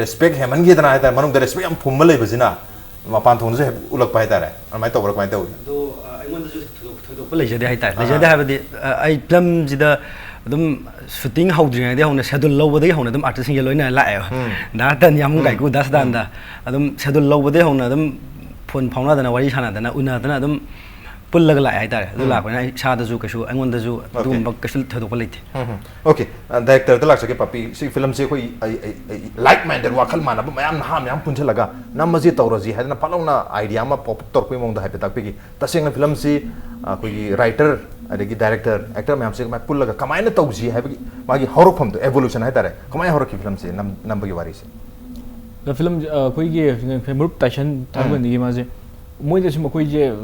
ꯔꯦꯁꯄꯦꯛ ꯍꯦꯟꯃꯟꯈꯤꯗꯅ ꯍꯥꯏꯇꯥꯔꯦ, ꯃꯅꯨꯡꯗ ꯔꯦꯁꯄꯦꯛ ꯌꯥꯝ ꯐꯨꯝꯕ ꯂꯩꯕꯁꯤꯅ ꯃꯄꯥꯟ ꯊꯣꯡꯗꯁꯨ ꯍꯦꯛ ꯎꯠꯂꯛꯄ ꯍꯥꯏꯇꯥꯔꯦ, ꯑꯗꯨꯃꯥꯏꯅ ꯇꯧꯕ꯭ꯔꯥ? ꯀꯃꯥꯏꯅ ꯇꯧꯏ? ꯑꯗꯣ ꯑ, ꯑꯩꯉꯣꯟꯗꯁꯨ ꯊꯣꯏꯗꯣꯛ- ꯊꯣꯏꯗꯣꯛꯄ ꯂꯩꯖꯗꯦ ꯍꯥꯏꯇꯥꯔꯦ꯫ ꯑꯍꯥ꯫ ꯂꯩꯖꯗꯦ ꯍꯥꯏꯕꯗꯤ, ꯑ, ꯑꯩ ꯐꯤꯂꯝꯁꯤꯗ ꯑꯗꯨꯝ ꯁꯨꯇꯤꯡ ꯍꯧꯗ꯭ꯔꯤꯉꯩꯗꯒꯤ ꯍꯧꯅ, ꯁꯦꯗꯨꯜ ꯂꯧꯕꯗꯒꯤ ꯍꯧꯅ ꯑꯗꯨꯝ ꯑꯥꯔꯇꯤꯁꯁꯤꯡꯁꯦ ꯂꯣꯏꯅ ꯂꯥꯛꯑꯦꯕ꯫ ꯎꯝ꯫ ꯗꯥ ꯇꯟ, ꯌꯥꯝ ꯎꯝ꯫ ꯀꯥꯏꯀꯨ, ꯗꯥ ꯁꯗꯥꯟꯗ꯫ ꯎꯝ꯫ ꯑꯗꯨꯝ ꯁꯦꯗꯨꯜ ꯂꯧꯕꯗꯒꯤ ꯍꯧꯅ ꯑꯗꯨꯝ ꯐꯣꯟ ꯐꯥꯎꯅꯗꯅ, ꯋꯥꯔꯤ ꯁꯥꯟꯅꯗꯅ, ꯎꯅꯗꯅ ꯑꯗꯨꯝ ꯄꯨꯜꯂꯒ ꯂꯥꯛꯑꯦ ꯍꯥꯏꯇꯥꯔꯦ꯫ ꯑꯗꯨ ꯎꯝ꯫ ꯂꯥꯛꯄꯅꯤꯅ ꯑꯩ ꯏꯁꯥꯗꯁꯨ ꯀꯩꯁꯨ, ꯑꯩꯉꯣꯟꯗꯁꯨ ꯑꯣꯀꯦ꯫ ꯑꯗꯨꯒꯨꯝꯕ ꯀꯩꯁꯨ ꯊꯣꯏꯗꯣꯛꯄ ꯂꯩꯇꯦ꯫ ꯎꯝ, ꯎꯝ꯫ ꯑꯣꯀꯦ, ꯑ, ꯗꯥꯏꯔꯦꯛꯇꯔꯗ ꯂꯥꯛꯆꯒꯦ, ꯄꯥꯄꯤ꯫ ꯁꯤ ꯐꯤꯂꯝꯁꯦ ꯑꯩꯈꯣꯏ, ꯑꯩ, ꯑꯩ, ꯑꯩ, ꯂꯥꯏꯛ ꯃꯥꯏꯟꯗꯦꯗ, ꯋꯥꯈꯜ ꯃꯥꯟꯅꯕ ꯃꯌꯥꯝ, ꯅꯍꯥ ꯃꯌꯥꯝ ꯄꯨꯟꯁꯤꯜꯂꯒ ꯅꯝꯃꯁꯤ, ꯇꯧꯔꯁꯤ ꯍꯥꯏꯗꯅ ꯐꯠ ꯂꯥꯎꯅ ꯑꯥꯏꯗꯤꯌꯥ ꯑꯃ ꯄꯣꯞ ꯑꯞ ꯇꯧꯔꯛꯄꯒꯤ ꯃꯑꯣꯡꯗ ꯍꯥꯏꯐꯦꯠ ꯇꯥꯛꯄꯤꯒꯦ꯫ ꯇꯁꯦꯡꯅ ꯐꯤꯂꯝꯁꯤ, ꯑ, ꯑꯩꯈꯣꯏꯒꯤ ꯔꯥꯏꯇꯔ, ꯑꯗꯒꯤ ꯗꯥꯏꯔꯦꯛꯇꯔ, ꯑꯦꯛꯇꯔ ꯃꯌꯥꯝꯁꯦ ꯀꯃꯥꯏꯅ ꯄꯨꯜꯂꯒ ꯀꯃꯥꯏꯅ ꯇꯧꯁꯤ ꯍꯥꯏꯕꯒꯤ ꯃꯥꯒꯤ ꯍꯧꯔꯛꯐꯝꯗꯣ, ꯑꯦꯚꯣꯂꯨꯁꯟ ꯍꯥꯏꯇꯥꯔꯦ, ꯀꯃꯥꯏꯅ ꯍꯧꯔꯛꯈꯤ ꯐꯤꯂꯝꯁꯦ ꯅꯝ-, ꯅꯝꯕꯒꯤ ꯋꯥꯔꯤꯁꯦ? ꯑꯗ ꯐꯤꯂꯝꯁꯦ, ꯑ, ꯑꯩꯈꯣꯏꯒꯤ ꯃꯔꯨꯞ ꯇꯥꯏꯁꯟ ꯎꯝ꯫ ꯊꯥꯡꯃꯟꯒꯤ ꯃꯥꯁꯦ, ꯃꯣꯏꯗ ꯁꯨꯝ ꯑꯩꯈꯣꯏꯁꯦ, ꯑ,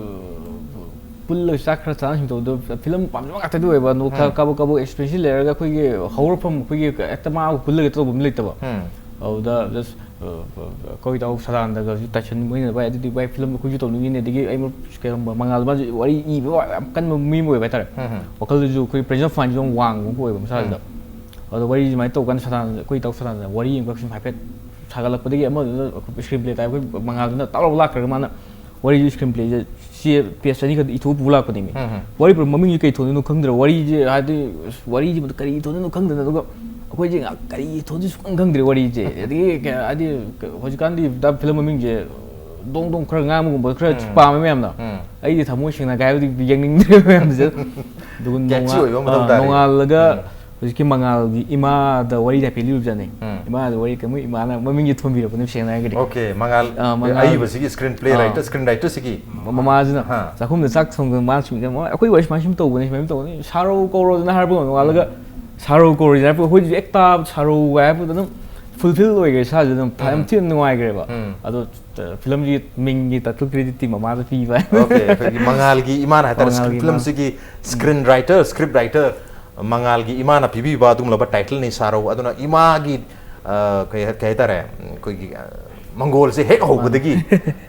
ꯄꯨꯜꯂꯒ ꯆꯥꯛ ꯈꯔ ꯆꯥꯅ ꯁꯨꯝ ꯇꯧꯕꯗꯣ, ꯐꯤꯂꯝ ꯄꯥꯝꯖꯕ ꯉꯥꯛꯇꯗꯤ ꯑꯣꯏꯕ, ꯑꯗꯣ ꯈꯔ ꯎꯝ꯫ ꯀꯥꯕꯛ ꯀꯥꯕꯛ ꯑꯦꯛꯁꯄꯤꯔꯦꯟꯁ ꯂꯩꯔꯒ ꯑꯩꯈꯣꯏꯒꯤ ꯍꯧꯔꯛꯐꯝ, ꯑꯩꯈꯣꯏꯒꯤ ꯍꯦꯛꯇ ꯃꯥꯕꯨ ꯄꯨꯜꯂꯒ ꯇꯧꯕ ꯑꯃ ꯂꯩꯇꯕ꯫ ꯎꯝ꯫ ꯑꯗꯨꯗ ꯖꯁ, ꯑ, ꯑ, ꯑꯩꯈꯣꯏ ꯏꯇꯥꯎ ꯁꯗꯥꯅꯟꯗꯒꯁꯨ ꯇꯥꯏꯁꯟ, ꯃꯣꯏꯅ, "ꯚꯥꯏ, ꯑꯗꯨꯗꯤ ꯚꯥꯏ, ꯐꯤꯂꯝ ꯑꯩꯈꯣꯏꯁꯨ ꯇꯧꯅꯤꯡꯉꯤꯅꯦ", ꯑꯗꯒꯤ ꯑꯩ ꯃꯔꯨꯞ ꯀꯩꯅꯣ, ꯃꯉꯥꯜ, ꯃꯥꯁꯨ ꯋꯥꯔꯤ ꯏꯕ ꯌꯥꯝ ꯀꯟꯕ ꯃꯤ ꯑꯃ ꯑꯣꯏꯕ ꯍꯥꯏꯇꯥꯔꯦ꯫ ꯎꯝ, ꯎꯝ꯫ ꯋꯥꯈꯜꯗꯁꯨ ꯑꯩꯈꯣꯏ presence of mindꯁꯨ ꯌꯥꯝ ꯋꯥꯡꯕ ꯑꯃ ꯑꯣꯏꯕ ꯃꯁꯥꯁꯤꯗ꯫ ꯎꯝ꯫ ꯑꯗꯣ ꯋꯥꯔꯤꯁꯦ ꯁꯨꯃꯥꯏꯅ ꯇꯧꯀꯥꯟꯗ ꯁꯗꯥꯅꯟꯗ, ꯑꯩꯈꯣꯏ ꯏꯇꯥꯎ ꯁꯗꯥꯅꯟꯗ ꯋꯥꯔꯤ ꯑꯃꯈꯛ ꯁꯨꯝ ꯍꯥꯏꯐꯦꯠ ꯁꯥꯒꯠꯂꯛꯄꯗꯒꯤ ꯑꯃꯗꯨꯅ screenplay ꯇꯥꯏ, ꯑꯩꯈꯣꯏ ꯃꯉꯥꯜꯗꯨꯅ ꯇꯥꯎ ꯂꯥꯎ ꯂꯥꯛꯈ꯭ꯔꯒ ꯃꯥꯅ ꯋꯥꯔꯤꯁꯦ screenplayꯁꯦ ꯆꯦ page ꯑꯅꯤꯈꯛ ꯏꯊꯣꯛꯑ ꯄꯨ ꯂꯥꯛꯄꯅꯦꯃꯤ꯫ ꯎꯝ, ꯎꯝ꯫ ꯋꯥꯔꯤ ꯄꯨꯔꯥ ꯃꯃꯤꯡꯁꯦ ꯀꯩ ꯊꯣꯟꯗꯣꯏꯅꯣ ꯈꯪꯗ꯭ꯔꯦ꯫ ꯋꯥꯔꯤꯁꯦ ꯍꯥꯏꯗꯤ, ꯑꯁ, ꯋꯥꯔꯤꯁꯤꯕꯨ ꯀꯔꯤ ꯊꯣꯟꯗꯣꯏꯅꯣ ꯈꯪꯗꯅ, ꯑꯗꯨꯒ ꯑꯩꯈꯣꯏꯁꯦ ꯉꯥꯛ-, ꯀꯔꯤ ꯊꯣꯟꯗꯣꯏ ꯁꯨꯈꯪ ꯈꯪꯗ꯭ꯔꯦ ꯋꯥꯔꯤꯁꯦ꯫ ꯑꯗꯒꯤ ꯀ-, ꯍꯥꯏꯗꯤ ꯀ-, ꯍꯧꯖꯤꯛꯀꯥꯟꯗꯤ ꯐꯤꯂꯝ ꯃꯃꯤꯡꯁꯦ ꯗꯣꯡ ꯗꯣꯡ ꯈꯔ ꯉꯥꯡꯕꯒꯨꯝꯕ ꯈꯔ ꯎꯝ꯫ ꯄꯥꯝꯃꯦ ꯃꯌꯥꯝꯅ꯫ ꯎꯝ꯫ ꯑꯩꯗꯤ ꯊꯃꯣꯏ ꯁꯦꯡꯅ ꯍꯥꯏꯕꯗꯤ ꯌꯦꯡꯅꯤꯡꯗ꯭ꯔꯦ ꯃꯌꯥꯝꯁꯦ꯫ ꯑꯗꯨꯒ catchy ꯅꯣꯡꯉꯥ-, ꯑꯣꯏꯕ ꯑꯃ ꯃꯊꯧ ꯑꯥ, ꯇꯥꯔꯦ꯫ ꯅꯣꯡꯉꯥꯜꯂꯒ ꯎꯝ꯫ ꯍꯧꯖꯤꯛꯀꯤ ꯃꯉꯥꯜꯒꯤ ꯏꯃꯥꯗ ꯋꯥꯔꯤ ꯍꯥꯏꯐꯦꯠ ꯂꯤꯔꯨꯕꯖꯥꯠꯅꯤ꯫ ꯎꯝ꯫ ꯏꯃꯥꯗ ꯋꯥꯔꯤ ꯀꯩ-, ꯃꯣꯏ ꯏꯃꯥꯅ ꯃꯃꯤꯡꯁꯦ ꯊꯣꯟꯕꯤꯔꯛꯄꯅꯦ ꯁꯦꯡꯅ ꯍꯥꯏꯔꯒꯗꯤ꯫ ꯑꯣꯀꯦ, ꯃꯉꯥꯜ, ꯑꯥ, ꯃꯉꯥꯜ-, ꯑꯏꯕꯁꯤꯒꯤ screenplay ꯑꯥ꯫ Writer, screenwriterꯁꯤꯒꯤ꯫ ꯃ-, ꯃꯃꯥꯁꯤꯅ ꯑꯥ꯫ ꯆꯥꯛꯈꯨꯝꯗ ꯆꯥꯛ ꯊꯣꯡꯗꯅ ꯃꯥꯅ ꯁꯨꯝ, "ꯑꯩꯈꯣꯏ ꯋꯥꯔꯤ ꯁꯨꯃꯥꯏꯅ ꯁꯨꯝ ꯇꯧꯕꯅꯦ, ꯁꯨꯃꯥꯏꯅ ꯇꯧꯕꯅꯦ, ꯁꯥꯔꯧ ꯀꯧꯔꯣꯗꯅ" ꯍꯥꯏꯔꯛꯄ ꯅꯣꯡꯉꯥꯜꯂꯒ, ꯎꯝ꯫ "ꯁꯥꯔꯧ ꯀꯧꯔꯣꯗꯅ" ꯍꯥꯏꯔꯛꯄ, ꯑꯩꯈꯣꯏꯁꯨ ꯍꯦꯛ ꯇꯥꯕ ꯁꯥꯔꯧ ꯍꯥꯏꯔꯛꯄꯗ ꯑꯗꯨꯝ fulfill ꯑꯣꯏꯈ꯭ꯔꯦ ꯏꯁꯥꯁꯦ, ꯑꯗꯨꯝ ꯊ-, ꯌꯥꯝ ꯎꯝ꯫ ꯊꯤꯅ ꯅꯨꯡꯉꯥꯏꯈ꯭ꯔꯦꯕ꯫ ꯎꯝ꯫ ꯑꯗꯣ, ꯑ, ꯐꯤꯂꯝꯒꯤ ꯃꯤꯡꯒꯤ title creditꯇꯤ ꯃꯃꯥꯗ ꯄꯤꯕ꯫ ꯑꯣꯀꯦ, ꯑꯩꯈꯣꯏꯒꯤ ꯃꯉꯥꯜꯒꯤ ꯏꯃꯥꯅ ꯍꯥꯏꯇꯥꯔꯦ, ꯃꯉꯥꯜꯒꯤ ꯏꯃꯥ꯫ ꯐꯤꯂꯝꯁꯤꯒꯤ ꯎꯝ꯫ Screenwriter, script writer, ꯃꯉꯥꯜꯒꯤ ꯏꯃꯥꯅ ꯄꯤꯕꯤꯕ ꯑꯗꯨꯒꯨꯝꯂꯕ titleꯅꯤ ꯁꯥꯔꯧ꯫ ꯑꯗꯨꯅ ꯏꯃꯥꯒꯤ ꯑ, ꯀꯩ ꯍꯥꯏ- ꯀꯩ ꯍꯥꯏꯇꯥꯔꯦ, ꯎꯝ, ꯑꯩꯈꯣꯏꯒꯤ, ꯑ, ꯃꯪꯒꯣꯜꯁꯦ ꯍꯦꯛ ꯍꯧꯕꯗꯒꯤ,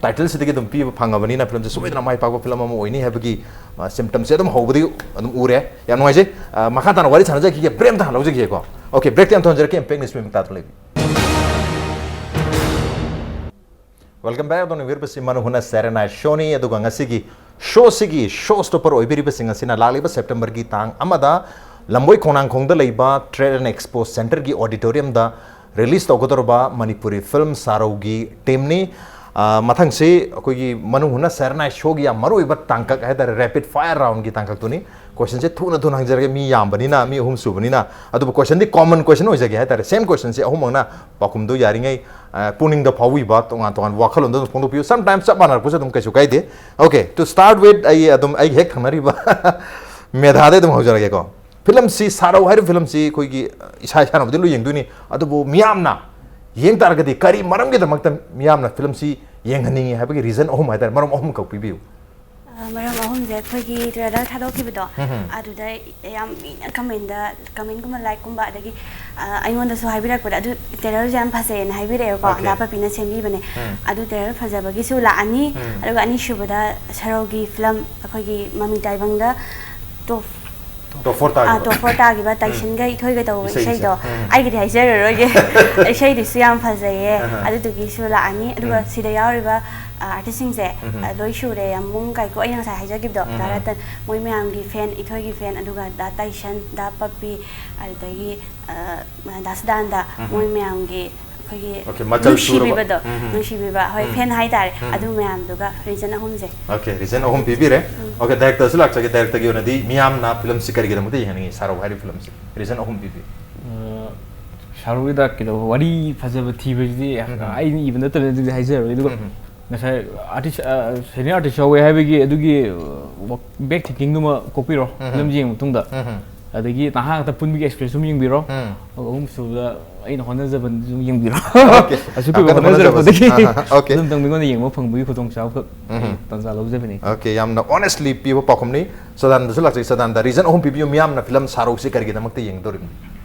ꯇꯥꯏꯇꯜꯁꯤꯗꯒꯤ ꯑꯗꯨꯝ ꯄꯤꯕ ꯐꯪꯉꯕꯅꯤꯅ, ꯐꯤꯂꯝꯁꯦ ꯁꯣꯏꯗꯅ ꯃꯥꯏ ꯄꯥꯛꯄ ꯐꯤꯂꯝ ꯑꯃ ꯑꯣꯏꯅꯤ ꯍꯥꯏꯕꯒꯤ, ꯑ, ꯁꯤꯝꯇꯝꯁꯦ ꯑꯗꯨꯝ ꯍꯧꯕꯗꯒꯤ ꯑꯗꯨꯝ ꯎꯔꯦ꯫ ꯌꯥꯝ ꯅꯨꯡꯉꯥꯏꯖꯩ꯫ ꯑ, ꯃꯈꯥ ꯇꯥꯅ ꯋꯥꯔꯤ ꯁꯥꯟꯅꯖꯈꯤꯒꯦ, ꯕ꯭ꯔꯦꯛ ꯑꯝꯇ ꯍꯥꯟꯅ ꯂꯧꯖꯈꯤꯒꯦꯀꯣ꯫ ꯑꯣꯀꯦ, ꯕ꯭ꯔꯦꯛꯇ ꯌꯥꯝ ꯊꯣꯟꯖꯔꯛꯀꯦ, ꯏꯝꯄꯦꯛ ꯅ꯭ꯌꯨꯁ ꯃꯤꯃꯤꯛ ꯇꯥꯗꯨꯅ ꯂꯩꯕꯤꯌꯨ꯫ Welcome back. ꯑꯗꯣꯝꯅ ꯌꯦꯡꯕꯤꯔꯤꯕꯁꯤ ꯃꯅꯨ ꯍꯨꯅ ꯁꯦꯔꯦꯅꯥꯏ ꯁꯣꯅꯤ, ꯑꯗꯨꯒ ꯉꯁꯤꯒꯤ ꯁꯣꯁꯤꯒꯤ ꯁꯣ ꯁ꯭ꯇꯣꯄꯔ ꯑꯣꯏꯕꯤꯔꯤꯕꯁꯤꯡ ꯑꯁꯤꯅ ꯂꯥꯛꯂꯤꯕ ꯁꯦꯞꯇꯦꯝꯕꯔꯒꯤ ꯇꯥꯡ ꯑꯃꯗ ꯂꯝꯕꯣꯏ ꯈꯣꯡꯅꯥꯡꯈꯣꯡꯗ ꯂꯩꯕ Trade and Expo Centreꯒꯤ auditoriumꯗ release ꯇꯧꯒꯗꯧꯔꯕ ꯃꯅꯤꯄꯨꯔꯤ ꯐꯤꯂꯝ ꯁꯥꯔꯧꯒꯤ ꯇꯤꯝꯅꯤ꯫ ꯑ, ꯃꯊꯪꯁꯤ ꯑꯩꯈꯣꯏꯒꯤ ꯃꯅꯨ ꯍꯨꯅ ꯁꯦꯔꯦꯅꯥꯏ ꯁꯣꯒꯤ ꯌꯥꯝ ꯃꯔꯨꯑꯣꯏꯕ ꯇꯥꯡꯀꯛ ꯍꯥꯏꯇꯥꯔꯦ, rapid fire roundꯒꯤ ꯇꯥꯡꯀꯛꯇꯨꯅꯤ꯫ Questionꯁꯦ ꯊꯨꯅ ꯊꯨꯅ ꯍꯪꯖꯔꯒꯦ, ꯃꯤ ꯌꯥꯝꯕꯅꯤꯅ, ꯃꯤ ꯑꯍꯨꯝ ꯁꯨꯕꯅꯤꯅ꯫ ꯑꯗꯨꯕꯨ questionꯗꯤ common question ꯑꯣꯏꯖꯒꯦ ꯍꯥꯏꯇꯥꯔꯦ, same questionꯁꯦ ꯑꯍꯨꯝꯃꯛꯅ ꯄꯥꯎꯈꯨꯝꯗꯨ ꯌꯥꯔꯤꯉꯩ, ꯑ, ꯄꯨꯛꯅꯤꯡꯗ ꯐꯥꯎꯕꯤꯕ ꯇꯣꯉꯥꯟ ꯇꯣꯉꯥꯟꯕ ꯋꯥꯈꯜꯂꯣꯟꯗ ꯑꯗꯨꯝ ꯐꯣꯡꯗꯣꯛꯄꯤꯌꯨ꯫ Sometimes ꯆꯞ ꯃꯥꯟꯅꯔꯛꯄꯁꯨ ꯑꯗꯨꯝ ꯀꯩꯁꯨ ꯀꯥꯏꯗꯦ꯫ Okay, to start with, ꯑꯩ ꯑꯗꯨꯝ ꯑꯩꯒꯤ ꯍꯦꯛ ꯊꯪꯅꯔꯤꯕ ꯃꯦꯙꯥꯗꯩ ꯑꯗꯨꯝ ꯍꯧꯖꯔꯒꯦꯀꯣ꯫ ꯐꯤꯂꯝꯁꯤ ꯁꯥꯔꯧ ꯍꯥꯏꯔꯤꯕ ꯐꯤꯂꯝꯁꯤ ꯑꯩꯈꯣꯏꯒꯤ, ꯑ, ꯏꯁꯥ ꯏꯁꯥꯅꯕꯨꯗꯤ ꯂꯣꯏ ꯌꯦꯡꯗꯣꯏꯅꯤ, ꯑꯗꯨꯕꯨ ꯃꯤꯌꯥꯝꯅ ꯌꯦꯡ ꯇꯥꯔꯒꯗꯤ ꯀꯔꯤ ꯃꯔꯝꯒꯤꯗꯃꯛꯇ ꯃꯤꯌꯥꯝꯅ ꯐꯤꯂꯝꯁꯤ ꯌꯦꯡꯍꯟꯅꯤꯡꯉꯤ ꯍꯥꯏꯕꯒꯤ reason ꯑꯍꯨꯝ ꯍꯥꯏꯇꯥꯔꯦ, ꯃꯔꯝ ꯑꯍꯨꯝ ꯈꯛ ꯄꯤꯕꯤꯌꯨ꯫ ꯑ, ꯃꯔꯝ ꯑꯍꯨꯝꯁꯦ ꯑꯩꯈꯣꯏꯒꯤ trailer ꯊꯥꯗꯣꯛꯈꯤꯕꯗꯣ, ꯎꯝ꯫ ꯑꯗꯨꯗ ꯌꯥꯝ ꯃꯤꯅ commentꯗ, commentꯀꯨꯝꯕ, likeꯀꯨꯝꯕ, ꯑꯗꯒꯤ, ꯑ, ꯑꯩꯉꯣꯟꯗꯁꯨ ꯍꯥꯏꯕꯤꯔꯛꯄꯗ, "ꯑꯗꯨ trailerꯁꯦ ꯌꯥꯝ ꯐꯖꯩꯌꯦꯅ" ꯍꯥꯏꯕꯤꯔꯛꯑꯦꯕꯀꯣ, Okay. ꯗꯥ ꯄꯄꯤꯅ ꯁꯦꯝꯕꯤꯕꯅꯦ꯫ ꯎꯝ꯫ ꯑꯗꯨ trailer ꯐꯖꯕꯒꯤꯁꯨ ꯂꯥꯛꯑꯅꯤ, ꯎꯝ꯫ ꯑꯗꯨꯒ ꯑꯅꯤꯁꯨꯕꯗ ꯁꯥꯔꯧꯒꯤ ꯐꯤꯂꯝ ꯑꯩꯈꯣꯏꯒꯤ ꯃꯃꯤ ꯇꯥꯏꯕꯪꯗ top Top four ꯑꯥ, ꯇꯥꯈꯤꯕ꯫ Top four ꯇꯥꯈꯤꯕ ꯎꯝ꯫ ꯇꯥꯏꯁꯟꯒ ꯏꯊꯣꯏꯒ ꯇꯧꯕ ꯏꯁꯩ, ꯏꯁꯩꯗꯣ, ꯏꯁꯩ꯫ ꯎꯝ꯫ ꯑꯩꯒꯤꯗꯤ ꯍꯥꯏꯖꯔꯔꯣꯏꯒꯦ꯫ ꯏꯁꯩꯗꯨꯁꯨ ꯌꯥꯝ ꯐꯖꯩꯌꯦ, ꯑꯍꯥ꯫ ꯑꯗꯨꯗꯨꯒꯤꯁꯨ ꯂꯥꯛꯑꯅꯤ꯫ ꯑꯗꯨꯒ ꯎꯝ꯫ ꯁꯤꯗ ꯌꯥꯎꯔꯤꯕ, ꯑ, artistꯁꯤꯡꯁꯦ, ꯎꯝ꯫ ꯑ, ꯂꯣꯏ ꯁꯨꯔꯦ꯫ ꯌꯥꯝꯕꯨꯡ ꯀꯥꯏꯀꯨ, ꯑꯩꯅ ꯉꯁꯥꯏ ꯍꯥꯏꯖꯈꯤꯕꯗꯣ, ꯎꯝ꯫ ꯗꯥ ꯔꯇꯟ, ꯃꯣꯏ ꯃꯌꯥꯝꯒꯤ fan, ꯏꯊꯣꯏꯒꯤ fan, ꯑꯗꯨꯒ ꯗꯥ ꯇꯥꯏꯁꯟ, ꯗꯥ ꯄꯞꯄꯤ, ꯑꯗꯨꯗꯒꯤ, ꯑ, ꯗꯥ ꯁꯗꯥꯅꯟꯗ, ꯎꯝ꯫ ꯃꯣꯏ ꯃꯌꯥꯝꯒꯤ ꯑꯩꯈꯣꯏꯒꯤ ꯑꯣꯀꯦ, ꯃꯆꯜ ꯁꯨꯔꯕ꯫ ꯅꯨꯡꯁꯤꯕꯤꯕꯗꯣ, ꯎꯝ, ꯎꯝ꯫ ꯅꯨꯡꯁꯤꯕꯤꯕ, ꯍꯣꯏ, ꯎꯝ꯫ Fan ꯍꯥꯏꯇꯥꯔꯦ, ꯎꯝ꯫ ꯑꯗꯨ ꯃꯌꯥꯝꯗꯨꯒ reason ꯑꯍꯨꯝꯁꯦ꯫ ꯑꯣꯀꯦ, reason ꯑꯍꯨꯝ ꯄꯤꯕꯤꯔꯦ꯫ ꯎꯝ꯫ ꯑꯣꯀꯦ, directorꯁꯨ ꯂꯥꯛꯆꯒꯦ, directorꯒꯤ ꯑꯣꯏꯅꯗꯤ ꯃꯤꯌꯥꯝꯅ ꯐꯤꯂꯝꯁꯤ ꯀꯔꯤꯒꯤꯗꯃꯛꯇ ꯌꯦꯡꯍꯟꯅꯤꯡꯉꯤ, ꯁꯥꯔꯧ ꯍꯥꯏꯔꯤꯕ ꯐꯤꯂꯝꯁꯤ? Reason ꯑꯍꯨꯝ ꯄꯤꯕꯤꯌꯨ꯫ ꯑ, ꯁꯥꯔꯧꯒꯤꯗ ꯀꯩꯗꯧꯕ, ꯋꯥꯔꯤ ꯐꯖꯕ ꯊꯤꯕꯁꯤꯗꯤ ꯎꯝ, ꯎꯝ꯫ ꯑꯩꯅ ꯏꯕ ꯅꯠꯇꯕꯅꯤꯅ ꯑꯗꯨꯗꯤ ꯍꯥꯏꯖꯔꯔꯣꯏ꯫ ꯑꯗꯨꯒ ꯎꯝ, ꯎꯝ꯫ ꯉꯁꯥꯏ artist, ꯑ, senior artist ꯌꯥꯎꯋꯦ ꯍꯥꯏꯕꯒꯤ ꯑꯗꯨꯒꯤ, ꯑ, ꯋꯥꯛ-, back thinkingꯗꯨꯃ ꯀꯣꯛꯄꯤꯔꯣ, ꯎꯝ, ꯎꯝ꯫ Film ꯌꯦꯡꯕ ꯃꯇꯨꯡꯗ꯫ ꯎꯝ, ꯎꯝ꯫ ꯑꯗꯒꯤ ꯅꯍꯥ ꯉꯥꯛꯇ ꯄꯨꯟꯕꯒꯤ experience ꯑꯃ ꯌꯦꯡꯕꯤꯔꯣ꯫ ꯎꯝ꯫ ꯑꯗꯨꯒ ꯑꯍꯨꯝꯁꯨꯕꯗ ꯑꯩꯅ ꯍꯣꯠꯅꯖꯕꯗꯨꯁꯨ ꯌꯦꯡꯕꯤꯔꯣ꯫ ꯑꯣꯀꯦ꯫ ꯑꯁꯨꯛ ꯌꯥꯝ ꯀꯨꯏꯕ ꯀꯟꯅ ꯍꯣꯠꯅꯖꯔꯛꯄꯗꯒꯤ ꯍꯣꯠꯅꯖꯕꯁꯦ꯫ ꯑꯥ, ꯑꯥ, ꯑꯣꯀꯦ꯫ ꯑꯗꯨꯝꯇꯪ ꯃꯤꯉꯣꯟꯗ ꯌꯦꯡꯕ ꯐꯪꯕꯒꯤ ꯈꯨꯗꯣꯡꯆꯥꯕꯈꯛ ꯎꯝ꯫ ꯇꯥꯟꯖꯥ ꯂꯧꯖꯕꯅꯤ꯫ ꯑꯣꯀꯦ, ꯌꯥꯝꯅ honestly ꯄꯤꯕ ꯄꯥꯎꯈꯨꯝꯅꯤ꯫ ꯁꯗꯥꯅꯟꯗꯁꯨ ꯂꯥꯛꯆꯩ꯫ ꯁꯗꯥꯅꯟꯗ, reason ꯑꯍꯨꯝ ꯄꯤꯕꯤꯌꯨ, ꯃꯤꯌꯥꯝꯅ ꯐꯤꯂꯝ ꯁꯥꯔꯧꯁꯤ ꯀꯔꯤꯒꯤꯗꯃꯛꯇ ꯌꯦꯡꯒꯗꯧꯔꯤꯕꯅꯣ?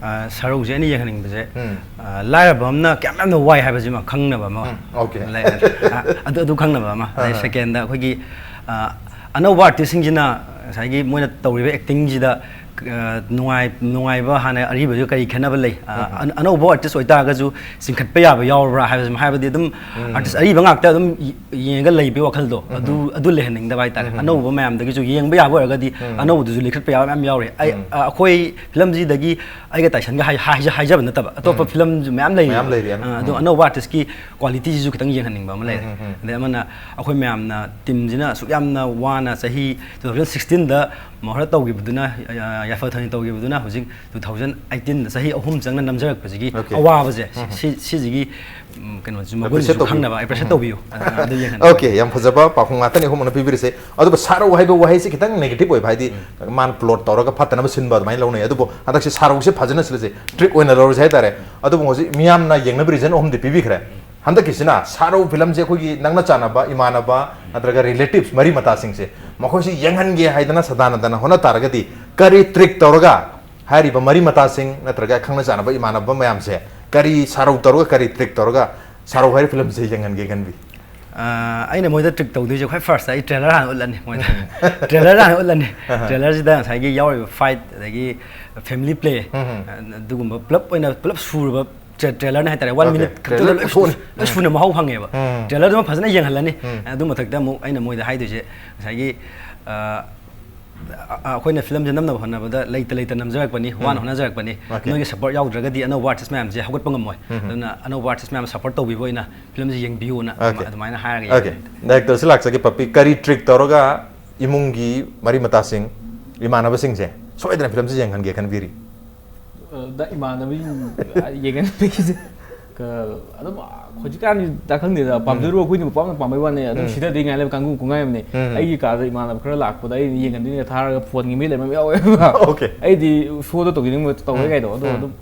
ꯁꯔꯧꯁꯦ ꯑꯩꯅ ꯌꯦꯡꯍꯟꯅꯤꯡꯕꯁꯦ, ꯎꯝ꯫ ꯂꯥꯏꯔꯕ ꯑꯃꯅ ꯀꯌꯥꯝ ꯌꯥꯝꯅ ꯋꯥꯏ ꯍꯥꯏꯕꯁꯤꯃ ꯈꯪꯅꯕ ꯑꯃ ꯎꯝ, okay꯫ ꯂꯩ꯫ ꯑꯗꯨ ꯑꯗꯨ ꯈꯪꯅꯕ ꯑꯃ꯫ ꯑꯗꯩ ꯑꯥ꯫ ꯁꯦꯀꯦꯟꯗ ꯑꯩꯈꯣꯏꯒꯤ ꯑꯅꯧꯕ ꯑꯥꯔꯇꯤꯁꯁꯤꯡꯁꯤꯅ ꯉꯁꯥꯏꯒꯤ ꯃꯣꯏꯅ ꯇꯧꯔꯤꯕ ꯑꯦꯛꯇꯤꯡꯁꯤꯗ ꯅꯨꯡꯉꯥꯏ ꯅꯨꯡꯉꯥꯏꯕ ꯍꯥꯟꯅ ꯑꯔꯤꯕꯁꯨ ꯀꯔꯤ ꯈꯦꯠꯅꯕ ꯂꯩ? ꯎꯝ꯫ ꯑꯅꯧꯕ ꯑꯥꯔꯇꯤꯁ ꯑꯣꯏꯇꯥꯔꯒꯁꯨ ꯆꯤꯡꯈꯠꯄ ꯌꯥꯕ ꯌꯥꯎꯔꯕ꯭ꯔꯥ ꯍꯥꯏꯕꯁꯤ, ꯍꯥꯏꯕꯗꯤ ꯑꯗꯨꯝ ꯎꯝ꯫ ꯑꯥꯔꯇꯤꯁ ꯑꯔꯤꯕ ꯉꯥꯛꯇ ꯑꯗꯨꯝ ꯌꯦꯡꯉꯒ ꯂꯩꯕꯒꯤ ꯋꯥꯈꯜꯗꯣ ꯎꯝ꯫ ꯑꯗꯨ ꯑꯗꯨ ꯂꯩꯍꯟꯅꯤꯡꯗꯕ ꯍꯥꯏꯇꯥꯔꯦ꯫ ꯎꯝ꯫ ꯑꯅꯧꯕ ꯃꯌꯥꯝꯗꯒꯤꯁꯨ ꯌꯦꯡꯕ ꯌꯥꯕ ꯑꯣꯏꯔꯒꯗꯤ ꯎꯝ꯫ ꯑꯅꯧꯕꯗꯨꯁꯨ ꯂꯤꯈꯠꯄ ꯌꯥꯕ ꯃꯌꯥꯝ ꯌꯥꯎꯔꯤ꯫ ꯑꯩ ꯎꯝ꯫ ꯑꯩꯈꯣꯏ ꯐꯤꯂꯝꯁꯤꯗꯒꯤ ꯑꯩꯒ ꯇꯥꯏꯁꯟꯒ ꯍꯥꯏ- ꯍꯥꯏꯖ- ꯍꯥꯏꯖꯕ ꯅꯠꯇꯕ, ꯑꯇꯣꯞꯄ ꯎꯝ꯫ ꯐꯤꯂꯝꯁꯨ ꯃꯌꯥꯝ ꯂꯩꯔꯤ꯫ ꯃꯌꯥꯝ ꯂꯩꯔꯤ, ꯑꯗꯣ ꯎꯝ꯫ ꯑꯅꯧꯕ ꯑꯥꯔꯇꯤꯁꯀꯤ ꯀ꯭ꯋꯥꯂꯤꯇꯤꯁꯤꯁꯨ ꯈꯤꯇꯪ ꯌꯦꯡꯍꯟꯅꯤꯡꯕ ꯑꯃ ꯂꯩꯔꯦ꯫ ꯎꯝ, ꯎꯝ, ꯎꯝ꯫ ꯑꯗꯩ ꯑꯃꯅ ꯑꯩꯈꯣꯏ ꯃꯌꯥꯝꯅ ꯇꯤꯝꯁꯤꯅ ꯑꯁꯨꯛ ꯌꯥꯝꯅ ꯋꯥꯅ ꯆꯍꯤ two thousand sixteenꯗ ꯃꯍꯣꯔ ꯇꯧꯈꯤꯕꯗꯨꯅ, ꯌꯥꯏꯐ ꯊꯧꯅꯤ ꯇꯧꯈꯤꯕꯗꯨꯅ ꯍꯧꯖꯤꯛ two thousand eighteenꯗ ꯆꯍꯤ ꯑꯍꯨꯝ ꯆꯪꯅ ꯅꯝꯖꯔꯛꯄꯁꯤꯒꯤ Okay꯫ ꯑꯋꯥꯕꯁꯦ, ꯎꯝ, ꯎꯝ꯫ ꯁꯤ- ꯁꯤꯁꯤꯒꯤ ꯎꯝ, ꯀꯩꯅꯣꯁꯨ ꯃꯒꯨꯟꯁꯨ ꯈꯪꯅꯕ ꯑꯩ ꯄ꯭ꯔꯦꯁꯔ ꯇꯧꯕꯤꯌꯨ꯫ ꯑꯗꯨ ꯌꯦꯡꯍꯟꯅꯤꯡꯕ꯫ Okay, ꯌꯥꯝ ꯐꯖꯕ ꯄꯥꯎꯈꯨꯝ ꯉꯥꯛꯇꯅꯤ ꯑꯍꯨꯝ ꯑꯃꯅ ꯄꯤꯕꯤꯔꯤꯁꯦ꯫ ꯑꯗꯨꯕꯨ ꯁꯥꯔꯧ ꯍꯥꯏꯕ ꯋꯥꯍꯩꯁꯤ ꯈꯤꯇꯪ negative ꯑꯣꯏꯕ, ꯍꯥꯏꯗꯤ ꯎꯝ꯫ ꯃꯥꯅ plot ꯇꯧꯔꯒ ꯐꯠꯇꯅꯕ ꯁꯤꯟꯕ ꯑꯗꯨꯃꯥꯏꯅ ꯂꯧꯅꯩ꯫ ꯑꯗꯨꯕꯨ ꯍꯟꯗꯛꯁꯤ ꯁꯥꯔꯧꯁꯦ ꯐꯖꯅ ꯁꯤꯜꯂꯁꯦ, trick ꯑꯣꯏꯅ ꯂꯧꯔꯁꯦ ꯍꯥꯏꯇꯥꯔꯦ꯫ ꯑꯗꯨꯕꯨ ꯍꯧꯖꯤꯛ ꯃꯤꯌꯥꯝꯅ ꯌꯦꯡꯅꯕ reason ꯑꯍꯨꯝꯗꯤ ꯄꯤꯕꯤꯈ꯭ꯔꯦ꯫ ꯍꯟꯗꯛꯀꯤꯁꯤꯅ ꯁꯥꯔꯧ ꯐꯤꯂꯝꯁꯦ ꯑꯩꯈꯣꯏꯒꯤ ꯅꯪꯅ ꯆꯥꯟꯅꯕ ꯏꯃꯥꯟꯅꯕ ꯅꯠꯇ꯭ꯔꯒ relatives ꯃꯔꯤ ꯃꯇꯥꯁꯤꯡꯁꯦ, ꯃꯈꯣꯏꯁꯤ ꯌꯦꯡꯍꯟꯒꯦ ꯍꯥꯏꯗꯅ ꯁꯗꯥꯅꯟꯗꯅ ꯍꯣꯠꯅ ꯇꯥꯔꯒꯗꯤ ꯀꯔꯤ trick ꯇꯧꯔꯒ ꯍꯥꯏꯔꯤꯕ ꯃꯔꯤ ꯃꯇꯥꯁꯤꯡ ꯅꯠꯇ꯭ꯔꯒ ꯈꯪꯅ ꯆꯥꯟꯅꯕ ꯏꯃꯥꯟꯅꯕ ꯃꯌꯥꯝꯁꯦ ꯀꯔꯤ ꯁꯥꯔꯧ ꯇꯧꯔꯒ, ꯀꯔꯤ trick ꯇꯧꯔꯒ ꯁꯥꯔꯧ ꯍꯥꯏꯔꯤꯕ ꯐꯤꯂꯝꯁꯦ ꯌꯦꯡꯍꯟꯒꯦ ꯈꯟꯕꯤ? ꯑ, ꯑꯩꯅ ꯃꯣꯏꯗ trick ꯇꯧꯗꯣꯏꯁꯦ ꯈ꯭ꯋꯥꯏ first ꯑꯩ trailer ꯍꯥꯟꯅ ꯎꯠꯂꯅꯤ ꯃꯣꯏꯗ꯫ Trailer ꯍꯥꯟꯅ ꯎꯠꯂꯅꯤ꯫ ꯑꯍ꯫ Trailerꯁꯤꯗ ꯉꯁꯥꯏꯒꯤ ꯌꯥꯎꯔꯤꯕ fight ꯑꯗꯒꯤ family play, ꯎꯝ, ꯎꯝ꯫ ꯑ, ꯑꯗꯨꯒꯨꯝꯕ ꯄꯨꯂꯞ ꯑꯣꯏꯅ ꯄꯨꯂꯞ ꯁꯨꯔꯕ tra- trailerꯅꯤ ꯍꯥꯏꯇꯥꯔꯦ꯫ One Okay, minute trailer ꯈꯛꯇꯗ ꯂꯣꯏ ꯂꯣꯏ ꯁꯨꯅ, ꯁꯨꯅ꯫ ꯂꯣꯏ ꯎꯝ꯫ ꯁꯨꯅ ꯃꯍꯥꯎ ꯐꯪꯉꯦꯕ꯫ ꯎꯝ꯫ Trailerꯗꯨꯃ ꯐꯖꯅ ꯌꯦꯡꯍꯜꯂꯅꯤ꯫ ꯎꯝ꯫ ꯑꯗꯨ ꯃꯊꯛꯇ ꯑꯃꯨꯛ ꯑꯩꯅ ꯃꯣꯏꯗ ꯍꯥꯏꯗꯣꯏꯁꯦ ꯉꯁꯥꯏꯒꯤ, ꯑ, ꯑ- ꯑ- ꯑꯩꯈꯣꯏꯅ ꯐꯤꯂꯝꯁꯦ ꯅꯝꯅꯕ ꯍꯣꯠꯅꯕꯗ ꯂꯩꯇ ꯂꯩꯇ ꯅꯝꯖꯔꯛꯄꯅꯤ, ꯋꯥꯅ ꯎꯝ꯫ ꯍꯣꯠꯅꯖꯔꯛꯄꯅꯤ꯫ Okay꯫ ꯅꯣꯏꯒꯤ support ꯌꯥꯎꯗ꯭ꯔꯒꯗꯤ ꯑꯅꯧꯕ artist ꯃꯌꯥꯝꯁꯦ ꯍꯧꯒꯠꯄ ꯉꯝꯃꯣꯏ꯫ ꯎꯝ꯫ ꯑꯗꯨꯅ ꯑꯅꯧꯕ artist ꯃꯌꯥꯝ support ꯇꯧꯕꯤꯕ ꯑꯣꯏꯅ ꯐꯤꯂꯝꯁꯦ ꯌꯦꯡꯕꯤꯌꯨꯅ Okay꯫ ꯑꯗꯨꯃꯥꯏꯅ ꯍꯥꯏꯔꯒ Okay꯫ ꯌꯦꯡꯕꯤꯌꯨ꯫ Directorꯁꯤ ꯂꯥꯛꯆꯒꯦ, ꯄꯄꯤ꯫ ꯀꯔꯤ trick ꯇꯧꯔꯒ ꯏꯃꯨꯡꯒꯤ ꯃꯔꯤ ꯃꯇꯥꯁꯤꯡ, ꯏꯃꯥꯟꯅꯕꯁꯤꯡꯁꯦ ꯁꯣꯏꯗꯅ ꯐꯤꯂꯝꯁꯦ ꯌꯦꯡꯍꯟꯒꯦ ꯈꯟꯕꯤꯔꯤ? ꯑꯗ ꯏꯃꯥꯟꯅꯕꯁꯤꯡ ꯌꯦꯡꯍꯟꯕꯒꯤꯁꯦ, ꯀ- ꯑꯗꯨꯝ ꯍꯧꯖꯤꯛꯀꯥꯟꯗꯤ ꯇ ꯈꯪꯗꯦꯗ, ꯄꯥꯝꯖꯔꯨꯕ ꯎꯝ꯫ ꯑꯩꯈꯣꯏꯅ ꯄꯥꯝꯅ ꯄꯥꯝꯕꯩ ꯋꯥꯅꯦ꯫ ꯑꯗꯨꯝ ꯎꯝ꯫ ꯁꯤꯗꯗꯤ ꯉꯥꯏ ꯂꯩꯕ ꯀꯥꯡꯕꯨ ꯀꯨꯡꯉꯥꯏ ꯑꯃꯅꯦ꯫ ꯎꯝ꯫ ꯑꯩꯒꯤ ꯀꯥꯗ ꯏꯃꯥꯟꯅꯕ ꯈꯔ ꯂꯥꯛꯄꯗ ꯑꯩꯅ ꯌꯦꯡꯍꯟꯗꯣꯏꯅꯦ ꯊꯥꯔꯒ ꯐꯣꯟꯒꯤ ꯃꯤ ꯂꯩꯕ ꯌꯥꯎꯋꯦꯕ꯫ Okay꯫ ꯑꯩꯗꯤ ꯁꯣꯗꯣ ꯇꯧꯖꯅꯤꯡꯕ ꯇꯧꯋꯦ ꯎꯝ꯫ ꯀꯥꯏꯗꯣ꯫ ꯑꯗꯣ ꯎꯝ꯫ ꯑꯗꯨꯝ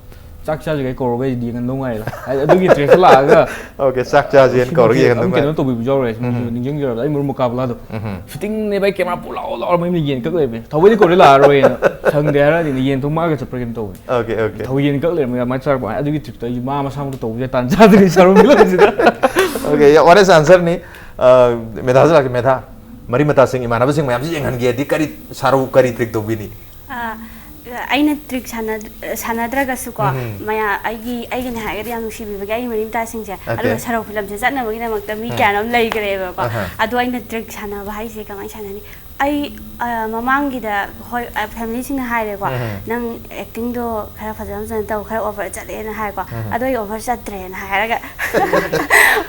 ꯆꯥꯛ ꯆꯥꯁꯤꯒꯩ ꯀꯧꯔꯒ ꯑꯩꯗꯤ ꯌꯦꯡꯍꯟꯗꯧ ꯉꯥꯏꯔꯦ꯫ ꯑꯗꯨꯒꯤ ꯇ꯭ꯔꯦꯛꯇ ꯂꯥꯛꯑꯒ ꯑꯣꯀꯦ, ꯆꯥꯛ ꯆꯥꯁꯦꯅ ꯀꯧꯔꯒ ꯑꯃꯨꯛ ꯌꯦꯡꯍꯟꯗꯧ ꯀꯩꯅꯣ ꯉꯥꯏ꯫ ꯇꯧꯕꯤꯕꯁꯨ ꯌꯥꯎꯔꯦ꯫ ꯎꯝ꯫ ꯅꯤꯡꯁꯤꯡꯖꯔꯕꯗ ꯑꯩ ꯃꯔꯨꯞ ꯃꯨꯀꯥꯕꯂꯥꯗꯣ ꯎꯝ꯫ ꯁꯨꯇꯤꯡꯅꯦꯕ, ꯑꯩ ꯀꯦꯃꯦꯔꯥ ꯄꯨ ꯂꯥꯎ ꯂꯥꯎꯔ ꯃꯌꯨꯝꯗ ꯌꯦꯟ ꯀꯛ ꯂꯩꯕꯅꯦ꯫ ꯊꯧꯕꯩꯗꯤ ꯀꯧꯔꯦ ꯂꯥꯛꯑꯔꯣꯏꯅ꯫ ꯁꯪꯗꯦ ꯍꯥꯏꯔꯗꯤ ꯌꯦꯟ ꯊꯣꯡ ꯃꯥꯒ ꯆꯠꯄ꯭ꯔꯥ ꯀꯩꯅꯣ ꯇꯧꯕꯅꯦ꯫ Okay okay. ꯊꯧ ꯌꯦꯟ ꯀꯛ ꯂꯩꯔꯝꯃꯦ ꯑꯗꯨꯃꯥꯏꯅ ꯆꯥꯔꯛꯄ꯫ ꯑꯗꯨꯒꯤ ꯇ꯭ꯔꯤꯞꯇꯣ ꯑꯩꯁꯨ ꯃꯥ ꯃꯁꯥꯃꯛꯇ ꯇꯧꯕꯁꯦ ꯇꯥꯟ ꯆꯥꯗ꯭ꯔꯤ ꯁꯥꯔꯨ ꯐꯤꯂꯝꯁꯤꯗ꯫ Okay, yeah, what is answer ꯅꯤ? ꯃꯦꯙꯥꯁꯨ ꯂꯥꯛꯀꯦ, ꯃꯦꯙꯥ꯫ ꯃꯔꯤ ꯃꯇꯥꯁꯤꯡ, ꯏꯃꯥꯟꯅꯕꯁꯤꯡ ꯃꯌꯥꯝꯁꯤ ꯌꯦꯡꯍꯟꯒꯦꯗꯤ ꯀꯔꯤ ꯁꯥꯔꯨ, ꯀꯔꯤ ꯇ꯭ꯔꯤꯛ ꯇꯧꯕꯤꯅꯤ? ꯑ, ꯑꯩꯅ ꯇ꯭ꯔꯤꯛ ꯁꯥꯟꯅ- ꯁꯥꯟꯅꯗ꯭ꯔꯒꯁꯨꯀꯣ, ꯎꯝ꯫ ꯃꯌꯥ- ꯑꯩꯒꯤ ꯑꯩꯒꯤꯅꯦ ꯍꯥꯏꯔꯒꯗꯤ ꯌꯥꯝ ꯅꯨꯡꯁꯤꯕꯤꯕꯒꯤ ꯑꯩꯒꯤ ꯃꯔꯤ ꯃꯇꯥꯁꯤꯡꯁꯦ, Okay. ꯑꯗꯨꯒ ꯁꯔꯧ ꯐꯤꯂꯝꯁꯦ ꯆꯠꯅꯕꯒꯤꯗꯃꯛꯇ ꯃꯤ ꯎꯝ꯫ ꯀꯌꯥꯅꯣꯝ ꯂꯩꯈ꯭ꯔꯦꯕꯀꯣ꯫ ꯑꯍ꯫ ꯑꯗꯣ ꯑꯩꯅ ꯇ꯭ꯔꯤꯛ ꯁꯥꯟꯅꯕ ꯍꯥꯏꯁꯦ ꯀꯃꯥꯏꯅ ꯁꯥꯟꯅꯅꯤ? ꯑꯩ, ꯑ, ꯃꯃꯥꯡꯒꯤꯗ, ꯍꯣꯏ, ꯑ, ꯐꯦꯃꯤꯂꯤꯁꯤꯡꯅ ꯍꯥꯏꯔꯦꯀꯣ, ꯎꯝ꯫ "ꯅꯪ ꯑꯦꯛꯇꯤꯡꯗꯣ ꯈꯔ ꯐꯖꯅ ꯐꯖꯅ ꯇꯧ, ꯈꯔ ꯑꯣꯚꯔ ꯆꯠꯂꯦꯅ" ꯍꯥꯏꯀꯣ꯫ ꯎꯝ꯫ "ꯑꯗꯣ ꯑꯩ ꯑꯣꯚꯔ ꯆꯠꯇ꯭ꯔꯦꯅ" ꯍꯥꯏꯔꯒ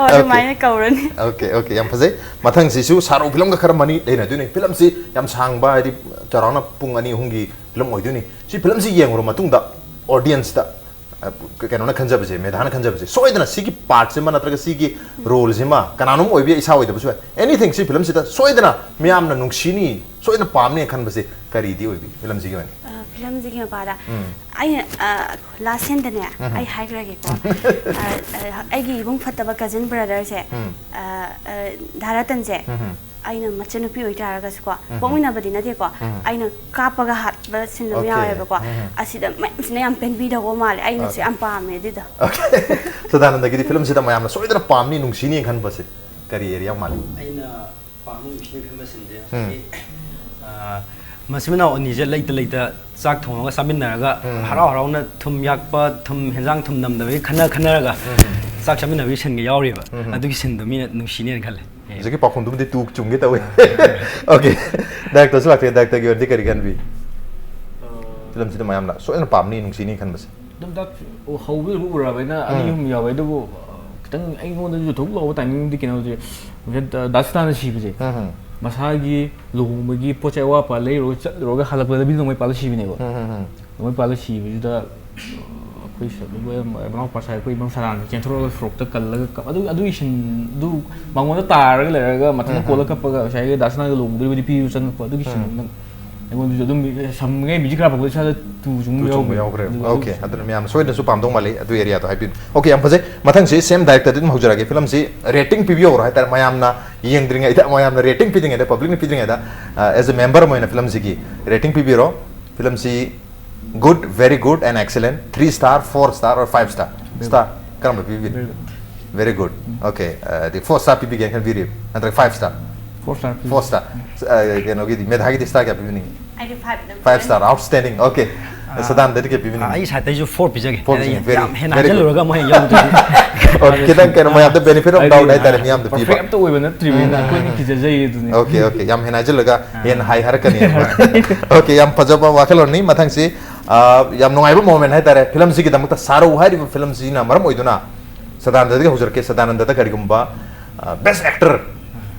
ꯑꯗꯨꯃꯥꯏꯅ ꯀꯧꯔꯅꯤ꯫ Okay okay, ꯌꯥꯝ ꯐꯖꯩ꯫ ꯃꯊꯪꯁꯤꯁꯨ ꯁꯥꯔꯨ ꯐꯤꯂꯝꯒ ꯈꯔ ꯃꯔꯤ ꯂꯩꯅꯗꯣꯏꯅꯤ꯫ ꯐꯤꯂꯝꯁꯤ ꯌꯥꯝ ꯁꯥꯡꯕ, ꯍꯥꯏꯗꯤ ꯆꯥꯎꯔꯥꯛꯅ ꯄꯨꯡ ꯑꯅꯤ ꯑꯍꯨꯝꯒꯤ ꯐꯤꯂꯝ ꯑꯣꯏꯗꯣꯏꯅꯤ꯫ ꯁꯤ ꯐꯤꯂꯝꯁꯤ ꯌꯦꯡꯉꯨꯔ ꯃꯇꯨꯡꯗ ꯑꯣꯗꯤꯌꯟꯁꯇ ꯀꯩꯅꯣꯅ ꯈꯟꯖꯕꯁꯦ, ꯃꯦꯙꯥꯅ ꯈꯟꯖꯕꯁꯦ, ꯁꯣꯏꯗꯅ ꯁꯤꯒꯤ ꯄꯥꯔꯠꯁꯤꯃ ꯅꯠꯇ꯭ꯔꯒ ꯁꯤꯒꯤ ꯔꯣꯜꯁꯤꯃ, ꯀꯅꯥꯅꯣꯝ ꯑꯣꯏꯕ ꯌꯥꯏ, ꯏꯁꯥ ꯑꯣꯏꯗꯕꯁꯨ ꯌꯥꯏ, ꯑꯦꯅꯤꯊꯤꯡ, ꯁꯤ ꯐꯤꯂꯝꯁꯤꯗ ꯁꯣꯏꯗꯅ ꯃꯤꯌꯥꯝꯅ ꯅꯨꯡꯁꯤꯅꯤ, ꯁꯣꯏꯗꯅ ꯄꯥꯝꯅꯤ ꯈꯟꯕꯁꯦ ꯀꯔꯤꯗꯤ ꯑꯣꯏꯕꯤ ꯐꯤꯂꯝꯁꯤꯒꯤ ꯑꯣꯏꯅ? ꯑ, ꯐꯤꯂꯝꯁꯤꯒꯤ ꯃꯄꯥꯗ ꯎꯝ꯫ ꯑꯩꯅ, ꯑ, ꯂꯥꯁ ꯁꯤꯟꯗꯅꯦ, ꯎꯝ꯫ ꯑꯩ ꯍꯥꯏꯈ꯭ꯔꯒꯦꯀꯣ꯫ ꯑ, ꯑ, ꯑꯩꯒꯤ ꯏꯕꯨꯡ ꯐꯠꯇꯕ ꯀꯖꯤꯟ ꯕ꯭ꯔꯗꯔꯁꯦ, ꯎꯝ꯫ ꯑ, ꯑ, ꯙꯥꯔꯥꯇꯟꯁꯦ, ꯎꯝ꯫ ꯑꯩꯅ ꯃꯆꯟꯅꯨꯄꯤ ꯑꯣꯏꯇꯥꯔꯒꯁꯨꯀꯣ, ꯎꯝ꯫ ꯄꯣꯛꯃꯤꯟꯅꯕꯗꯤ ꯅꯠꯇꯦꯀꯣ, ꯎꯝ꯫ ꯑꯩꯅ ꯀꯥꯞꯄꯒ ꯍꯥꯠꯄ ꯁꯤꯟ ꯑꯃ Okay. ꯌꯥꯎꯋꯦꯕꯀꯣ꯫ ꯎꯝ꯫ ꯑꯁꯤꯗ ꯃꯌꯥꯝꯁꯤꯅ ꯌꯥꯝ ꯄꯦꯟꯕꯤꯗꯧꯕ ꯃꯥꯜꯂꯦ, ꯑꯩꯅꯁꯨ Okay. ꯌꯥꯝ ꯄꯥꯝꯃꯦ ꯑꯗꯨꯗꯣ꯫ Okay. ꯁꯗꯥꯅꯟꯗꯒꯤꯗꯤ ꯐꯤꯂꯝꯁꯤꯗ ꯃꯌꯥꯝꯅ ꯁꯣꯏꯗꯅ ꯄꯥꯝꯅꯤ, ꯅꯨꯡꯁꯤꯅꯤ ꯈꯟꯕꯁꯦ ꯀꯔꯤ ꯑꯦꯔꯤꯌꯥ ꯃꯥꯜꯂꯤ? ꯑꯩꯅ ꯄꯥꯝꯕ ꯅꯨꯡꯁꯤꯅ ꯈꯟꯕ ꯁꯤꯟꯁꯦ ꯎꯝ꯫ ꯉꯁꯥꯏꯒꯤ, ꯑ, ꯃꯆꯤꯟ ꯃꯅꯥꯎ ꯑꯅꯤꯁꯦ ꯂꯩꯇ ꯂꯩꯇ ꯆꯥꯛ ꯊꯣꯡꯉꯒ ꯆꯥꯃꯤꯟꯅꯔꯒ ꯎꯝ꯫ ꯍꯔꯥꯎ ꯍꯔꯥꯎꯅ ꯊꯨꯝ ꯌꯥꯛꯄ, ꯊꯨꯝ, ꯍꯦꯟꯖꯥꯡ ꯊꯨꯝ ꯅꯝꯗꯕꯒꯤ ꯈꯟꯅ ꯈꯟꯅꯔꯒ ꯆꯥꯛ ꯆꯥꯃꯤꯟꯅꯕꯒꯤ ꯁꯤꯟꯒ ꯌꯥꯎꯔꯤꯕ꯫ ꯎꯝ꯫ ꯑꯗꯨꯒꯤ ꯁꯤꯟꯗꯣ ꯃꯤꯅ ꯅꯨꯡꯁꯤꯅꯦꯅ ꯈꯜꯂꯦ꯫ ꯍꯧꯖꯤꯛꯀꯤ ꯄꯥꯎꯈꯨꯝꯗꯨꯕꯨꯗꯤ ꯇꯨ ꯆꯨꯝꯒꯦ ꯇꯧꯋꯤ꯫ Okay, ꯗꯥꯏꯔꯦꯛꯇꯔꯁꯨ ꯂꯥꯛꯇꯦ꯫ ꯗꯥꯏꯔꯦꯛꯇꯔꯒꯤ ꯑꯣꯏꯅꯗꯤ ꯀꯔꯤ ꯈꯟꯕꯤ? ꯐꯤꯂꯝꯁꯤꯗ ꯃꯌꯥꯝꯅ ꯁꯣꯏꯗꯅ ꯄꯥꯝꯅꯤ, ꯅꯨꯡꯁꯤꯅꯤ ꯈꯟꯕꯁꯦ꯫ ꯑꯗꯨꯝ ꯗꯥꯛ ꯍꯧꯕꯗꯨꯕꯨ ꯎꯔꯕꯅꯤꯅ ꯑꯅꯤ ꯎꯝ꯫ ꯑꯍꯨꯝ ꯌꯥꯎꯋꯦ꯫ ꯑꯗꯨꯕꯨ ꯈꯤꯇꯪ ꯑꯩꯉꯣꯟꯗꯁꯨ ꯊꯣꯛ ꯂꯥꯎꯕ ꯇꯥꯏꯃꯤꯡꯗꯤ ꯀꯩꯅꯣꯁꯦ, ꯗꯥꯁꯇꯥꯅ ꯁꯤꯕꯁꯦ, ꯎꯝ꯫ ꯃꯁꯥꯒꯤ ꯂꯨꯍꯣꯡꯕꯒꯤ ꯄꯣꯠ ꯆꯩ ꯑꯋꯥꯠ ꯑꯄꯥ ꯂꯩꯔꯨꯔꯒ ꯆꯠꯂꯨꯔꯒ ꯍꯜꯂꯛꯄꯗ ꯂꯝꯕꯤꯗ ꯅꯣꯡꯃꯩ ꯄꯥꯜꯂ ꯁꯤꯕꯅꯦꯕ꯫ ꯎꯝ, ꯎꯝ, ꯎꯝ꯫ ꯅꯣꯡꯃꯩ ꯄꯥꯜꯂ ꯁꯤꯕꯁꯤꯗ ꯑꯩꯈꯣꯏ ꯁ- ꯑꯩꯈꯣꯏ ꯃꯅꯥꯎꯄꯥ ꯁꯥꯏ ꯑꯩꯈꯣꯏ ꯏꯃꯝ ꯁꯔꯥꯟꯁꯦ ꯆꯦꯟꯊꯣꯔꯛꯑꯒ ꯁꯣꯔꯣꯛꯇ ꯀꯜꯂꯒ ꯀꯞ-, ꯑꯗꯨ ꯑꯗꯨꯒꯤ ꯁꯤꯟꯗꯨ ꯃꯉꯣꯟꯗ ꯇꯥꯔꯒ ꯂꯩꯔꯒ ꯃꯊꯟꯇ ꯎꯝ, ꯀꯣꯜꯂ ꯎꯝ꯫ ꯀꯞꯄꯒ ꯉꯁꯥꯏꯒꯤ ꯗꯥꯁꯇꯥꯅꯒ ꯂꯨꯍꯣꯡꯗꯣꯔꯤꯕ ꯅꯨꯄꯤꯗꯨ ꯆꯪꯉꯛꯄ ꯑꯗꯨꯒꯤ ꯎꯝ꯫ ꯁꯤꯟꯗꯨ ꯅꯪ ꯑꯩꯉꯣꯟꯗꯁꯨ ꯑꯗꯨꯝ ꯁꯝꯉꯩ ꯃ꯭ꯌꯨꯖꯤꯛ ꯈꯔ ꯐꯪꯕꯗ ꯏꯁꯥꯗ ꯇꯨ ꯆꯨꯡꯕ ꯇꯨ ꯆꯨꯡꯕ ꯌꯥꯎꯈ꯭ꯔꯦ꯫ ꯌꯥꯎꯈ꯭ꯔꯦꯕ꯫ ꯑꯗꯨ- ꯑꯣꯀꯦ, ꯑꯗꯨꯅ ꯃꯌꯥꯝ ꯁꯣꯏꯗꯅꯁꯨ ꯄꯥꯝꯗꯧ ꯃꯥꯜꯂꯤ, ꯑꯗꯨ ꯑꯦꯔꯤꯌꯥꯗꯣ ꯍꯥꯏꯕꯤꯌꯨ꯫ ꯑꯣꯀꯦ, ꯌꯥꯝ ꯐꯖꯩ꯫ ꯃꯊꯪꯁꯤ ꯁꯦꯝ ꯗꯥꯏꯔꯦꯛꯇꯔꯗ ꯑꯗꯨꯝ ꯍꯧꯖꯔꯛꯑꯒꯦ꯫ ꯐꯤꯂꯝꯁꯤ ꯔꯦꯇꯤꯡ ꯄꯤꯕꯤꯍꯧꯔꯣ ꯍꯥꯏꯇꯥꯔꯦ, ꯃꯌꯥꯝꯅ ꯌꯦꯡꯗ꯭ꯔꯤꯉꯩꯗ, ꯃꯌꯥꯝꯅ ꯔꯦꯇꯤꯡ ꯄꯤꯗ꯭ꯔꯤꯉꯩꯗ, ꯄꯕ꯭ꯂꯤꯛꯅ ꯄꯤꯗ꯭ꯔꯤꯉꯩꯗ, ꯑꯦꯖ ꯑꯦ ꯃꯦꯝꯕꯔ ꯑꯃ ꯑꯣꯏꯅ ꯐꯤꯂꯝꯁꯤꯒꯤ rating ꯄꯤꯕꯤꯔꯣ꯫ ꯐꯤꯂꯝꯁꯤ good, very good and excellent, three star, four star or five star? Star ꯀꯔꯝꯕ ꯄꯤꯕꯤꯅꯤ? Very good. Very good. Okay, ꯑꯗꯤ four star ꯄꯤꯕꯤꯒꯦꯅ ꯈꯟꯕꯤꯔꯤꯕ, ꯅꯠꯇ꯭ꯔꯒ five star? Four star. Four star. ꯑ, ꯀꯩꯅꯣꯒꯤꯗꯤ, ꯃꯦꯙꯥꯒꯤꯗꯤ star ꯀꯌꯥ ꯄꯤꯕꯤꯅꯤꯡꯉꯤ? ꯑꯩꯗꯤ five ꯑꯗꯨꯝ Five star, outstanding. Okay. ꯁꯗꯥꯅꯟꯗꯗꯤ ꯀꯌꯥ ꯄꯤꯕꯤꯅꯤꯡꯉꯤ? ꯑꯩ ꯁꯥꯏꯠꯇꯩꯁꯨ four ꯄꯤꯖꯒꯦ꯫ Four ꯄꯤꯖꯒꯦ. Very, ꯌꯥꯝ ꯍꯦꯟꯅ very good. ꯍꯥꯏꯖꯜꯂꯨꯔꯒ ꯑꯃꯨꯛ ꯍꯦꯟꯅ ꯌꯧꯗꯣꯏꯅꯤ꯫ Okay, ꯈꯤꯇꯪ ꯀꯩꯅꯣ, ꯃꯌꯥꯝꯗ benefit of doubt ꯍꯥꯏꯇꯥꯔꯦ, ꯃꯤꯌꯥꯝꯗ ꯄꯤꯕ꯫ Perfect ꯑꯝꯇ ꯑꯣꯏꯕ ꯅꯠꯇ꯭ꯔꯤꯕꯅꯤꯅ ꯑꯩꯈꯣꯏꯗꯤ ꯀꯤꯖꯖꯩ ꯑꯗꯨꯅꯤ꯫ Okay, okay, ꯌꯥꯝ ꯍꯦꯟꯅ ꯍꯥꯏꯖꯤꯜꯂꯒ ꯍꯦꯟꯅ ꯍꯥꯏ ꯍꯥꯏꯔꯛꯀꯅꯤ꯫ Okay, ꯌꯥꯝ ꯐꯖꯕ ꯋꯥꯈꯜꯂꯣꯟꯅꯤ꯫ ꯃꯊꯪꯁꯤ, ꯑ, ꯌꯥꯝ ꯅꯨꯡꯉꯥꯏꯕ moment ꯍꯥꯏꯇꯥꯔꯦ ꯐꯤꯂꯝꯁꯤꯒꯤꯗꯃꯛꯇ꯫ ꯁꯥꯔꯧ ꯍꯥꯏꯔꯤꯕ ꯐꯤꯂꯝꯁꯤꯅ ꯃꯔꯝ ꯑꯣꯏꯗꯨꯅ ꯁꯗꯥꯅꯟꯗꯗꯒꯤ ꯍꯧꯖꯔꯛꯀꯦ꯫ ꯁꯗꯥꯅꯟꯗꯗ ꯀꯔꯤꯒꯨꯝꯕ, ꯑ, best actor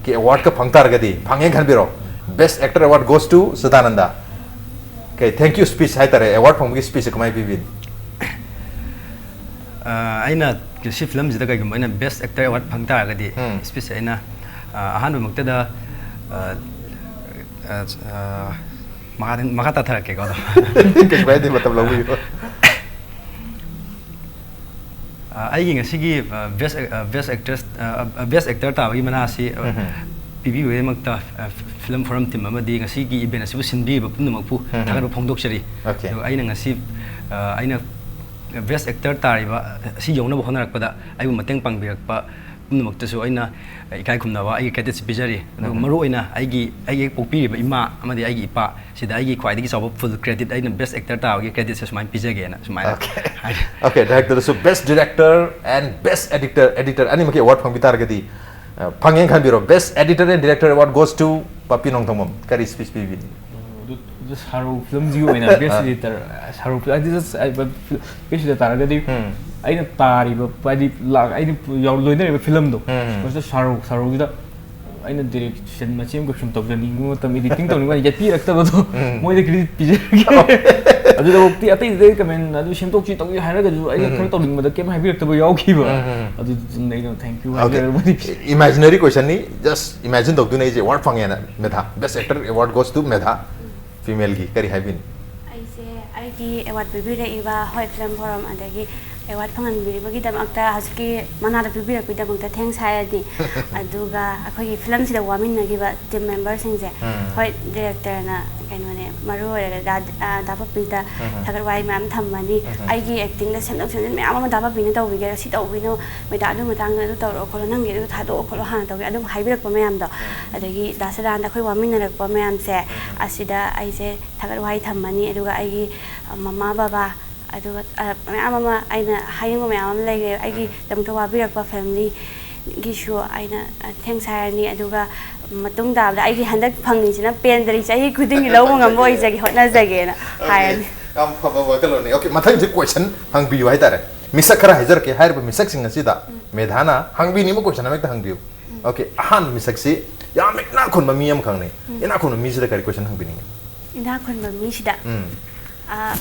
ꯀꯤ award ꯀ ꯐꯪ ꯇꯥꯔꯒꯗꯤ, ꯐꯪꯉꯦ ꯈꯟꯕꯤꯔꯣ, best actor award goes to Sadananda. Okay, thank you speech ꯍꯥꯏꯇꯥꯔꯦ, award ꯐꯪꯕꯒꯤ speech ꯁꯦ ꯀꯃꯥꯏꯅ ꯄꯤꯕꯤꯅꯤ? ꯑ, ꯑꯩꯅ ꯁꯤ ꯐꯤꯂꯝꯁꯤꯗ ꯀꯩꯒꯨꯝꯕ ꯑꯩꯅ best actor award ꯐꯪ ꯇꯥꯔꯒꯗꯤ, ꯎꯝ. speech ꯁꯦ ꯑꯩꯅ, ꯑ, ꯑꯍꯥꯟꯕꯃꯛꯇꯗ, ꯑ, ꯑ, ꯑ, ꯃꯈꯥ ꯃꯈꯥ ꯇꯥꯊꯔꯛꯀꯦꯀꯣ ꯑꯗꯣ꯫ ꯀꯩꯁꯨ ꯀꯥꯏꯗꯦ, ꯃꯇꯝ ꯂꯧꯕꯤꯌꯨ꯫ ꯑ, ꯑꯩꯒꯤ ꯉꯁꯤꯒꯤ, ꯑ, best, ꯑ, best actress, ꯑ, ꯑ, best actor ꯇꯥꯕꯒꯤ ꯃꯅꯥ ꯑꯁꯤ, ꯑ, ꯎꯝ. ꯄꯤꯕꯤꯕꯒꯤꯗꯃꯛꯇ, ꯑ, film forum team ꯑꯃꯗꯤ ꯉꯁꯤꯒꯤ event ꯑꯁꯤꯕꯨ ꯁꯤꯟꯕꯤꯔꯤꯕ ꯄꯨꯝꯅꯃꯛꯄꯨ ꯎꯝ. ꯊꯥꯒꯠꯄ ꯐꯣꯡꯗꯣꯛꯆꯔꯤ꯫ Okay. ꯑꯗꯨꯒ ꯑꯩꯅ ꯉꯁꯤ, ꯑ, ꯑꯩꯅ best actor ꯇꯥꯔꯤꯕ ꯑꯁꯤ ꯌꯧꯅꯕ ꯍꯣꯠꯅꯔꯛꯄꯗ ꯑꯩꯕꯨ ꯃꯇꯦꯡ ꯄꯥꯡꯕꯤꯔꯛꯄ ꯄꯨꯝꯅꯃꯛꯇꯁꯨ ꯑꯩꯅ ꯏꯀꯥꯏ ꯈꯨꯝꯅꯕ ꯑꯩꯒꯤ credit ꯁꯤ ꯄꯤꯖꯔꯤ꯫ ꯑꯗꯨꯒ ꯎꯝ. ꯃꯔꯨꯑꯣꯏꯅ ꯑꯩꯒꯤ, ꯑꯩꯒꯤ ꯍꯦꯛ ꯄꯣꯛꯄꯤꯔꯤꯕ ꯏꯃꯥ ꯑꯃꯗꯤ ꯑꯩꯒꯤ ꯏꯄꯥ, ꯁꯤꯗ ꯑꯩꯒꯤ ꯈ꯭ꯋꯥꯏꯗꯒꯤ ꯆꯥꯎꯕ full credit, ꯑꯩꯅ best actor ꯇꯥꯕꯒꯤ credit ꯁꯦ ꯁꯨꯃꯥꯏꯅ ꯄꯤꯖꯒꯦꯅ ꯁꯨꯃꯥꯏꯅ Okay. ꯍꯥꯏ꯫ Okay, director ꯗꯁꯨ best director and best editor, editor ꯑꯅꯤꯃꯛꯀꯤ award ꯐꯪꯕꯤ ꯇꯥꯔꯒꯗꯤ, ꯑ, ꯐꯪꯉꯦꯅ ꯈꯟꯕꯤꯔꯣ, best editor and director award goes to ꯄꯥꯄꯤ Nongthombam. ꯀꯔꯤ speech ꯄꯤꯕꯤꯅꯤ? ꯑꯗꯨ, ꯑꯗꯨ ꯁꯥꯔꯧ ꯐꯤꯂꯝꯁꯤꯒꯤ ꯑꯣꯏꯅ best editor, ꯁꯥꯔꯧ ꯐꯤꯂꯝ ꯍꯥꯏꯗꯤ just, ꯑ, best editor ꯇꯥꯔꯒꯗꯤ ꯎꯝ. ꯑꯩꯅ ꯇꯥꯔꯤꯕ ꯍꯥꯏꯗꯤ ꯂꯥꯛ ꯑꯩꯅ ꯌꯥꯎ ꯂꯣꯏꯅꯔꯤꯕ ꯐꯤꯂꯝꯗꯣ ꯎꯝ. ꯃꯁꯤꯗ ꯁꯥꯔꯧ ꯁꯥꯔꯧꯁꯤꯗ ꯑꯩꯅ direction ꯃꯆꯦꯠ ꯑꯃꯈꯛ ꯁꯨꯝ ꯇꯧꯖꯅꯤꯡꯕ ꯃꯇꯝ editing ꯇꯧꯅꯤꯡꯕ ꯌꯦꯠꯄꯤꯔꯛꯇꯕꯗꯣ ꯎꯝ. ꯃꯣꯏꯗ credit ꯄꯤꯖꯔꯒꯦ꯫ ꯑꯗꯨꯗꯐꯥꯎꯗꯤ ꯑꯇꯩ ꯑꯇꯩ comment ꯑꯗꯨ ꯁꯦꯝꯗꯣꯛꯁꯤ ꯇꯧꯁꯤ ꯍꯥꯏꯔꯒꯁꯨ ꯑꯩꯅ ꯎꯝ. ꯈꯔ ꯇꯧꯅꯤꯡꯕꯗ ꯀꯩꯝ ꯍꯥꯏꯕꯤꯔꯛꯇꯕ ꯌꯥꯎꯈꯤꯕ꯫ ꯎꯝ, ꯎꯝ. ꯑꯗꯨꯗꯨꯅ ꯑꯩꯅ thank you Okay. ꯍꯥꯏꯖꯔꯕꯅꯤ꯫ Imaginary question ꯅꯤ, just imagine ꯇꯧꯗꯣꯏꯅꯦ ꯑꯩꯁꯦ, award ꯐꯪꯉꯦꯅ꯫ ꯃꯦꯙꯥ, best actor award goes to ꯃꯦꯙꯥ꯫ ꯐꯤꯃꯦꯜꯒꯤ ꯀꯔꯤ ꯍꯥꯏꯕꯤꯅꯤ? ꯑꯩꯁꯦ ꯑꯩꯒꯤ ꯑꯦꯋꯥꯔꯗ ꯄꯤꯕꯤꯔꯛꯏꯕ ꯍꯣꯏ ꯐꯤꯂꯝ ꯐꯣꯔꯝ ꯑꯗꯒꯤ ꯑꯦꯋꯥꯔꯗ ꯐꯪꯍꯟꯕꯤꯔꯤꯕꯒꯤꯗꯃꯛꯇ ꯍꯧꯖꯤꯛꯀꯤ ꯃꯅꯥꯗ ꯄꯤꯕꯤꯔꯛꯄꯒꯤꯗꯃꯛꯇ ꯊꯦꯡꯁ ꯍꯥꯏꯔꯅꯤ꯫ ꯑꯗꯨꯒ ꯑꯩꯈꯣꯏꯒꯤ ꯐꯤꯂꯝꯁꯤꯗ ꯋꯥꯃꯤꯟꯅꯈꯤꯕ ꯇꯤꯝ ꯃꯦꯝꯕꯔꯁꯤꯡꯁꯦ, ꯎꯝ. ꯍꯣꯏ, ꯗꯤꯔꯦꯛꯇꯔꯅ ꯀꯩꯅꯣꯅꯦ, ꯃꯔꯨ ꯑꯣꯏꯔꯒ ꯗꯥ ꯗꯥ ꯄꯞꯄꯤꯗ ꯎꯝ. ꯊꯥꯒꯠ ꯋꯥꯍꯩ ꯃꯌꯥꯝ ꯊꯝꯃꯅꯤ꯫ ꯎꯝ. ꯑꯩꯒꯤ ꯑꯦꯛꯇꯤꯡꯗ ꯁꯦꯝꯗꯣꯛ ꯁꯦꯝꯖꯤꯟ ꯃꯌꯥꯝ ꯑꯃ ꯗꯥ ꯄꯞꯄꯤꯅ ꯇꯧꯕꯤꯒꯦ, ꯁꯤ ꯇꯧꯕꯤꯅꯣ, ꯃꯦꯗꯥ ꯑꯗꯨ ꯃꯇꯥꯡꯗ ꯑꯗꯨ ꯇꯧꯔꯛꯑꯣ ꯈꯣꯠꯂꯣ, ꯅꯪꯒꯤ ꯑꯗꯨ ꯊꯥꯗꯣꯛꯑꯣ ꯈꯣꯠꯂꯣ ꯍꯥꯟꯅ ꯇꯧꯒꯦ, ꯑꯗꯨꯝ ꯍꯥꯏꯕꯤꯔꯛꯄ ꯃꯌꯥꯝꯗꯣ꯫ ꯑꯗꯒꯤ ꯗꯥ ꯁꯗꯥꯅꯟꯗ ꯑꯩꯈꯣꯏ ꯋꯥꯃꯤꯟꯅꯔꯛꯄ ꯃꯌꯥꯝꯁꯦ, ꯑꯁꯤꯗ ꯑꯩꯁꯦ ꯊꯥꯒꯠ ꯋꯥꯍꯩ ꯊꯝꯃꯅꯤ꯫ ꯑꯗꯨꯒ ꯑꯩꯒꯤ ꯃꯃꯥ ꯕꯕꯥ, ꯑꯗꯨꯒ ꯃꯌꯥꯝ ꯑꯃ ꯑꯩꯅ ꯍꯥꯏꯅꯤꯡꯕ ꯃꯌꯥꯝ ꯑꯃ ꯂꯩꯔꯦ꯫ ꯑꯩꯒꯤꯗꯃꯛꯇ ꯋꯥꯕꯤꯔꯛꯄ ꯐꯦꯃꯤꯂꯤꯒꯤꯁꯨ ꯑꯩꯅ ꯊꯦꯡꯁ ꯍꯥꯏꯔꯅꯤ꯫ ꯑꯗꯨꯒ ꯃꯇꯨꯡ ꯇꯥꯕꯗ ꯑꯩꯒꯤ ꯍꯟꯗꯛ ꯐꯪꯉꯤꯁꯤꯅ ꯄꯦꯟꯗ꯭ꯔꯤ, ꯆꯍꯤ ꯈꯨꯗꯤꯡꯒꯤ ꯂꯧꯕ ꯉꯝꯕ ꯑꯣꯏꯖꯒꯦ, ꯍꯣꯠꯅꯖꯒꯦꯅ ꯍꯥꯏꯔꯅꯤ꯫ ꯌꯥꯝ ꯐꯕ ꯋꯥꯈꯜꯂꯣꯟꯅꯤ꯫ ꯑꯣꯀꯦ, ꯃꯊꯪꯁꯦ ꯀꯣꯏꯁꯟ ꯍꯪꯕꯤꯌꯨ ꯍꯥꯏꯇꯥꯔꯦ꯫ ꯃꯤꯁꯛ ꯈꯔ ꯍꯥꯏꯖꯔꯛꯀꯦ, ꯍꯥꯏꯔꯤꯕ ꯃꯤꯁꯛꯁꯤꯡ ꯑꯁꯤꯗ ꯃꯦꯙꯥꯅ ꯍꯪꯕꯤꯅꯤꯡꯕ ꯀꯣꯏꯁꯟ ꯑꯃ ꯍꯦꯛꯇ ꯍꯪꯕꯤꯌꯨ꯫ ꯑꯣꯀꯦ, ꯑꯍꯥꯟꯕ ꯃꯤꯁꯛꯁꯤ ꯌꯥꯝ ꯏꯅꯥꯛ ꯈꯨꯟꯕ ꯃꯤ ꯑꯃꯈꯛꯅꯤ꯫ ꯏꯅꯥꯛ ꯈꯨꯟꯕ ꯃꯤꯁꯤꯗ ꯀꯔꯤ ꯀꯣꯏꯁꯟ ꯍꯪꯕꯤꯅꯤꯡꯉꯤ? ꯏꯅꯥꯛ ꯈꯨꯟꯕ ꯃꯤꯁꯤꯗ ꯎꯝ. ꯑ,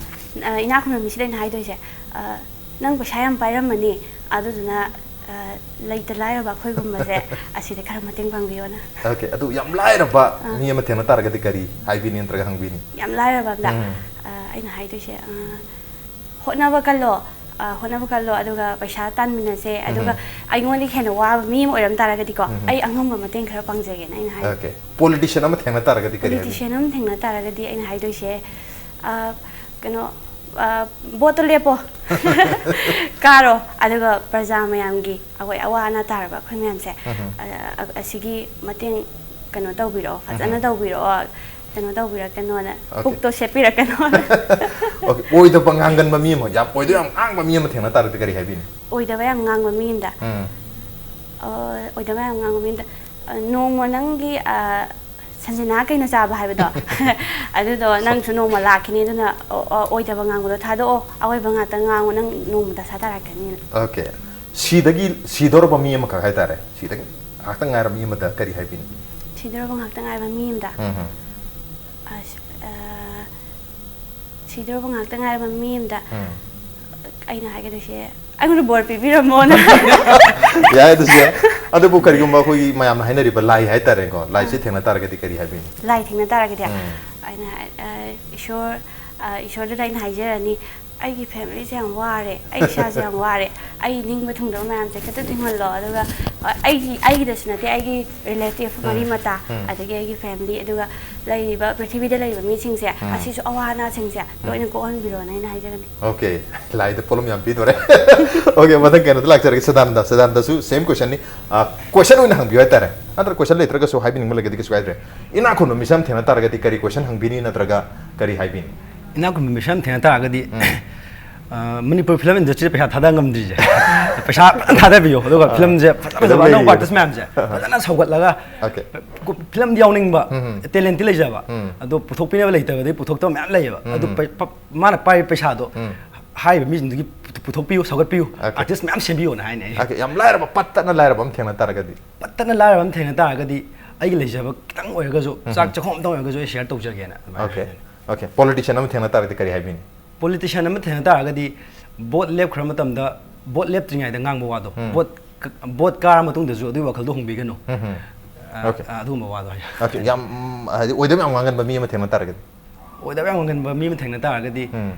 ꯑ, ꯏꯅꯥꯛ ꯈꯨꯟꯕ ꯃꯤꯁꯤꯗ ꯑꯩꯅ ꯍꯥꯏꯗꯣꯏꯁꯦ, ꯑ, ꯅꯪ ꯄꯩꯁꯥ ꯌꯥꯝ ꯄꯥꯏꯔꯝꯃꯅꯤ, ꯑꯗꯨꯗꯨꯅ, ꯑ, ꯂꯩꯇ ꯂꯥꯏꯔꯕ ꯑꯩꯈꯣꯏꯒꯨꯝꯕꯁꯦ ꯑꯁꯤꯗ ꯈꯔ ꯃꯇꯦꯡ ꯄꯥꯡꯕꯤꯌꯣꯅ꯫ ꯑꯣꯀꯦ, ꯑꯗꯨ ꯌꯥꯝ ꯂꯥꯏꯔꯕ ꯑꯥ. ꯃꯤ ꯑꯃ ꯊꯦꯡꯅ ꯇꯥꯔꯒꯗꯤ ꯀꯔꯤ ꯍꯥꯏꯕꯤꯅꯤ ꯅꯠꯇ꯭ꯔꯒ ꯍꯪꯕꯤꯅꯤ? ꯌꯥꯝ ꯂꯥꯏꯔꯕ ꯑꯝꯗ ꯎꯝ. ꯑ, ꯑꯩꯅ ꯍꯥꯏꯗꯣꯏꯁꯦ, ꯑ, ꯍꯣꯠꯅꯕ ꯀꯜꯂꯣ, ꯑ, ꯍꯣꯠꯅꯕ ꯀꯜꯂꯣ, ꯑꯗꯨꯒ ꯄꯩꯁꯥ ꯇꯥꯟꯃꯤꯟꯅꯁꯦ, ꯑꯗꯨꯒ ꯑꯩꯉꯣꯟꯗꯒꯤ ꯍꯦꯟꯅ ꯋꯥꯕ ꯃꯤ ꯑꯃ ꯑꯣꯏꯔꯝ ꯇꯥꯔꯒꯗꯤꯀꯣ, ꯑꯩ ꯑꯉꯝꯕ ꯃꯇꯦꯡ ꯈꯔ ꯄꯥꯡꯖꯒꯦꯅ ꯑꯩꯅ ꯍꯥꯏ꯫ ꯑꯣꯀꯦ, ꯄꯣꯂꯤꯇꯤꯁꯤꯌꯟ ꯑꯃ ꯊꯦꯡꯅ ꯇꯥꯔꯒꯗꯤ ꯀꯔꯤ ꯍꯥꯏꯕꯤꯅꯤ? ꯄꯣꯂꯤꯇꯤꯁꯤꯌꯟ ꯑꯃ ꯊꯦꯡꯅ ꯇꯥꯔꯒꯗꯤ ꯑꯩꯅ ꯍꯥꯏꯗꯣꯏꯁꯦ, ꯑ, ꯀꯩꯅꯣ, ꯑ, ꯚꯣꯠꯇꯣ ꯂꯦꯞꯄꯣ, ꯀꯥꯔꯣ, ꯑꯗꯨꯒ ꯄ꯭ꯔꯖꯥ ꯃꯌꯥꯝꯒꯤ ꯑꯩꯈꯣꯏ ꯑꯋꯥ ꯑꯅꯥ ꯇꯥꯔꯕ ꯑꯩꯈꯣꯏ ꯃꯌꯥꯝꯁꯦ, ꯑ, ꯑ, ꯑꯁꯤꯒꯤ ꯃꯇꯦꯡ ꯀꯩꯅꯣ ꯇꯧꯕꯤꯔꯛꯑꯣ, ꯐꯖꯅ ꯇꯧꯕꯤꯔꯛꯑꯣ, ꯀꯩꯅꯣ ꯇꯧꯕꯤꯔꯛꯀꯅꯣꯅ, ꯑꯣꯀꯦ. ꯄꯨꯛꯇꯣ ꯁꯦꯠꯄꯤꯔꯛꯀꯅꯣꯅ꯫ ꯑꯣꯀꯦ, ꯑꯣꯏꯗꯕ ꯉꯥꯡꯒꯟꯕ ꯃꯤ ꯑꯃ, ꯌꯥꯝ ꯑꯣꯏꯗꯕ ꯌꯥꯝ ꯉꯥꯡꯕ ꯃꯤ ꯑꯃ ꯊꯦꯡꯅ ꯇꯥꯔꯒꯗꯤ ꯀꯔꯤ ꯍꯥꯏꯕꯤꯅꯤ? ꯑꯣꯏꯗꯕ ꯌꯥꯝ ꯉꯥꯡꯕ ꯃꯤ ꯑꯝꯗ, ꯎꯝ. ꯑ, ꯑꯣꯏꯗꯕ ꯌꯥꯝ ꯉꯥꯡꯕ ꯃꯤ ꯑꯝꯗ, ꯑ, ꯅꯣꯡꯃ ꯅꯪꯒꯤ, ꯑ, ꯁꯟꯖꯤꯅꯥ ꯀꯩꯅ ꯆꯥꯕ ꯍꯥꯏꯕꯗꯣ, ꯑꯗꯨꯗꯣ ꯅꯪꯁꯨ ꯅꯣꯡꯃ ꯂꯥꯛꯈꯤꯅꯤ, ꯑꯗꯨꯅ, ꯑ, ꯑ, ꯑꯣꯏꯗꯕ ꯉꯥꯡꯕꯗꯣ ꯊꯥꯗꯣꯛꯑꯣ, ꯑꯑꯣꯏꯕ ꯉꯥꯛꯇ ꯉꯥꯡꯉꯣ, ꯅꯪ ꯅꯣꯡꯃ ꯗꯁꯥ ꯇꯥꯔꯛꯀꯅꯤꯅ꯫ ꯑꯣꯀꯦ, ꯁꯤꯗꯒꯤ ꯁꯤꯗꯧꯔꯕ ꯃꯤ ꯑꯃꯈꯛ ꯍꯥꯏꯇꯥꯔꯦ, ꯁꯤꯗꯒꯤ ꯉꯥꯏꯍꯥꯛꯇꯪ ꯉꯥꯏꯔꯕ ꯃꯤ ꯑꯃꯗ ꯀꯔꯤ ꯍꯥꯏꯕꯤꯅꯤ? ꯁꯤꯗꯧꯔꯕ ꯉꯥꯛꯇ ꯉꯥꯏꯕ ꯃꯤ ꯑꯝꯗ, ꯎꯝ. ꯑꯁ, ꯑ, ꯁꯤꯗꯧꯔꯕ ꯉꯥꯛꯇ ꯉꯥꯏꯔꯕ ꯃꯤ ꯑꯝꯗ ꯎꯝ. ꯑꯩꯅ ꯍꯥꯏꯒꯗꯣꯏꯁꯦ, ꯑꯩꯉꯣꯟꯗ ꯕꯣꯔ ꯄꯤꯕꯤꯔꯝꯃꯣꯅ꯫ ꯌꯥꯏ, ꯑꯗꯨꯁꯨ ꯌꯥꯏ꯫ ꯑꯗꯨꯕꯨ ꯀꯔꯤꯒꯨꯝꯕ ꯑꯩꯈꯣꯏꯒꯤ ꯃꯌꯥꯝꯅ ꯍꯥꯏꯅꯔꯤꯕ ꯂꯥꯏ ꯍꯥꯏꯇꯥꯔꯦꯀꯣ, ꯂꯥꯏꯁꯦ ꯊꯦꯡꯅ ꯇꯥꯔꯒꯗꯤ ꯀꯔꯤ ꯍꯥꯏꯕꯤꯅꯤ? ꯂꯥꯏ ꯊꯦꯡꯅ ꯇꯥꯔꯒꯗꯤ, ꯎꯝ. ꯑꯩꯅ ꯍꯥꯏ- ꯑ, ꯏꯁꯣꯔ ꯑ, ꯏꯁꯣꯔꯗꯨꯗ ꯑꯩꯅ ꯍꯥꯏꯖꯔꯅꯤ, "ꯑꯩꯒꯤ ꯐꯦꯃꯤꯂꯤꯁꯦ ꯌꯥꯝ ꯋꯥꯔꯦ, ꯑꯩ ꯏꯁꯥꯁꯦ ꯌꯥꯝ ꯋꯥꯔꯦ, ꯑꯩ ꯅꯤꯡꯕ ꯊꯨꯡꯗꯕ ꯃꯌꯥꯝꯁꯦ ꯈꯤꯇ ꯊꯨꯡꯍꯜꯂꯣ, ꯑꯗꯨꯒ ꯑ, ꯑꯩꯒꯤ ꯑꯩꯒꯤꯗꯁꯨ ꯅꯠꯇꯦ, ꯑꯩꯒꯤ ꯔꯤꯂꯦꯇꯤꯚ, ꯃꯔꯤ ꯃꯇꯥ, ꯑꯗꯒꯤ ꯑꯩꯒꯤ ꯐꯦꯃꯤꯂꯤ, ꯑꯗꯨꯒ ꯂꯩꯔꯤꯕ, ꯄ꯭ꯔꯤꯊꯤꯕꯤꯗ ꯂꯩꯔꯤꯕ ꯃꯤꯁꯤꯡꯁꯦ, ꯑꯁꯤꯁꯨ ꯑꯋꯥ ꯑꯅꯥꯁꯤꯡꯁꯦ ꯂꯣꯏꯅ ꯀꯣꯛꯍꯟꯕꯤꯔꯣꯅ" ꯑꯩꯅ ꯍꯥꯏꯖꯒꯅꯤ꯫ ꯑꯣꯀꯦ, ꯂꯥꯏꯗ ꯄꯣꯠꯂꯨꯝ ꯌꯥꯝ ꯄꯤꯗꯣꯔꯦ꯫ ꯑꯣꯀꯦ, ꯃꯊꯪ ꯀꯩꯅꯣꯗ ꯂꯥꯛꯆꯔꯒꯦ, ꯁꯗꯥꯅꯟꯗ꯫ ꯁꯗꯥꯅꯟꯗꯁꯨ ꯁꯦꯝ ꯀꯣꯏꯁꯟꯅꯤ꯫ ꯀꯣꯏꯁꯟ ꯑꯣꯏꯅ ꯍꯪꯕꯤꯌꯨ ꯍꯥꯏꯇꯥꯔꯦ, ꯅꯠꯇ꯭ꯔꯒ ꯀꯣꯏꯁꯟ ꯂꯩꯇ꯭ꯔꯒꯁꯨ ꯍꯥꯏꯕꯤꯅꯤꯡꯕ ꯂꯩꯔꯒꯗꯤ ꯀꯩꯁꯨ ꯀꯥꯏꯗ꯭ꯔꯦ꯫ ꯏꯅꯥꯛ ꯈꯨꯟꯕ ꯃꯤꯁꯛ ꯑꯃ ꯊꯦꯡꯅ ꯇꯥꯔꯒꯗꯤ ꯀꯔꯤ ꯀꯣꯏꯁꯟ ꯍꯪꯕꯤꯅꯤ ꯅꯠꯇ꯭ꯔꯒ ꯀꯔꯤ ꯍꯥꯏꯕꯤꯅꯤ? ꯏꯅꯥꯛ ꯈꯨꯟꯕ ꯃꯤꯁꯛ ꯑꯃ ꯊꯦꯡꯅ ꯇꯥꯔꯒꯗꯤ, ꯑ, ꯃꯅꯤꯄꯨꯔ ꯐꯤꯂꯝ ꯏꯟꯗꯁꯇ꯭ꯔꯤꯗ ꯄꯩꯁꯥ ꯊꯥꯗ ꯉꯝꯗ꯭ꯔꯤꯁꯦ, ꯄꯩꯁꯥ ꯐꯖꯅ ꯊꯥꯗꯕꯤꯌꯣ, ꯑꯗꯨꯒ ꯐꯤꯂꯝꯁꯦ ꯐꯖ ꯐꯖꯕ ꯀꯩꯗꯧ ꯑꯅꯧꯕ ꯂꯩꯒꯦ? ꯑꯥꯔꯇꯤꯁ ꯃꯌꯥꯝꯁꯦ ꯐꯖꯅ ꯁꯧꯒꯠꯂꯒ, ꯑꯣꯀꯦ꯫ ꯐꯤꯂꯝꯗꯤ ꯌꯥꯎꯅꯤꯡꯕ, ꯎꯝ. ꯇꯦꯂꯦꯟꯇꯤ ꯂꯩꯖꯕ, ꯎꯝ. ꯑꯗꯣ ꯄꯨꯊꯣꯛꯄꯤꯅꯕ ꯂꯩꯇꯕꯗꯤ ꯄꯨꯊꯣꯛꯇꯕ ꯃꯌꯥꯝ ꯂꯩꯌꯦꯕ꯫ ꯑꯗꯨ ꯎꯝ. ꯄꯩ- ꯄ- ꯃꯥꯅ ꯄꯥꯏꯔꯤꯕ ꯄꯩꯁꯥꯗꯣ ꯎꯝ. ꯍꯥꯏꯔꯤꯕ ꯃꯤꯁꯤꯡꯗꯨꯒꯤ ꯄꯨꯊꯣꯛꯄꯤꯌꯨ, ꯁꯧꯒꯠꯄꯤꯌꯨ, ꯑꯣꯀꯦ. ꯑꯥꯔꯇꯤꯁ ꯃꯌꯥꯝ ꯁꯦꯝꯕꯤꯌꯣꯅ ꯍꯥꯏꯅꯤ ꯑꯩ꯫ ꯑꯣꯀꯦ, ꯌꯥꯝ ꯂꯥꯏꯔꯕ, ꯄꯠ ꯇꯠꯅ ꯂꯥꯏꯔꯕ ꯑꯃ ꯊꯦꯡꯅ ꯇꯥꯔꯒꯗꯤ? ꯄꯠ ꯇꯠꯅ ꯂꯥꯏꯔꯕ ꯑꯃ ꯊꯦꯡꯅ ꯇꯥꯔꯒꯗꯤ, ꯑꯩꯒꯤ ꯂꯩꯖꯕ ꯈꯤꯇꯪ ꯑꯣꯏꯔꯒꯁꯨ, ꯆꯥꯛ ꯆꯈꯣꯝ ꯑꯝꯇꯪ ꯑꯣꯏꯔꯒꯁꯨ ꯑꯩ ꯁꯤꯌꯔ ꯇꯧꯖꯒꯦꯅ ꯑꯗꯨꯃꯥꯏꯅ ꯑꯣꯀꯦ. ꯍꯥꯏꯖꯅꯤꯡꯉꯤ꯫ ꯑꯣꯀꯦ, ꯄꯣꯂꯤꯇꯤꯁꯤꯌꯟ ꯑꯃ ꯊꯦꯡꯅ ꯇꯥꯔꯒꯗꯤ ꯀꯔꯤ ꯍꯥꯏꯕꯤꯅꯤ? ꯄꯣꯂꯤꯇꯤꯁꯤꯌꯥꯟ ꯑꯃ ꯊꯦꯡꯅ ꯇꯥꯔꯒꯗꯤ, ꯚꯣꯠ ꯂꯦꯞꯈ꯭ꯔ ꯃꯇꯝꯗ, ꯚꯣꯠ ꯂꯦꯞꯇ꯭ꯔꯤꯉꯩꯗ ꯉꯥꯡꯕ ꯋꯥꯗꯣ, ꯎꯝ. ꯚꯣꯠ ꯀ- ꯚꯣꯠ ꯀꯥꯔ ꯃꯇꯨꯡꯗꯁꯨ ꯑꯗꯨꯒꯤ ꯋꯥꯈꯜꯗꯣ ꯍꯣꯡꯕꯤꯒꯅꯨ꯫ ꯎꯝ. ꯑ, ꯑꯣꯀꯦ. ꯑ, ꯑꯗꯨꯒꯨꯝꯕ ꯋꯥꯗꯣ ꯍꯥꯏ- ꯑꯣꯀꯦ, ꯌꯥꯝ, ꯎꯝ, ꯍꯥꯏꯗꯤ ꯑꯣꯏꯗꯕ ꯌꯥꯝ ꯉꯥꯡꯒꯟꯕ ꯃꯤ ꯑꯃ ꯊꯦꯡꯅ ꯇꯥꯔꯒꯗꯤ? ꯑꯣꯏꯗꯕ ꯌꯥꯝ ꯉꯥꯡꯒꯟꯕ ꯃꯤ ꯑꯃ ꯊꯦꯡꯅ ꯇꯥꯔꯒꯗꯤ, ꯎꯝ.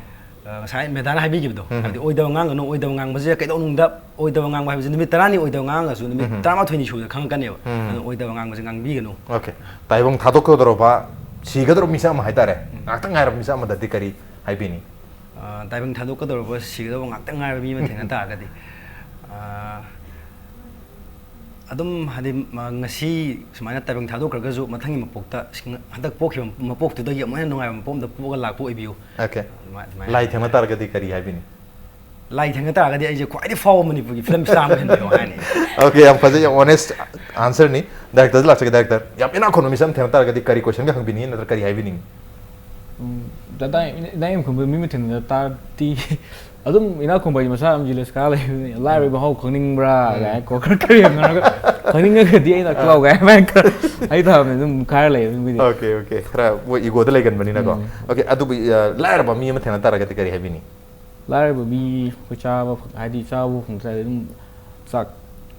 ꯑ, ꯉꯁꯥꯏ ꯃꯦꯗꯥꯅ ꯍꯥꯏꯕꯤꯈꯤꯕꯗꯣ, ꯎꯝ. ꯍꯥꯏꯕꯗꯤ ꯑꯣꯏꯗꯕ ꯉꯥꯡꯒꯅꯨ, ꯑꯣꯏꯗꯕ ꯉꯥꯡꯕꯁꯦ ꯀꯩꯗꯧꯅꯨꯡꯗ ꯑꯣꯏꯗꯕ ꯉꯥꯡꯕ ꯍꯥꯏꯕꯁꯦ ꯅꯨꯃꯤꯠ ꯇꯔꯥꯅꯤ ꯑꯣꯏꯗꯕ ꯉꯥꯡꯉꯒꯁꯨ ꯅꯨꯃꯤꯠ ꯎꯝ. ꯇꯔꯥꯃꯥꯊꯣꯏꯅꯤ ꯁꯨꯕꯗ ꯈꯪꯉꯛꯀꯅꯦꯕ꯫ ꯎꯝ. ꯑꯗꯨꯅ ꯑꯣꯏꯗꯕ ꯉꯥꯡꯕꯁꯦ ꯉꯥꯡꯕꯤꯒꯅꯨ꯫ ꯑꯣꯀꯦ, ꯇꯥꯏꯕꯪ ꯊꯥꯗꯣꯛꯀꯗꯧꯔꯕ, ꯁꯤꯒꯗꯧꯔꯕ ꯃꯤꯁꯛ ꯑꯃ ꯍꯥꯏꯇꯥꯔꯦ, ꯉꯥꯛꯇ ꯉꯥꯏꯔꯕ ꯃꯤꯁꯛ ꯑꯃꯗꯗꯤ ꯀꯔꯤ ꯍꯥꯏꯕꯤꯅꯤ? ꯑ, ꯇꯥꯏꯕꯪ ꯊꯥꯗꯣꯛꯀꯗꯧꯔꯕ, ꯁꯤꯒꯗꯧꯕ ꯉꯥꯛꯇ ꯉꯥꯏꯔꯕ ꯃꯤ ꯑꯃ ꯊꯦꯡꯅ ꯇꯥꯔꯒꯗꯤ, ꯑ, ꯑꯗꯨꯝ ꯍꯥꯏꯗꯤ, ꯃ- ꯉꯁꯤ ꯁꯨꯃꯥꯏꯅ ꯇꯥꯏꯕꯪ ꯊꯥꯗꯣꯛꯈ꯭ꯔꯒꯁꯨ, ꯃꯊꯪꯒꯤ ꯃꯄꯣꯛꯇ, ꯁꯤ- ꯍꯟꯗꯛ ꯄꯣꯛꯈꯤꯕ ꯃꯄꯣꯛꯇꯨꯗꯒꯤ ꯑꯃꯨꯛ ꯍꯦꯟꯅ ꯅꯨꯡꯉꯥꯏꯕ ꯃꯄꯣꯛ ꯑꯃꯗ ꯄꯣꯛꯑꯒ ꯂꯥꯛꯄ ꯑꯣꯏꯕꯤꯌꯨ꯫ ꯑꯣꯀꯦ. ꯑꯗꯨꯃꯥꯏ- ꯑꯗꯨꯃꯥꯏꯅ ꯂꯥꯏ ꯍꯥꯏ- ꯊꯦꯡꯅ ꯇꯥꯔꯒꯗꯤ ꯀꯔꯤ ꯍꯥꯏꯕꯤꯅꯤ? ꯂꯥꯏ ꯊꯦꯡꯅ ꯇꯥꯔꯒꯗꯤ ꯑꯩꯁꯦ ꯈ꯭ꯋꯥꯏꯗꯒꯤ ꯐꯥꯎꯕ ꯃꯅꯤꯄꯨꯔꯒꯤ ꯐꯤꯂꯝ ꯁ꯭ꯇꯥꯔ ꯑꯃ ꯑꯣꯏꯍꯟꯕꯤꯌꯣ ꯍꯥꯏꯅꯤ꯫ ꯑꯣꯀꯦ, ꯌꯥꯝ ꯐꯖꯩ, ꯌꯥꯝ ꯑꯣꯅꯦꯁ ꯑꯟꯁꯔꯅꯤ꯫ ꯗꯥꯏꯔꯦꯛꯇꯔꯗ ꯂꯥꯛꯆꯒꯦ, ꯗꯥꯏꯔꯦꯛꯇꯔ꯫ ꯌꯥꯝ ꯏꯅꯥꯛ ꯈꯨꯟꯕ ꯃꯤꯁꯛ ꯑꯃ ꯊꯦꯡꯅ ꯇꯥꯔꯒꯗꯤ ꯀꯔꯤ ꯀꯣꯏꯁꯟꯒ ꯍꯪꯕꯤꯅꯤ ꯅꯠꯇ꯭ꯔꯒ ꯀꯔꯤ ꯍꯥꯏꯕꯤꯅꯤꯡꯉꯤ? ꯎꯝ, ꯗꯥꯗꯥ, ꯏꯅꯥꯛ ꯌꯥꯝ ꯈꯨꯟꯕ ꯃꯤ ꯑꯃ ꯊꯦꯡꯅ ꯇꯥꯔꯗꯤ, ꯑꯗꯨꯝ ꯏꯅꯥꯛ ꯈꯨꯟꯕ ꯍꯥꯏꯁꯦ ꯃꯁꯥ ꯌꯥꯝ ꯖꯤꯂꯁ ꯀꯥ ꯂꯩꯕꯅꯤ꯫ "ꯂꯥꯏꯔꯕꯒꯤ ꯃꯍꯥꯎ ꯈꯪꯅꯤꯡꯕ꯭ꯔꯥ?" ꯀꯥꯏꯅ ꯀꯣ, ꯈꯔ ꯈꯔ ꯌꯥꯝ ꯉꯥꯡꯉꯒ, "ꯈꯪꯅꯤꯡꯉꯒꯗꯤ ꯑꯩꯅ ꯀꯥꯎꯒꯦ" ꯍꯥꯏ ꯈꯔ ꯍꯥꯏ ꯇꯥꯕꯅꯤ, ꯑꯗꯨꯝ ꯈꯥꯏꯔ ꯂꯩꯕ ꯃꯤꯗꯤ꯫ ꯑꯣꯀꯦ, ꯑꯣꯀꯦ, ꯈꯔ ꯃꯣꯏ ꯏꯒꯣꯗ ꯂꯩꯒꯟꯕꯅꯤꯅꯀꯣ꯫ ꯎꯝ. ꯑꯣꯀꯦ, ꯑꯗꯨꯕꯨ ꯑ, ꯂꯥꯏꯔꯕ ꯃꯤ ꯑꯃ ꯊꯦꯡꯅ ꯇꯥꯔꯒꯗꯤ ꯀꯔꯤ ꯍꯥꯏꯕꯤꯅꯤ? ꯂꯥꯏꯔꯕ ꯃꯤ, ꯑꯩꯈꯣꯏ ꯆꯥꯕ ꯐꯪ- ꯍꯥꯏꯗꯤ ꯆꯥꯕ ꯐꯪꯗ꯭ꯔꯗꯤ ꯑꯗꯨꯝ ꯆꯥꯛ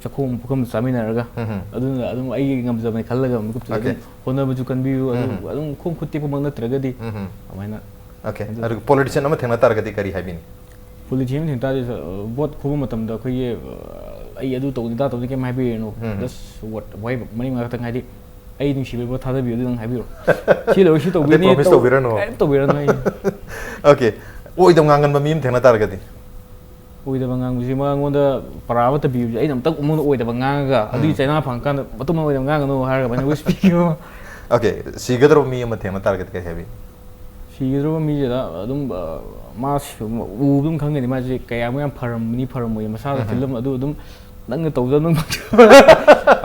ꯆꯥꯛꯈꯣꯝ ꯄꯨꯈꯝ ꯆꯥꯃꯤꯟꯅꯔꯒ, ꯎꯝ꯫ ꯑꯗꯨꯅ ꯑꯗꯨꯝ ꯑꯩꯒꯤ ꯉꯝꯖꯕꯅꯤ ꯈꯜꯂꯒ ꯃꯤꯀꯨꯞꯇꯨꯗ ꯑꯗꯨꯝ Okay. ꯍꯣꯠꯅꯕꯁꯨ ꯀꯟꯕꯤꯌꯨ, ꯑꯗꯨ ꯎꯝ꯫ ꯑꯗꯨꯝ ꯈꯣꯡ ꯈꯨꯠ ꯇꯦꯛꯄꯃꯛ ꯅꯠꯇ꯭ꯔꯒꯗꯤ ꯎꯝ꯫ ꯑꯗꯨꯃꯥꯏꯅ Okay. ꯑꯗꯨ ꯑꯗꯨꯒ politician ꯑꯃ ꯊꯦꯡꯅ ꯇꯥꯔꯒꯗꯤ ꯀꯔꯤ ꯍꯥꯏꯕꯤꯅꯤ? Politician ꯑꯃ ꯊꯦꯡꯅ ꯇꯥꯔꯗꯤ, ꯑ, vote ꯈꯣꯝꯕ ꯃꯇꯝꯗ ꯑꯩꯈꯣꯏꯒꯤ, ꯑ, "ꯑꯩ ꯑꯗꯨ ꯇꯧꯗꯦ, ꯑꯗꯥ ꯇꯧꯗꯦ" ꯀꯩꯝ ꯍꯥꯏꯕꯤꯔꯨꯅꯨ꯫ ꯎꯝ꯫ Just word, ꯋꯥꯍꯩ ꯃꯔꯤ ꯃꯉꯥ ꯈꯛꯇꯪ, ꯍꯥꯏꯗꯤ, "ꯑꯩ ꯅꯨꯡꯁꯤꯕ ꯊꯥꯗꯕꯤꯌꯨ", ꯑꯗꯨꯗꯪ ꯍꯥꯏꯕꯤꯔꯣ꯫ "ꯁꯤ ꯂꯣꯏꯔ ꯁꯤ ꯑꯇꯩ ꯇꯧꯕꯤꯅꯤ", promise ꯇꯧ-, ꯇꯧꯕꯤꯔꯅꯨ꯫ ꯀꯩꯝ ꯇꯧꯕꯤꯔꯅꯨ ꯑꯩ꯫ Okay. ꯑꯣꯏꯗꯕ ꯉꯥꯡꯒꯟꯕ ꯃꯤ ꯑꯃ ꯊꯦꯡꯅ ꯇꯥꯔꯒꯗꯤ? ꯑꯣꯏꯗꯕ ꯉꯥꯡꯕꯁꯤ ꯃꯉꯣꯟꯗ ꯄꯔꯥ ꯑꯃ ꯇꯝꯕꯤꯕꯁꯦ ꯑꯩꯅ ꯑꯝꯇꯪ ꯃꯉꯣꯟꯗ ꯑꯣꯏꯗꯕ ꯉꯥꯡꯉꯒ, ꯑꯗꯨꯒꯤ ꯎꯝ꯫ ꯆꯩꯅꯥ ꯐꯪꯉꯀꯥꯟꯗ "ꯃꯇꯨꯡ ꯑꯣꯏꯗꯕ ꯉꯥꯡꯒꯅꯨ" ꯍꯥꯏꯔꯒ ꯑꯗꯨꯃꯥꯏꯅ wish ꯄꯤꯈꯤꯕ ꯑꯃ꯫ Okay, ꯁꯤꯒꯗꯧꯔꯕ ꯃꯤ ꯑꯃ ꯊꯦꯡꯅ ꯇꯥꯔꯒꯗꯤ ꯀꯩ ꯍꯥꯏꯕꯤ? ꯁꯤꯒꯗꯧꯔꯕ ꯃꯤꯁꯤꯗ ꯑꯗꯨꯝ, ꯑ, ꯃꯥ ꯁꯤ-, ꯎꯕ ꯑꯗꯨꯝ ꯈꯪꯒꯅꯤ, ꯃꯥꯁꯦ ꯀꯌꯥꯃꯨꯛ ꯌꯥꯝ ꯐꯔꯝꯕꯅꯤ, ꯐꯔꯝꯃꯣꯏ, ꯃꯁꯥꯗ ꯎꯝ꯫ Feel ꯑꯃ, ꯑꯗꯨ ꯑꯗꯨꯝ ꯅꯪꯅ ꯇꯧꯖ ꯅꯪ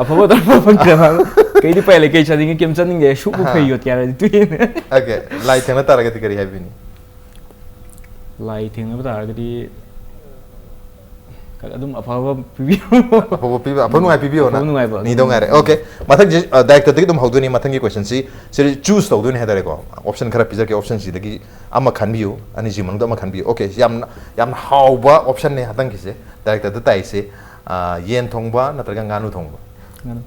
ꯑꯐꯕ ꯇꯧꯕ ꯐꯪꯗ꯭ꯔꯦ ꯃꯥ꯫ ꯀꯩꯗꯤ ꯎꯄꯥꯏ ꯂꯩ, ꯀꯩ ꯆꯥꯅꯤꯡꯉꯦ, ꯀꯩꯝ ꯆꯥꯅꯤꯡꯗꯦ, ꯁꯨꯛꯄꯨ ꯑꯍꯥ꯫ ꯐꯩꯌꯣ ꯇꯤꯌꯥꯔꯗꯤ ꯇꯨꯏꯅꯦ꯫ Okay, ꯂꯥꯏ ꯊꯦꯡꯅ ꯇꯥꯔꯒꯗꯤ ꯀꯔꯤ ꯍꯥꯏꯕꯤꯅꯤ? ꯂꯥꯏ ꯊꯦꯡꯅꯕ ꯇꯥꯔꯒꯗꯤ ꯑꯗꯨꯝ ꯑꯐꯕ ꯄꯤꯕꯤꯌꯨ꯫ ꯑꯐꯕ ꯄꯤꯕ-, ꯑꯐꯕ ꯅꯨꯡꯉꯥꯏ ꯄꯤꯕꯤꯌꯣꯅ ꯑꯐꯕ ꯅꯨꯡꯉꯥꯏꯕ꯫ ꯅꯤꯗꯧ ꯉꯥꯏꯔꯦ꯫ Okay, ꯃꯊꯪꯁꯤ, ꯑ, directorꯗꯒꯤ ꯑꯗꯨꯝ ꯍꯧꯗꯣꯏꯅꯤ꯫ ꯃꯊꯪꯒꯤ questionꯁꯤ, ꯁꯤ choose ꯇꯧꯗꯣꯏꯅꯤ ꯍꯥꯏꯇꯥꯔꯦꯀꯣ꯫ Option ꯈꯔ ꯄꯤꯖꯔꯛꯀꯦ, optionꯁꯤꯗꯒꯤ ꯑꯃ ꯈꯟꯕꯤꯌꯨ, ꯑꯅꯤꯁꯤ ꯃꯅꯨꯡꯗ ꯑꯃ ꯈꯟꯕꯤꯌꯨ꯫ Okay, ꯌꯥꯝꯅ, ꯌꯥꯝꯅ ꯍꯥꯎꯕ optionꯅꯦ ꯍꯟꯗꯛꯀꯤꯁꯦ, directorꯗ ꯇꯥꯏꯁꯦ꯫ ꯑ, ꯌꯦꯟ ꯊꯣꯡꯕ ꯅꯠꯇ꯭ꯔꯒ ꯉꯥꯅꯨ ꯊꯣꯡꯕ? ꯉꯥꯅꯨ꯫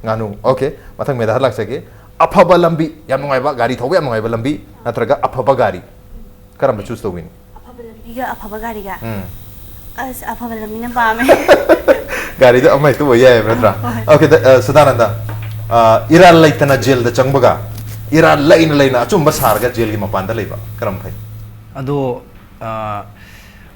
ꯉꯥꯅꯨ, okay꯫ ꯃꯊꯪ ꯃꯦꯙꯥꯗ ꯂꯥꯛꯆꯒꯦ꯫ ꯑꯐꯕ ꯂꯝꯕꯤ, ꯌꯥꯝ ꯅꯨꯡꯉꯥꯏꯕ, ꯒꯥꯔꯤ ꯊꯧꯕ ꯌꯥꯝ ꯅꯨꯡꯉꯥꯏꯕ ꯂꯝꯕꯤ ꯅꯠꯇ꯭ꯔꯒ ꯑꯐꯕ ꯒꯥꯔꯤ? ꯀꯔꯝꯕ choose ꯇꯧꯕꯤꯅꯤ? ꯑꯐꯕ ꯂꯝꯕꯤꯒ ꯑꯐꯕ ꯒꯥꯔꯤꯒ? ꯎꯝ꯫ ꯑꯁ, ꯑꯐꯕ ꯂꯝꯕꯤꯅ ꯄꯥꯝꯃꯦ꯫ ꯒꯥꯔꯤꯗ ꯑꯃ ꯍꯦꯛꯇ ꯑꯣꯏ ꯌꯥꯏꯑꯕ, ꯅꯠꯇ꯭ꯔꯥ? ꯍꯣꯏ꯫ Okay, ꯗ-, ꯑ, ꯁꯗꯥꯅꯟꯗ, ꯑ, ꯏꯔꯥꯜ ꯂꯩꯇꯅ ꯖꯦꯜꯗ ꯆꯪꯕꯒ, ꯏꯔꯥꯜ ꯂꯩꯅ ꯂꯩꯅ ꯑꯆꯨꯝꯕ ꯁꯥꯔꯒ ꯖꯦꯜꯒꯤ ꯃꯄꯥꯟꯗ ꯂꯩꯕ, ꯀꯔꯝ ꯐꯩ? ꯑꯗꯣ, ꯑ,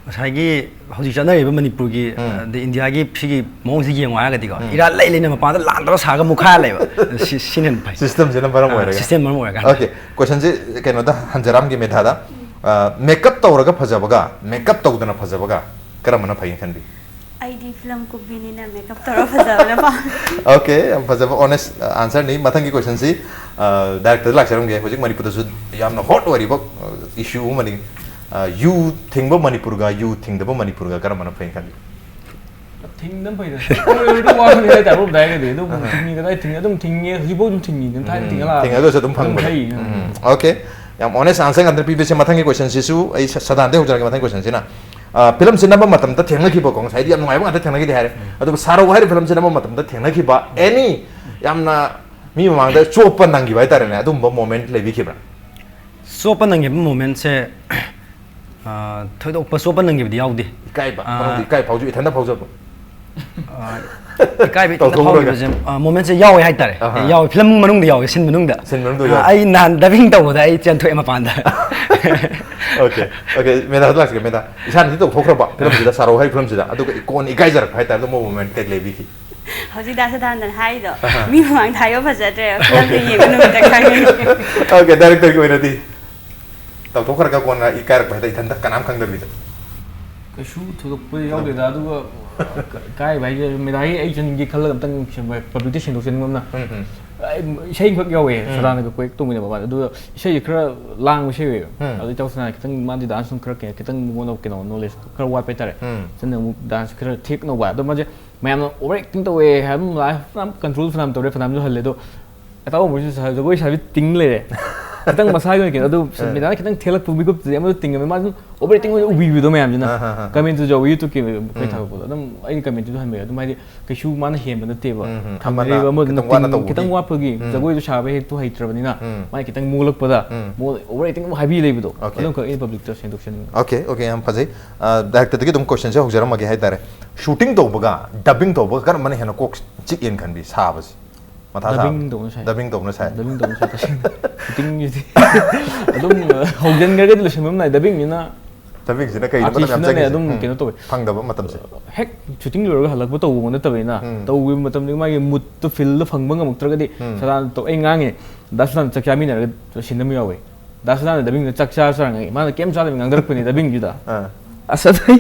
ꯉꯁꯥꯏꯒꯤ ꯍꯧꯖꯤꯛ ꯆꯠꯅꯔꯤꯕ ꯃꯅꯤꯄꯨꯔꯒꯤ, ꯎꯝ꯫ ꯑꯗꯩ ꯏꯟꯗꯤꯌꯥꯒꯤ ꯁꯤꯒꯤ ꯃꯑꯣꯡꯁꯤ ꯌꯦꯡꯉꯨ ꯍꯥꯏꯔꯒꯗꯤꯀꯣ, ꯎꯝ꯫ ꯏꯔꯥꯜ ꯂꯩ ꯂꯩꯅ ꯃꯄꯥꯟꯗ ꯂꯥꯟꯗꯕ ꯁꯥꯔꯒ ꯃꯨꯛꯈꯥꯏꯔ ꯂꯩꯕ꯫ ꯁꯤ-, ꯁꯤꯅ ꯍꯦꯟꯅ ꯐꯩ꯫ Systemꯁꯤꯅ ꯃꯔꯝ ꯑ, ꯑꯣꯏꯔꯒ꯫ System ꯃꯔꯝ ꯑꯣꯏꯔꯀꯥꯟꯗ꯫ Okay, questionꯁꯤ ꯀꯩꯅꯣꯗ ꯍꯟꯖꯔꯛꯑꯝꯒꯦ ꯃꯦꯙꯥꯗ꯫ ꯑ, makeup ꯇꯧꯔꯒ ꯐꯖꯕꯒ, makeup ꯇꯧꯗꯅ ꯐꯖꯕꯒ ꯀꯔꯝꯕꯅ ꯐꯩꯅ ꯈꯟꯕꯤ? ꯑꯩꯗꯤ film ꯀꯨꯝꯕꯤꯅꯤꯅ makeup ꯇꯧꯔ ꯐꯖꯕꯅ ꯄꯥꯝꯃꯦ꯫ Okay, ꯌꯥꯝ ꯐꯖꯕ honest, ꯑ, answerꯅꯤ꯫ ꯃꯊꯪꯒꯤ questionꯁꯤ, ꯑ, directorꯗ ꯂꯥꯛꯆꯔꯝꯒꯦ꯫ ꯍꯧꯖꯤꯛ ꯃꯅꯤꯄꯨꯔꯗꯁꯨ ꯌꯥꯝꯅ hot ꯑꯣꯏꯔꯤꯕ, ꯑ, issue ꯑꯃꯅꯤ꯫ ꯑ, ꯌꯨ ꯊꯤꯡꯕ ꯃꯅꯤꯄꯨꯔꯒ ꯌꯨ ꯊꯤꯡꯗꯕ ꯃꯅꯤꯄꯨꯔꯒ ꯀꯔꯝꯕꯅ ꯐꯩ ꯈꯜꯂꯤ? ꯊꯤꯡꯗꯅ ꯐꯩꯗ꯫ ꯑꯣꯏꯔꯗꯤ ꯋꯥꯒꯅꯤ ꯍꯥꯏꯇꯥꯔꯦ, ꯑꯃꯔꯣꯝꯗ ꯍꯥꯏꯔꯒꯗꯤ꯫ ꯑꯗꯨꯝ ꯑꯍ꯫ ꯊꯤꯡꯉꯤ ꯀꯗꯥꯏ ꯊꯤꯡꯉꯤ? ꯑꯗꯨꯝ ꯊꯤꯡꯉꯤ꯫ ꯍꯧꯖꯤꯛꯐꯥꯎ ꯑꯗꯨꯝ ꯊꯤꯡꯉꯤ꯫ ꯑꯗꯨꯝ ꯊꯥꯏꯅ ꯎꯝ, ꯊꯤꯡꯉ ꯂꯥꯛꯑꯕꯅꯤ꯫ ꯊꯤꯡꯉꯒꯁꯨ ꯑꯗꯨꯝ ꯑꯗꯨꯝ ꯐꯪꯕꯗꯣ꯫ ꯂꯩ꯫ ꯎꯝ, okay꯫ ꯌꯥꯝ honest answer ꯉꯥꯛꯇ ꯄꯤꯕꯁꯦ꯫ ꯃꯊꯪꯒꯤ questionꯁꯤꯁꯨ ꯑꯩ ꯁ-, ꯁꯗꯥꯟꯗꯩ ꯍꯧꯖꯔꯛꯀꯦ꯫ ꯃꯊꯪꯒꯤ questionꯁꯤꯅ, ꯐꯤꯂꯝꯁꯦ ꯅꯝꯕ ꯃꯇꯝꯗ ꯊꯦꯡꯅꯈꯤꯕꯀꯣ, ꯉꯁꯥꯏꯗꯤ ꯌꯥꯝ ꯅꯨꯡꯉꯥꯏꯕ ꯉꯥꯛꯇ ꯊꯦꯡꯅꯈꯤꯗꯦ ꯍꯥꯏꯔꯦ, ꯑꯗꯨꯒ ꯁꯥꯔꯧ ꯍꯥꯏꯔꯤꯕ ꯐꯤꯂꯝꯁꯦ ꯅꯝꯕ ꯃꯇꯝꯗ ꯊꯦꯡꯅꯈꯤꯕ ꯑꯦꯅꯤ ꯌꯥꯝꯅ ꯃꯤ ꯃꯃꯥꯡꯗ ꯆꯣꯞꯄ ꯅꯪꯈꯤꯕ ꯍꯥꯏꯇꯥꯔꯦꯅꯦ, ꯑꯗꯨꯝꯕ ꯃꯣꯃꯦꯟꯠ ꯂꯩꯕꯤꯈꯤꯕ꯭ꯔꯥ? ꯆꯣꯞꯄ ꯅꯪꯈꯤꯕ ꯃꯣꯃꯦꯟꯠꯁꯦ ꯊꯣꯏꯗꯣꯛꯄ ꯆꯣꯞꯄ ꯅꯪꯈꯤꯕꯗꯤ ꯌꯥꯎꯗꯦ꯫ ꯏꯀꯥꯏꯕ, ꯑꯥ꯫ ꯃꯔꯝꯗꯤ ꯏꯀꯥꯏ ꯐꯥꯎꯖ ꯏꯊꯟꯗ ꯐꯥꯎꯖꯕ꯫ ꯑ, ꯏꯀꯥꯏꯕ ꯏꯊꯟꯗ ꯇꯧꯊꯣꯛꯎꯔꯒ꯫ ꯐꯥꯎꯈꯤꯕꯁꯦ ꯃꯣꯃꯦꯟꯠꯁꯦ ꯌꯥꯎꯋꯦ ꯍꯥꯏꯇꯥꯔꯦ꯫ ꯑꯍꯥ꯫ ꯌꯥꯎꯋꯦ, ꯐꯤꯂꯝ ꯃꯅꯨꯡꯗ ꯌꯥꯎꯋꯦ, ꯁꯤꯟ ꯃꯅꯨꯡꯗ꯫ ꯁꯤꯟ ꯃꯅꯨꯡꯗ ꯌꯥꯎꯋꯦ꯫ ꯑꯩ ꯅꯍꯥꯟ ꯗꯕꯤꯡ ꯇꯧꯕꯗ ꯑꯩ ꯆꯦꯟꯊꯣꯛꯑꯦ ꯃꯄꯥꯟꯗ꯫ Okay okay, ꯃꯦꯗꯥ ꯂꯥꯛꯁꯤꯒꯦ꯫ ꯃꯦꯗꯥ, ꯏꯁꯥꯅꯗꯤ ꯇꯧꯊꯣꯛꯈ꯭ꯔꯕ ꯐꯤꯂꯝꯁꯤꯗ, ꯁꯥꯔꯧ ꯍꯥꯏꯔꯤꯕ ꯐꯤꯂꯝꯁꯤꯗ, ꯑꯗꯨꯒ ꯀꯣꯟꯅ ꯏꯀꯥꯏꯖꯔꯛꯄ ꯍꯥꯏꯇꯥꯔꯦ, ꯑꯗꯨꯝꯕ ꯃꯣꯃꯦꯟꯠ ꯀꯩ ꯂꯩꯕꯤꯈꯤ? ꯍꯧꯖꯤꯛ ꯗꯥ ꯁꯗꯥꯅꯟꯗꯅ ꯍꯥꯏꯗꯣ, ꯃꯤ ꯃꯃꯥꯡꯗ ꯍꯥꯏꯕ ꯐꯖꯗ꯭ꯔꯦ, ꯐꯤꯂꯝꯗꯨ ꯌꯦꯡꯕ ꯅꯨꯃꯤꯠꯇ ꯈꯪꯉꯅꯤ꯫ ꯑꯣꯀꯦ, ꯗꯥꯏꯔꯦꯛꯇꯔꯒꯤ ꯑꯣꯏꯅꯗꯤ ꯇꯧꯊꯣꯛꯈ꯭ꯔꯒ ꯀꯣꯟꯅ ꯏꯀꯥꯏꯔꯛꯄ ꯍꯥꯏꯗ ꯏꯊꯟꯇ ꯀꯅꯥꯝ ꯈꯪꯗꯕꯤꯗ꯫ ꯀꯩꯁꯨ ꯊꯣꯏꯗꯣꯛꯄ ꯌꯥꯎꯗꯦꯗ꯫ ꯑꯗꯨꯒ ꯏꯀꯥꯏꯕ ꯍꯥꯏꯁꯦ ꯃꯦꯗꯥꯒꯤ ꯑꯩ ꯆꯟꯒꯦ ꯈꯜꯂꯒ ꯑꯝꯇꯪ ꯄꯕ꯭ꯂꯤꯛꯇ ꯁꯦꯡꯗꯣꯛꯆꯅꯤꯡꯕ ꯑꯃꯅ, ꯎꯝ, ꯎꯝ꯫ ꯑꯩ ꯏꯁꯩꯈꯛ ꯌꯥꯎꯋꯦ, ꯁꯗꯥꯅꯟꯗꯒ ꯀꯣꯏ ꯇꯧꯃꯤꯟꯅꯕ ꯃꯥꯗ꯫ ꯑꯗꯨꯗ ꯏꯁꯩꯁꯦ ꯈꯔ ꯂꯥꯡꯕ ꯏꯁꯩ ꯑꯣꯏꯌꯦꯕ꯫ ꯎꯝ꯫ ꯑꯗꯨ ꯏꯇꯥꯎ ꯁꯗꯥꯅꯟꯗ ꯈꯤꯇꯪ, ꯃꯥꯗꯤ ꯗꯥꯟꯁ ꯅꯨꯡ ꯈꯔ ꯀꯩꯅꯣ, ꯈꯤꯇꯪ ꯃꯉꯣꯟꯗ ꯀꯩꯅꯣ, ꯅꯣꯂꯦꯖ ꯈꯔ ꯋꯥꯠꯄ ꯍꯥꯏꯇꯥꯔꯦ꯫ ꯎꯝ꯫ ꯆꯟꯅ ꯑꯃꯨꯛ ꯗꯥꯟꯁ ꯈꯔ ꯊꯦꯛ ꯅꯧꯕ꯫ ꯑꯗꯣ ꯃꯥꯁꯦ ꯃꯌꯥꯝꯅ ꯑꯣꯚꯔ ꯑꯦꯛꯇꯤꯡ ꯇꯧꯋꯦ ꯍꯥꯏꯕ, ꯐꯅꯌꯥꯝ ꯀꯟꯇ꯭ꯔꯣꯜ ꯐꯅꯌꯥꯝ ꯇꯧꯔꯦ, ꯐꯅꯌꯥꯝꯁꯨ ꯍꯜꯂꯦ꯫ ꯑꯗꯣ ꯑꯇꯥꯎ ꯃꯣꯏꯁꯨ ꯁꯥ-, ꯖꯒꯣꯏ ꯁꯥꯕꯤ ꯇꯤꯡ ꯂꯩꯔꯦ꯫ ꯈꯤꯇꯪ ꯃꯁꯥꯒꯤ ꯑꯣꯏꯅ ꯀꯩꯅꯣ, ꯑꯗꯨ ꯃꯦꯗꯥꯅ ꯈꯤꯇꯪ ꯊꯦꯛꯂꯛꯄ ꯃꯤꯀꯨꯞꯇꯨꯗꯤ ꯑꯃꯗꯨ ꯇꯤꯡꯉꯝꯃꯦ꯫ ꯃꯥꯁꯨ ꯑꯣꯚꯔ ꯑꯦꯛꯇꯤꯡ ꯑꯣꯏꯅ ꯎꯕꯤꯕꯗꯣ ꯃꯌꯥꯝꯁꯤꯅ꯫ ꯑꯥ, ꯑꯥ, ꯑꯥ꯫ ꯀꯃꯦꯟꯇꯨꯁꯨ ꯌꯥꯎꯋꯤ, ꯌꯨꯇ꯭ꯌꯨꯕꯀꯤ ꯑꯩꯈꯣꯏ ꯊꯥꯒꯠꯄꯗꯣ꯫ ꯑꯗꯨꯝ ꯑꯩꯅ ꯀꯃꯦꯟꯇꯨꯁꯨ ꯍꯟꯕꯤꯔꯦ꯫ ꯑꯗꯨꯝ ꯍꯥꯏꯗꯤ ꯀꯩꯁꯨ ꯃꯥꯅ ꯍꯦꯟꯕ ꯅꯠꯇꯦꯕ꯫ ꯎꯝ, ꯎꯝ꯫ ꯊꯝꯕꯤꯔꯤꯕ ꯑꯃꯅ ꯑꯃꯗꯨꯅ ꯈꯤꯇꯪ ꯇꯤꯡ-, ꯋꯥꯅ ꯇꯧꯕꯒꯤ꯫ ꯈꯤꯇꯪ ꯋꯥꯠꯄꯒꯤ ꯎꯝ꯫ ꯖꯒꯣꯏꯗꯣ ꯁꯥꯕ ꯍꯦꯛꯇꯣ ꯍꯩꯇ꯭ꯔꯕꯅꯤꯅ ꯎꯝ꯫ ꯃꯥꯅ ꯈꯤꯇꯪ ꯃꯨꯛꯂꯛꯄꯗ ꯎꯝ꯫ ꯃꯉꯣꯟꯗ ꯑꯣꯚꯔ ꯑꯦꯛꯇꯤꯡ ꯑꯃ ꯍꯥꯏꯕꯤ ꯂꯩꯕꯗꯣ꯫ ꯑꯣꯀꯦ꯫ ꯑꯗꯨꯝꯈꯛ ꯑꯩꯅ ꯄꯕ꯭ꯂꯤꯛꯇ ꯁꯦꯡꯗꯣꯛꯆꯅꯤꯡꯕ꯫ ꯑꯣꯀꯦ ꯑꯣꯀꯦ, ꯌꯥꯝ ꯐꯖꯩ꯫ ꯗꯥꯏꯔꯦꯛꯇꯔꯗꯒꯤ ꯑꯗꯨꯝ ꯀꯣꯏꯁꯟꯁꯦ ꯍꯧꯖꯔꯝꯃꯒꯦ ꯍꯥꯏꯇꯥꯔꯦ꯫ ꯁꯨꯇꯤꯡ ꯇꯧꯕꯒ ꯗꯕꯤꯡ ꯇꯧꯕꯒ ꯀꯔꯝꯕꯅ ꯍꯦꯟꯅ ꯀꯣꯛ ꯆꯤꯛꯑꯦꯅ ꯈꯟꯕꯤ ꯁꯥꯕꯁꯦ? ꯃꯊꯥ ꯁꯥꯕ? ꯗꯕꯤꯡ ꯇꯧꯕꯅ ꯁꯥꯏ꯫ ꯗꯕꯤꯡ ꯇꯧꯕꯅ ꯁꯥꯏ꯫ ꯗꯕꯤꯡ ꯇꯧꯕꯅ ꯁꯥꯏ ꯇꯁꯦꯡꯅ꯫ ꯁꯨꯇꯤꯡꯁꯤꯗꯤ ꯑꯗꯨꯝ ꯍꯧꯖꯤꯟꯈ꯭ꯔꯒꯗꯤ ꯂꯣꯏꯁꯤꯟꯕ ꯑꯃ ꯅꯥꯏ꯫ ꯗꯕꯤꯡꯁꯤꯅ ꯗꯕꯤꯡꯁꯤꯅ ꯀꯩꯅꯣ ꯃꯇꯝ ꯌꯥꯝ ꯑꯥꯔꯇꯤꯁꯁꯤꯅꯅꯦ ꯆꯪꯉꯤꯁꯦ? ꯑꯗꯨꯝ ꯎꯝ꯫ ꯀꯩꯅꯣ ꯇꯧꯋꯦ꯫ ꯐꯪꯗꯕ ꯃꯇꯝꯁꯦ꯫ ꯍꯦꯛ ꯁꯨꯇꯤꯡ ꯂꯣꯏꯔꯒ ꯍꯜꯂꯛꯄ ꯇꯧꯕ ꯅꯠꯇꯕꯅꯤꯅ, ꯎꯝ꯫ ꯇꯧꯈꯤꯕ ꯃꯇꯝꯗ ꯃꯥꯒꯤ ꯃꯨꯠꯇꯣ, ꯐꯤꯜꯗꯣ ꯐꯪꯕ ꯉꯝꯃꯛꯇ꯭ꯔꯒꯗꯤ, ꯎꯝ꯫ ꯁꯗꯥꯅꯟꯗ ꯇꯧ-, ꯑꯩ ꯉꯥꯡꯉꯦ, ꯗꯥ ꯁꯗꯥꯅꯟꯗ ꯆꯥꯛ ꯆꯥꯃꯤꯟꯅꯔꯒ ꯁꯤꯟ ꯑꯃ ꯌꯥꯎꯋꯦ꯫ ꯗꯥ ꯁꯗꯥꯅꯟꯗ ꯗꯕꯤꯡꯗ ꯆꯥꯛ ꯆꯥꯔ ꯆꯥꯔꯉꯩ ꯃꯥꯅ ꯀꯩꯝ ꯆꯥꯗꯕꯤ ꯉꯥꯡꯊꯔꯛꯄꯅꯦ ꯗꯕꯤꯡꯗꯨꯗ꯫ ꯑꯥ꯫ ꯑꯁ, ꯑꯗꯩ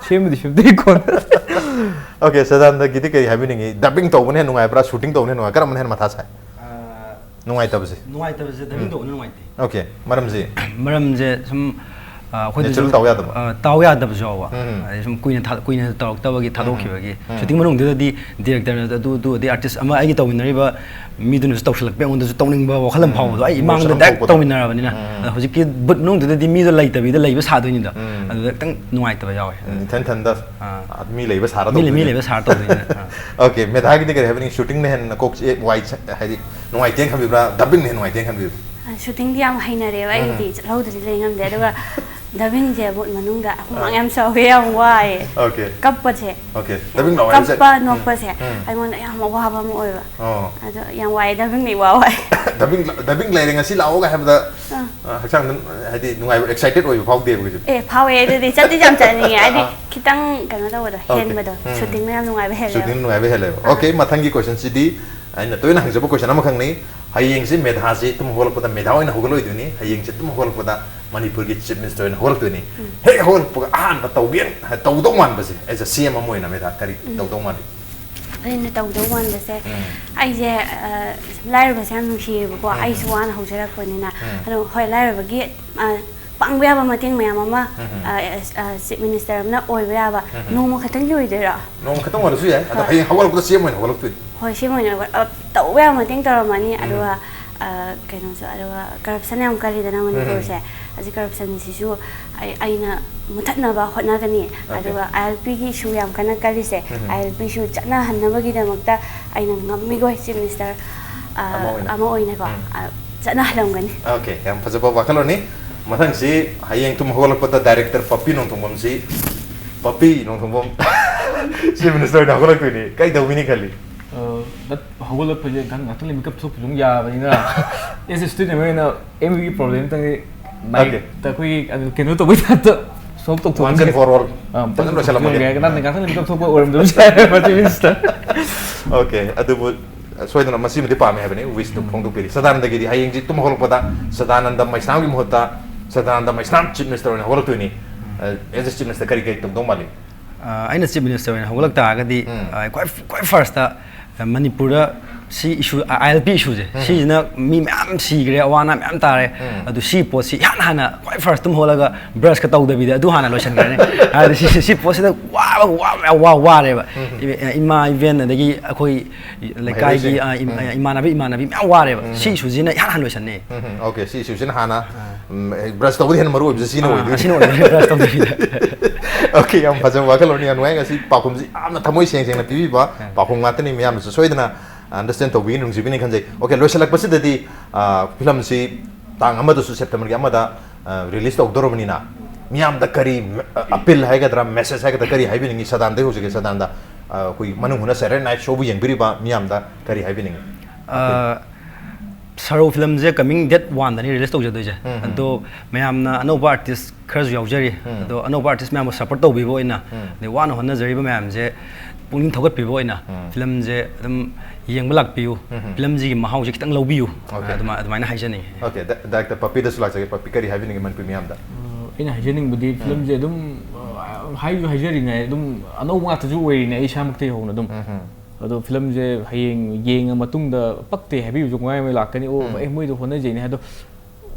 ꯁꯦꯝꯕꯗꯤ ꯁꯦꯝꯗꯦ ꯀꯣꯟꯅ꯫ ꯑꯣꯀꯦ, ꯁꯗꯥꯅꯟꯗꯒꯤꯗꯤ ꯀꯩ ꯍꯥꯏꯕꯤꯅꯤꯡꯉꯤ? ꯗꯕꯤꯡ ꯇꯧꯕꯅ ꯍꯦꯟꯅ ꯅꯨꯡꯉꯥꯏꯕ꯭ꯔꯥ, ꯁꯨꯇꯤꯡ ꯇꯧꯕꯅ ꯍꯦꯟꯅ ꯅꯨꯡꯉꯥꯏ? ꯀꯔꯝꯕꯅ ꯍꯦꯟꯅ ꯃꯊꯥ ꯁꯥꯏ? ꯑꯥ, ꯅꯨꯡꯉꯥꯏꯇꯕꯁꯦ? ꯅꯨꯡꯉꯥꯏꯇꯕꯁꯦ ꯗꯕꯤꯡ ꯇꯧꯕꯅ ꯅꯨꯡꯉꯥꯏꯇꯦ꯫ ꯑꯣꯀꯦ, ꯃꯔꯝꯁꯤ? ꯃꯔꯝꯁꯦ ꯁꯨꯝ ꯑ, ꯑꯩꯈꯣꯏꯗꯁꯨ, Natural ꯇꯧ ꯌꯥꯗꯕ? ꯑ, ꯇꯧ ꯌꯥꯗꯕꯁꯨ ꯌꯥꯎꯕ꯫ ꯎꯝ꯫ ꯍꯥꯏꯗꯤ ꯁꯨꯝ ꯀꯨꯏꯅ ꯊꯥ-, ꯀꯨꯏꯅ ꯇꯧꯔꯛꯇꯕꯒꯤ ꯊꯥꯗꯣꯛꯈꯤꯕꯒꯤ꯫ ꯎꯝ꯫ Shooting ꯃꯅꯨꯡꯗꯨꯗꯗꯤ director ꯅ ꯑꯗꯨ, ꯑꯗꯨ, ꯑꯗꯩ artist ꯑꯃ ꯑꯩꯒꯤ ꯇꯧꯃꯤꯟꯅꯔꯤꯕ ꯃꯤꯗꯨꯅꯁꯨ ꯇꯧꯁꯜꯂꯛꯄ, ꯑꯩꯉꯣꯟꯗꯁꯨ ꯇꯧꯅꯤꯡꯕ ꯋꯥꯈꯜ ꯑꯃ ꯎꯝ꯫ ꯐꯥꯎꯕꯗꯣ꯫ ꯑꯩ Emotion ꯏꯃꯥꯡꯗ ꯑꯃ direct ꯊꯣꯛꯄꯗꯣ꯫ ꯇꯧꯃꯤꯟꯅꯔꯕꯅꯤꯅ꯫ ꯎꯝ꯫ ꯑꯗꯣ ꯍꯧꯖꯤꯛꯀꯤ booth ꯃꯅꯨꯡꯗꯨꯗꯗꯤ ꯃꯤꯗꯣ ꯂꯩꯇꯕꯤꯗ ꯂꯩꯕ ꯁꯥꯗꯣꯏꯅꯤꯗꯣ꯫ ꯎꯝ꯫ ꯑꯗꯨꯗ ꯈꯤꯇꯪ ꯅꯨꯡꯉꯥꯏꯇꯕ ꯌꯥꯎꯋꯦ꯫ ꯎꯝ, ꯏꯊꯟ ꯊꯟꯗ ꯑꯥ꯫ ꯃꯤ ꯂꯩꯕ ꯁꯥꯔ ꯃꯤ ꯂꯩ-, ꯃꯤ ꯇꯧꯗꯣꯏꯅꯤ꯫ ꯂꯩꯕ ꯁꯥꯔ ꯇꯧꯗꯣꯏꯅꯤꯅ꯫ ꯑꯥ꯫ Okay, ꯃꯦꯙꯥꯒꯤꯗꯤ ꯀꯔꯤ ꯍꯥꯏꯕꯅꯤ? Shooting ꯅ ꯍꯦꯟꯅ ꯀꯣꯛ ꯆꯤꯛꯑꯦ, ꯋꯥꯏ ꯁ-, ꯍꯥꯏꯗꯤ ꯅꯨꯡꯉꯥꯏꯇꯦꯅ ꯈꯟꯕꯤꯕ꯭ꯔꯥ, dubbing ꯅ ꯍꯦꯟꯅ ꯅꯨꯡꯉꯥꯏꯇꯦꯅ ꯈꯟꯕꯤꯕ꯭ꯔꯥ? ꯑ, shooting ꯗꯤ ꯌꯥꯝ ꯍꯩꯅꯔꯦꯕ ꯎꯝ꯫ ꯑꯩꯒꯤꯗꯤ, ꯆꯠꯍꯧꯗ꯭ꯔꯗꯤ ꯂꯩ ꯉꯝꯗꯦ꯫ ꯑꯗꯨꯒ dubbing ꯁꯦ booth ꯃꯅꯨꯡꯗ ꯍꯨꯃꯥꯡ ꯑꯥ꯫ ꯌꯥꯝ ꯁꯧꯋꯦ, ꯌꯥꯝ ꯋꯥꯏꯌꯦ꯫ Okay꯫ ꯀꯞꯄꯁꯦ꯫ Okay, dubbing ꯂꯥꯎ ꯍꯥꯏꯕꯁꯦ꯫ ꯀꯞꯄ ꯎꯝ꯫ ꯅꯣꯛꯄꯁꯦ ꯎꯝ꯫ ꯑꯩꯉꯣꯟꯗ ꯌꯥꯝ ꯑꯋꯥꯕ ꯑꯃ ꯑꯣꯏꯕ꯫ ꯑꯣ꯫ ꯑꯗꯣ ꯌꯥꯝ ꯋꯥꯏ, dubbing ꯅ ꯏꯋꯥ ꯋꯥꯏ꯫ Dubbing, dubbing ꯂꯩꯔꯦ, ꯉꯁꯤ ꯂꯥꯛꯑꯣꯒ ꯍꯥꯏꯕꯗ, ꯑꯥ꯫ ꯑ, ꯍꯛꯆꯥꯡꯗ, ꯍꯥꯏꯗꯤ, ꯅꯨꯡꯉꯥꯏꯕ, excited ꯑꯣꯏꯕ ꯐꯥꯎꯗꯦꯕ ꯀꯩꯁꯨ꯫ ꯑꯦ, ꯐꯥꯎꯋꯦ꯫ ꯑꯗꯨꯗꯤ ꯆꯠꯇꯤ ꯌꯥꯝ ꯆꯠꯅꯤꯡꯉꯦ꯫ ꯍꯥꯏꯗꯤ, ꯑꯥ꯫ ꯈꯤꯇꯪ ꯀꯩꯅꯣ ꯇꯧꯕꯗꯣ, Okay. ꯍꯦꯟꯕꯗꯣ, ꯎꯝ꯫ Shooting ꯅ ꯌꯥꯝ ꯅꯨꯡꯉꯥꯏꯕ ꯍꯦꯜꯂꯦꯕ꯫ Shooting ꯅ ꯅꯨꯡꯉꯥꯏꯕ ꯍꯦꯜꯂꯦꯕ꯫ ꯑꯥ꯫ Okay, ꯃꯊꯪꯒꯤ question ꯁꯤꯗꯤ ꯑꯩꯅ ꯇꯣꯏꯅ ꯍꯪꯖꯕ question ꯑꯃꯈꯛꯅꯤ꯫ ꯍꯌꯦꯡꯁꯦ ꯃꯦꯙꯥꯁꯤ ꯇꯨꯝ ꯍꯧꯒꯠꯂꯛꯄꯗ ꯃꯦꯙꯥ ꯑꯣꯏꯅ ꯍꯧꯒꯠꯂꯣꯏꯗꯣꯏꯅꯤ꯫ ꯍꯌꯦꯡꯁꯦ ꯇꯨꯝ ꯍꯧꯒꯠꯂꯛꯄꯗ ꯃꯅꯤꯄꯨꯔꯒꯤ Chief Minister ꯑꯣꯏꯅ ꯍꯧꯒꯠꯂꯛꯇꯣꯏꯅꯤ꯫ ꯎꯝ꯫ ꯍꯦꯛ ꯍꯧꯒꯠꯂꯛꯄꯒ ꯑꯍꯥꯟꯕ ꯇꯧꯒꯦ, ꯇꯧꯗꯧ ꯃꯥꯟꯕꯁꯦ, as a C M ꯑꯃ ꯑꯣꯏꯅ ꯃꯦꯙꯥ ꯀꯔꯤ ꯎꯝ꯫ ꯇꯧꯗꯧ ꯃꯥꯟꯒꯦ? ꯑꯩꯅ ꯇꯧꯗꯧ ꯃꯥꯟꯕꯁꯦ, ꯎꯝ꯫ ꯑꯩꯁꯦ, ꯑ, ꯂꯥꯏꯔꯕꯁꯦ ꯌꯥꯝ ꯅꯨꯡꯁꯤꯌꯦꯕꯀꯣ꯫ ꯎꯝ꯫ ꯑꯩꯁꯨ ꯋꯥꯅ ꯍꯧꯖꯔꯛꯄꯅꯤꯅ꯫ ꯎꯝ꯫ ꯑꯗꯣ, ꯍꯣꯏ, ꯂꯥꯏꯔꯕꯒꯤ, ꯑ, ꯄꯥꯡꯕ ꯌꯥꯕ ꯃꯇꯦꯡ ꯃꯌꯥꯝ ꯑꯃ, ꯎꯝ꯫ ꯑ, ꯑ, Chief Minister ꯑꯃꯅ ꯑꯣꯏꯕ ꯌꯥꯕ꯫ ꯎꯝ꯫ ꯅꯣꯡꯃ ꯈꯛꯇꯪꯒꯤ ꯑꯣꯏꯗꯣꯏꯔꯣ? ꯅꯣꯡꯃ ꯈꯛꯇꯪ ꯑꯣꯏꯔꯁꯨ ꯌꯥꯏ꯫ ꯑꯗꯣ ꯍꯣꯏ꯫ ꯍꯌꯦꯡ ꯍꯧꯒꯠꯂꯛꯄꯗ C M ꯑꯣꯏꯅ ꯍꯧꯒꯠꯂꯛꯇꯣꯏꯅꯤ꯫ ꯍꯣꯏ, C M ꯑꯣꯏꯅ ꯍꯧꯒꯠ-, ꯑ, ꯇꯧꯕ ꯌꯥꯕ ꯃꯇꯦꯡ ꯇꯧꯔꯝꯃꯅꯤ꯫ ꯎꯝ꯫ ꯑꯗꯨꯒ, ꯑ, ꯀꯩꯅꯣꯁꯨ, ꯑꯗꯨꯒ corruption ꯌꯥꯝ ꯀꯜꯂꯤꯗꯅ ꯎꯝ꯫ ꯃꯅꯤꯄꯨꯔꯁꯦ꯫ ꯑꯁꯤ corruption ꯁꯤꯁꯨ ꯑꯩ, ꯑꯩꯅ ꯃꯨꯊꯠꯅꯕ ꯍꯣꯠꯅꯒꯅꯤ꯫ Okay. ꯑꯗꯨꯒ I L P ꯒꯤ issue ꯌꯥꯝ ꯀꯟꯅ ꯀꯜꯂꯤꯁꯦ, ꯎꯝ꯫ I L P issue ꯆꯠꯅꯍꯟꯅꯕꯒꯤꯗꯃꯛꯇ ꯑꯩꯅ ꯉꯝꯃꯤꯈꯣꯏ Chief Minister, ꯑ, ꯑꯃ ꯑꯣꯏꯅ꯫ ꯑꯃ ꯑꯣꯏꯅꯀꯣ, ꯎꯝ꯫ ꯑ, ꯆꯠꯅꯍꯜꯂꯝꯒꯅꯤ꯫ Okay, ꯌꯥꯝ ꯐꯖꯕ ꯋꯥꯈꯜꯂꯣꯟꯅꯤ꯫ ꯃꯊꯪꯁꯤ ꯍꯌꯦꯡ ꯇꯨꯝ ꯍꯧꯒꯠꯂꯛꯄꯗ director ꯄꯞꯄꯤ ꯅꯣꯡꯊꯣꯡꯕꯝꯁꯤ, ꯄꯞꯄꯤ ꯅꯣꯡꯊꯣꯡꯕꯝ Chief Minister ꯑꯣꯏꯅ ꯍꯧꯒꯠꯂꯛꯇꯣꯏꯅꯤ꯫ ꯀꯩ ꯇꯧꯕꯤꯅꯤ ꯈꯜꯂꯤ? ꯑ, but ꯍꯧꯒꯠꯂꯛꯄꯁꯦ ꯉꯥꯏꯍꯥꯛ-, ꯉꯥꯛꯇꯪ ꯂꯩ ꯃꯤꯀꯞ ꯊꯣꯛꯄꯁꯨ ꯑꯗꯨꯝ ꯌꯥꯕꯅꯤꯅ, as a student ꯑꯃ ꯑꯣꯏꯅ M U ꯒꯤ problem ꯇꯪꯗꯤ ꯃꯥꯏꯛꯇ Okay. ꯑꯩꯈꯣꯏꯒꯤ ꯑꯗꯨ ꯀꯩꯅꯣ ꯇꯧꯕꯩ type ꯇ solve ꯇꯧꯊꯣꯛꯑꯒ Once and for all. ꯑꯥ, ꯐꯖꯅ ꯂꯣꯏꯁꯤꯜꯂꯝꯃꯒꯦ꯫ ꯉꯥꯛꯇꯪ, ꯉꯥꯛꯇꯪ ꯂꯩ ꯃꯤꯀꯞ ꯊꯣꯛꯄ ꯑꯣꯏꯔꯝꯗꯕꯁꯨ ꯌꯥꯏ, ꯃꯗꯨꯒꯤ ꯃꯤꯁꯇ꯫ Okay, ꯑꯗꯨꯕꯨ ꯁꯣꯏꯗꯅ ꯃꯁꯤꯃꯗꯤ ꯄꯥꯝꯃꯦ ꯍꯥꯏꯕꯅꯤ, wish ꯇꯨ ꯎꯝ꯫ ꯐꯣꯡꯗꯣꯛꯄꯤꯔꯤ꯫ ꯁꯗꯥꯅꯟꯗꯒꯤꯗꯤ ꯍꯌꯦꯡꯁꯤ ꯇꯨꯝ ꯍꯧꯒꯠꯂꯛꯄꯗ ꯁꯗꯥꯅꯟꯗ ꯃꯩꯁꯅꯥꯝꯒꯤ ꯃꯍꯨꯠꯇ ꯁꯗꯥꯅꯟꯗ ꯃꯩꯁꯅꯥꯝ Chief Minister ꯑꯣꯏꯅ ꯍꯧꯒꯠꯂꯛꯇꯣꯏꯅꯤ꯫ ꯎꯝ꯫ ꯑ, as a Chief Minister ꯀꯔꯤ ꯀꯔꯤ ꯇꯧꯗꯧ ꯃꯥꯜꯂꯤ? ꯑ, ꯑꯩꯅ Chief Minister ꯑꯣꯏꯅ ꯍꯧꯒꯠꯂꯛ ꯇꯥꯔꯒꯗꯤ, ꯎꯝ꯫ ꯑ, ꯈ꯭ꯋꯥꯏ, ꯈ꯭ꯋꯥꯏ first ꯇ ꯃꯅꯤꯄꯨꯔꯗ ꯁꯤ ꯏꯁꯨ, ꯑꯥꯏ ꯑꯦꯜ ꯄꯤ ꯏꯁꯨꯁꯦ, ꯁꯤꯁꯤꯅ ꯃꯤ ꯃꯌꯥꯝ ꯁꯤꯈ꯭ꯔꯦ, ꯑꯋꯥ ꯑꯅꯥ ꯃꯌꯥꯝ ꯇꯥꯔꯦ꯫ ꯑꯗꯨ ꯁꯤ ꯄꯣꯠꯁꯤ ꯏꯍꯥꯟ ꯍꯥꯟꯅ ꯈ꯭ꯋꯥꯏ ꯐꯥꯔꯁ ꯇꯨꯝ ꯍꯧꯒꯠꯂꯒ ꯕ꯭ꯔꯁꯀ ꯇꯧꯗꯕꯤꯗ ꯑꯗꯨ ꯍꯥꯟꯅ ꯂꯣꯏꯁꯤꯟꯈ꯭ꯔꯅꯤ꯫ ꯍꯥꯏꯗꯤ ꯁꯤ, ꯁꯤ ꯄꯣꯠꯁꯤꯗ ꯋꯥꯕ, ꯋꯥꯕ ꯃꯌꯥꯝ ꯋꯥ-, ꯋꯥꯔꯦꯕ꯫ ꯏꯃꯥ ꯏꯕꯦꯟ, ꯑꯗꯒꯤ ꯑꯩꯈꯣꯏ ꯂꯩꯀꯥꯏꯒꯤ, ꯃꯍꯩꯔꯣꯏꯁꯤꯡ꯫ ꯑ, ꯏꯝ-, ꯏꯃꯥꯟꯅꯕ ꯏꯃꯥꯟꯅꯕꯤ ꯃꯌꯥꯝ ꯋꯥꯔꯦꯕ꯫ ꯁꯤ ꯏꯁꯨꯁꯤꯅ ꯏꯍꯥꯟ ꯍꯥꯟꯅ ꯂꯣꯏꯁꯟꯅꯤ꯫ ꯎꯝ, ꯎꯝ, okay, ꯁꯤ ꯏꯁꯨꯁꯤꯅ ꯍꯥꯟꯅ, ꯎꯝ, ꯑꯦ, ꯕ꯭ꯔꯁ ꯇꯧꯕꯗ ꯍꯦꯟꯅ ꯃꯔꯨ ꯑꯣꯏꯕꯁꯦ ꯁꯤꯅ ꯑꯥ, ꯑꯣꯏꯗꯣꯏꯅꯤ꯫ ꯑꯁꯤꯅ ꯑꯣꯏꯗꯣꯏꯅꯤ, ꯕ꯭ꯔꯁ ꯇꯧꯗꯕꯤꯗ꯫ Okay, ꯌꯥꯝ ꯐꯖꯕ ꯋꯥꯈꯜꯂꯣꯟꯅꯤ, ꯌꯥꯝ ꯅꯨꯡꯉꯥꯏ꯫ ꯉꯁꯤ ꯄꯥꯎꯈꯨꯝꯁꯤ ꯌꯥꯝꯅ ꯊꯃꯣꯏ ꯁꯦꯡ ꯁꯦꯡꯅ ꯄꯤꯕꯤꯕ ꯄꯥꯎꯈꯨꯝ ꯉꯥꯛꯇꯅꯤ꯫ ꯃꯌꯥꯝꯅꯁꯨ ꯁꯣꯏꯗꯅ understand ꯇꯧꯕꯤꯒꯅꯤ, ꯅꯨꯡꯁꯤꯕꯤꯅꯤ ꯈꯟꯖꯩ꯫ Okay, ꯂꯣꯏꯁꯤꯜꯂꯛꯄꯁꯤꯗꯗꯤ, ꯑ, ꯐꯤꯂꯝꯁꯤ ꯇꯥꯡ ꯑꯃꯗꯁꯨ, ꯁꯦꯞꯇꯦꯝꯕꯔꯒꯤ ꯑꯃꯗ, ꯑ, release ꯇꯧꯗꯧꯔꯕꯅꯤꯅ ꯃꯤꯌꯥꯝꯗ ꯀꯔꯤ, ꯑ, appeal ꯍꯥꯏꯒꯗ꯭ꯔꯥ, message ꯍꯥꯏꯒꯗ꯭ꯔꯥ, ꯀꯔꯤ ꯍꯥꯏꯕꯤꯅꯤꯡꯉꯤ? ꯁꯗꯥꯟꯗꯒꯤ ꯍꯧꯖꯤꯛꯀꯤ ꯁꯗꯥꯟꯗ, ꯑ, ꯑꯩꯈꯣꯏ ꯃꯅꯨꯡ ꯍꯨꯠꯅ Saturday Night Show ꯕꯨ ꯌꯦꯡꯕꯤꯔꯤꯕ ꯃꯤꯌꯥꯝꯗ ꯀꯔꯤ ꯍꯥꯏꯕꯤꯅꯤꯡꯉꯤ? ꯑ, ꯁꯔꯧ ꯐꯤꯂꯝꯁꯦ coming date one ꯗꯅꯤ release ꯇꯧꯖꯗꯣꯏꯁꯦ꯫ ꯎꯝ, ꯎꯝ꯫ ꯑꯗꯣ ꯃꯌꯥꯝꯅ ꯑꯅꯧꯕ artist ꯈꯔꯁꯨ ꯌꯥꯎꯖꯔꯤ꯫ ꯎꯝ꯫ ꯑꯗꯣ ꯑꯅꯧꯕ artist ꯃꯌꯥꯝꯕꯨ support ꯇꯧꯕꯤꯕ ꯑꯣꯏꯅ, ꯎꯝ꯫ ꯑꯗꯩ ꯋꯥꯅ ꯍꯣꯠꯅꯖꯔꯤꯕ ꯃꯌꯥꯝꯁꯦ ꯄꯨꯛꯅꯤꯡ ꯊꯧꯒꯠꯄꯤꯕ ꯑꯣꯏꯅ ꯎꯝ꯫ ꯐꯤꯂꯝꯁꯦ ꯑꯗꯨꯝ ꯌꯦꯡꯕ ꯂꯥꯛꯄꯤꯌꯨ꯫ ꯎꯝ, ꯎꯝ꯫ ꯐꯤꯂꯝꯁꯤꯒꯤ ꯃꯍꯥꯎꯁꯦ ꯈꯤꯇꯪ ꯂꯧꯕꯤꯌꯨ꯫ Okay꯫ ꯑꯗꯨꯃꯥꯏ-, ꯑꯗꯨꯃꯥꯏꯅ ꯍꯥꯏꯖꯅꯤꯡꯉꯤ꯫ Okay, ꯗ-, director ꯄꯄꯤꯗꯁꯨ ꯂꯥꯛꯆꯒꯦ꯫ ꯄꯄꯤ, ꯀꯔꯤ ꯍꯥꯏꯕꯤꯅꯤꯡꯉꯤ ꯃꯅꯤꯄꯨꯔ ꯃꯤꯌꯥꯝꯗ? ꯑ, ꯑꯩꯅ ꯍꯥꯏꯖꯅꯤꯡꯕꯗꯤ ꯎꯝ꯫ ꯐꯤꯂꯝꯁꯦ ꯑꯗꯨꯝ, ꯑ, ꯍꯥꯏꯁꯨ ꯍꯥꯏꯖꯔꯤꯉꯩ ꯑꯗꯨꯝ ꯑꯅꯧꯕ ꯉꯥꯛꯇꯁꯨ ꯑꯣꯏꯔꯤꯅꯦ ꯑꯩ ꯏꯁꯥꯃꯛꯇꯒꯤ ꯍꯧꯅ ꯑꯗꯨꯝ꯫ ꯎꯝ, ꯎꯝ꯫ ꯑꯗꯣ ꯐꯤꯂꯝꯁꯦ ꯍꯌꯦꯡ ꯌꯦꯡꯉ ꯃꯇꯨꯡꯗ ꯄꯛꯇꯦ ꯍꯥꯏꯕꯤꯕꯁꯨ ꯉꯥꯏ ꯑꯃ ꯂꯥꯛꯀꯅꯤ꯫ "ꯑꯣ, ꯎꯝ꯫ ꯑꯦ, ꯃꯣꯏꯗꯣ ꯍꯣꯠꯅꯖꯩꯅꯦ" ꯍꯥꯏꯗꯣ꯫